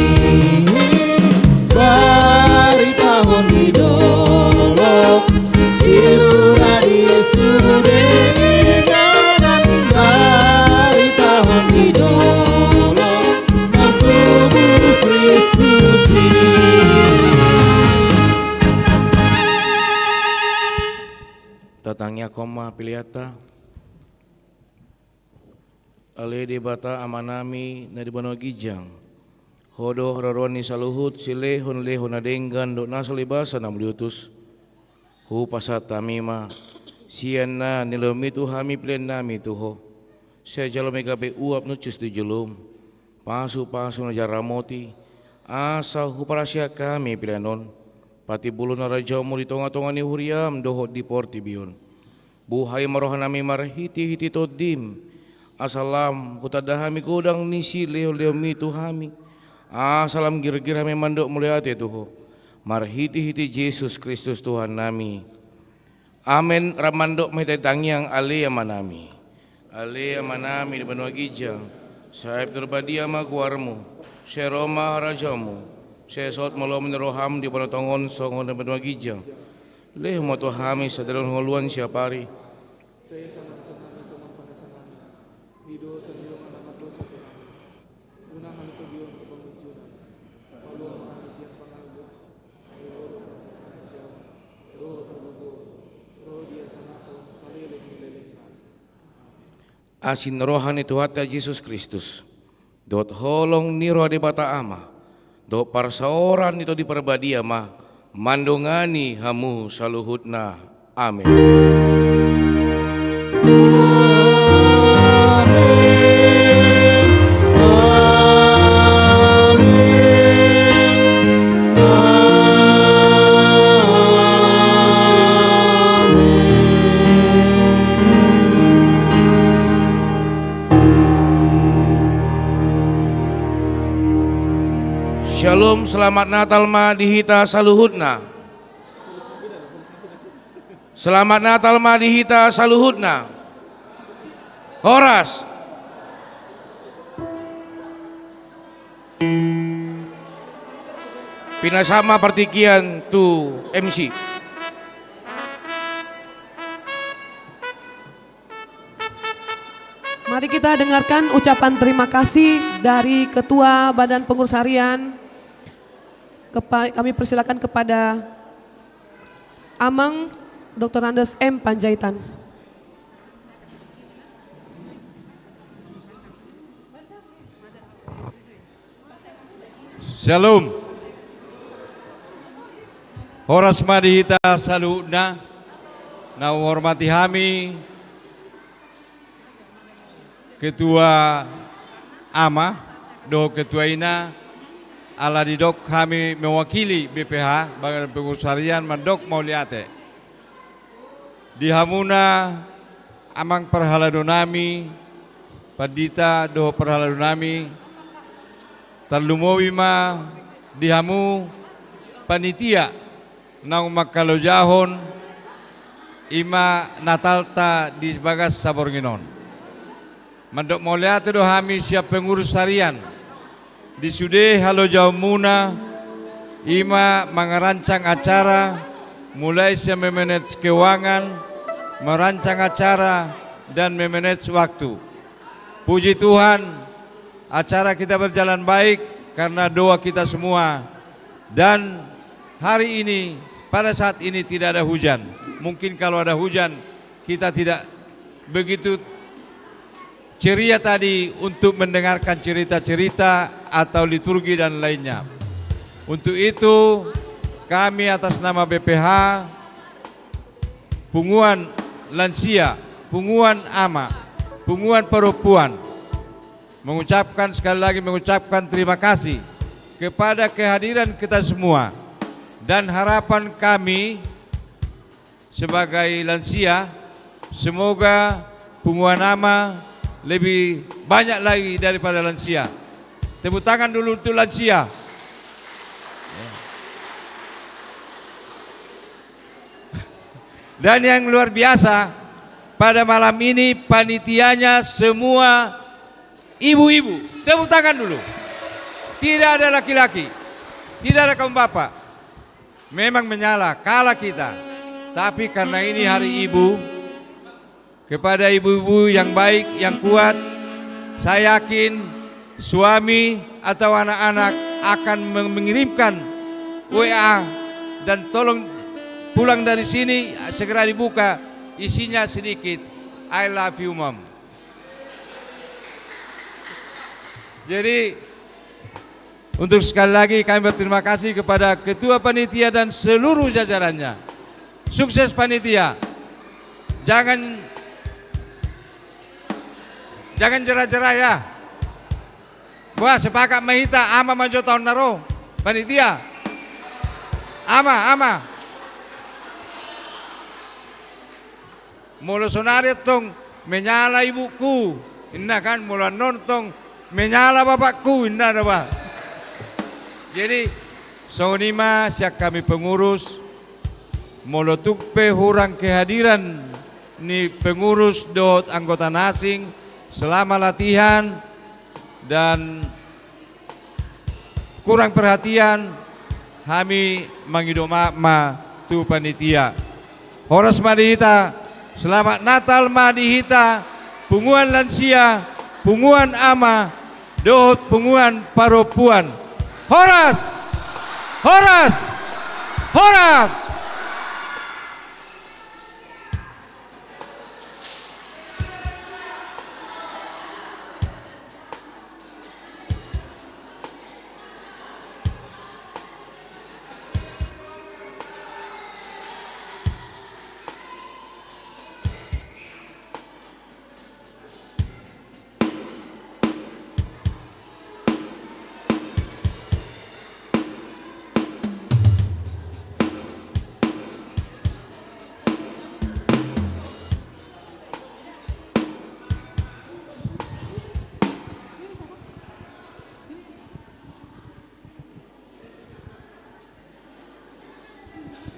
Baritahon di dolok, di rura, di sude, inganan baritahon di dolok, naung tubu Kristus i. Tatangiangkon ma peleanta. Ale Debata Amanami na di banua ginjang, Ho do haroroan ni saluhut silehonlehon na denggan dohot nasa ulos basa na mauliutus. Hupasahat hami ma, sian na nilehonMi tu hami peleannami tu Ho, sai jalo ma i gabe uap na hushus di joloM, pasupasu na jamot i, asa huparasiak hami pelean on patimbulhon harajaonMu di tongatonga ni huriaM dohot di portibi on. Buhai ma rohanami marhitehite TondiM, asa lam hutanda hami godang ni silehonlehonMi tu hami, asa lam girgir hami mandok mauliate tu Ho, marhitehite Jesus Kristus Tuhannami. Amen. Rap mandok ma hita tangiang, Ale Amanami. Ale Amanami di banua ginjang, sai pinarbadia ma goarMu, sai ro ma harajaonMu, sai sohot ma lomo ni rohaM di banua tonga on songon na di banua ginjang. Lehon ma tu hami sadari on hangoluan siapari. Sai sangap sonami songon panesanami di dosa ni dongan na mardosa tu hami. Unang hami togihon tu pangunjunan. Palua ma hami sian pangago. Ai Ho do panguasa nang harajaon dohot hagogoon. Ro di hasangapon saleleng ni lelengna. Asi ni roha ni Tuhanta Jesus Kristus, dohot holong ni roha Debata Ama, dohot parsaoran ni Tondi Parbadia ma mandongani hamu saluhutna. Amen. Amen. Amen. Amen. Shalom, selamat Natal ma di hita saluhutna. Selamat Natal ma di hita saluhutna. Horas. Pinasahat ma partingkian tu M C. Mari kita dengarkan ucapan terima kasih dari Ketua Badan Pengurus Harian. Kepa-, kami persilakan kepada Amang Doktor Andes M Panjaitan. Shalom. Horas ma di hita saluhutna. Na huhormati hami Ketua Ama dohot Ketua Ina, ala didok hami mewakili B P H, Badan Pengurus Harian, mandok mauliate. Di hamuna amang parhaladonami, pandita dohot parhaladonami, tarlumobi ma di hamu panitia naung mangkalojahon i ma Natalta di bagas saborngin on. Mandok mauliate do hami sian pengurus harian di sude halojaonmuna, i ma mangarancang acara, mulai sian memanage keuangan, merancang acara, dan memanage waktu. Puji Tuhan, acara kita berjalan baik karena doa kita semua. Dan hari ini, pada saat ini tidak ada hujan. Mungkin kalau ada hujan, kita tidak begitu ceria tadi untuk mendengarkan cerita-cerita atau liturgi dan lainnya. Untuk itu, kami atas nama B P H, Punguan Lansia, Punguan Ama, Punguan Perempuan, mengucapkan, sekali lagi mengucapkan terima kasih kepada kehadiran kita semua. Dan harapan kami sebagai lansia, semoga punguan Ama lebih banyak lagi daripada lansia. Tepuk tangan dulu untuk lansia. Dan yang luar biasa, pada malam ini panitianya semua ibu-ibu. Tepuk tangan dulu. Tidak ada laki-laki. Tidak ada kaum bapak. Memang menyala, kalah kita. Tapi karena ini hari ibu, kepada ibu-ibu yang baik, yang kuat, saya yakin suami atau anak-anak akan meng-, mengirimkan W A dan tolong pulang dari sini segera dibuka, isinya sedikit. I love you, Mom. Jadi, untuk sekali lagi kami berterima kasih kepada ketua panitia dan seluruh jajarannya. Sukses panitia. Jangan, jangan jera-jera ya. Wah, sepakat ma hita, Ama ma jo taon na ro. Panitia. Ama, Ama. Molo sonari tong menyala ibuku, inna kan, molo annon tong menyala bapakku, inna da ba. Jadi, songon i ma sian kami pengurus, molo tung pe hurang kehadiran ni pengurus dohot anggota na asing selama latihan, dan kurang perhatian, hami mangido maaf ma tu panitia. Horas ma di hita, selamat Natal ma di hita, punguan lansia, punguan ama, dohot punguan parompuan. Horas! Horas! Horas!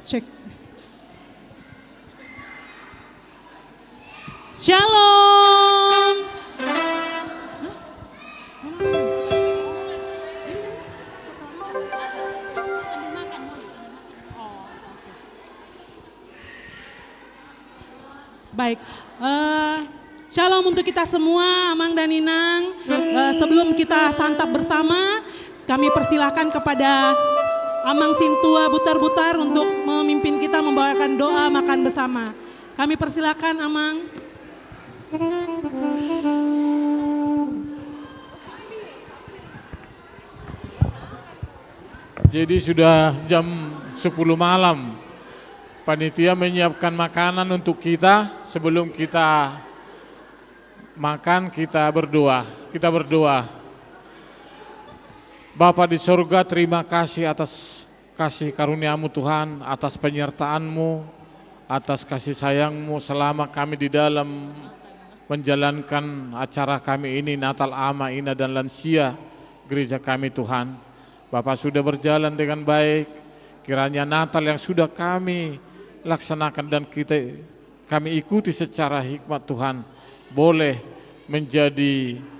Cek. Shalom. Hah? Mana? Ini, ini setelah makan. Sambil makan, boleh, sambil makan. Oh, oke. Baik, eh, shalom untuk kita semua, Amang dan Inang. Eh, sebelum kita santap bersama, kami persilahkan kepada Amang Sintua Butar-Butar untuk memimpin kita membawakan doa makan bersama. Kami persilahkan, Amang. Jadi sudah jam sepuluh malam. Panitia menyiapkan makanan untuk kita. Sebelum kita makan, kita berdoa. Kita berdoa. Bapa di sorga, terima kasih atas kasih karunia-Mu, Tuhan, atas penyertaan-Mu, atas kasih sayang-Mu selama kami di dalam menjalankan acara kami ini, Natal Ama, Ina, dan Lansia gereja kami, Tuhan. Bapa, sudah berjalan dengan baik, kiranya Natal yang sudah kami laksanakan dan kita, kami ikuti secara hikmat, Tuhan, boleh menjadi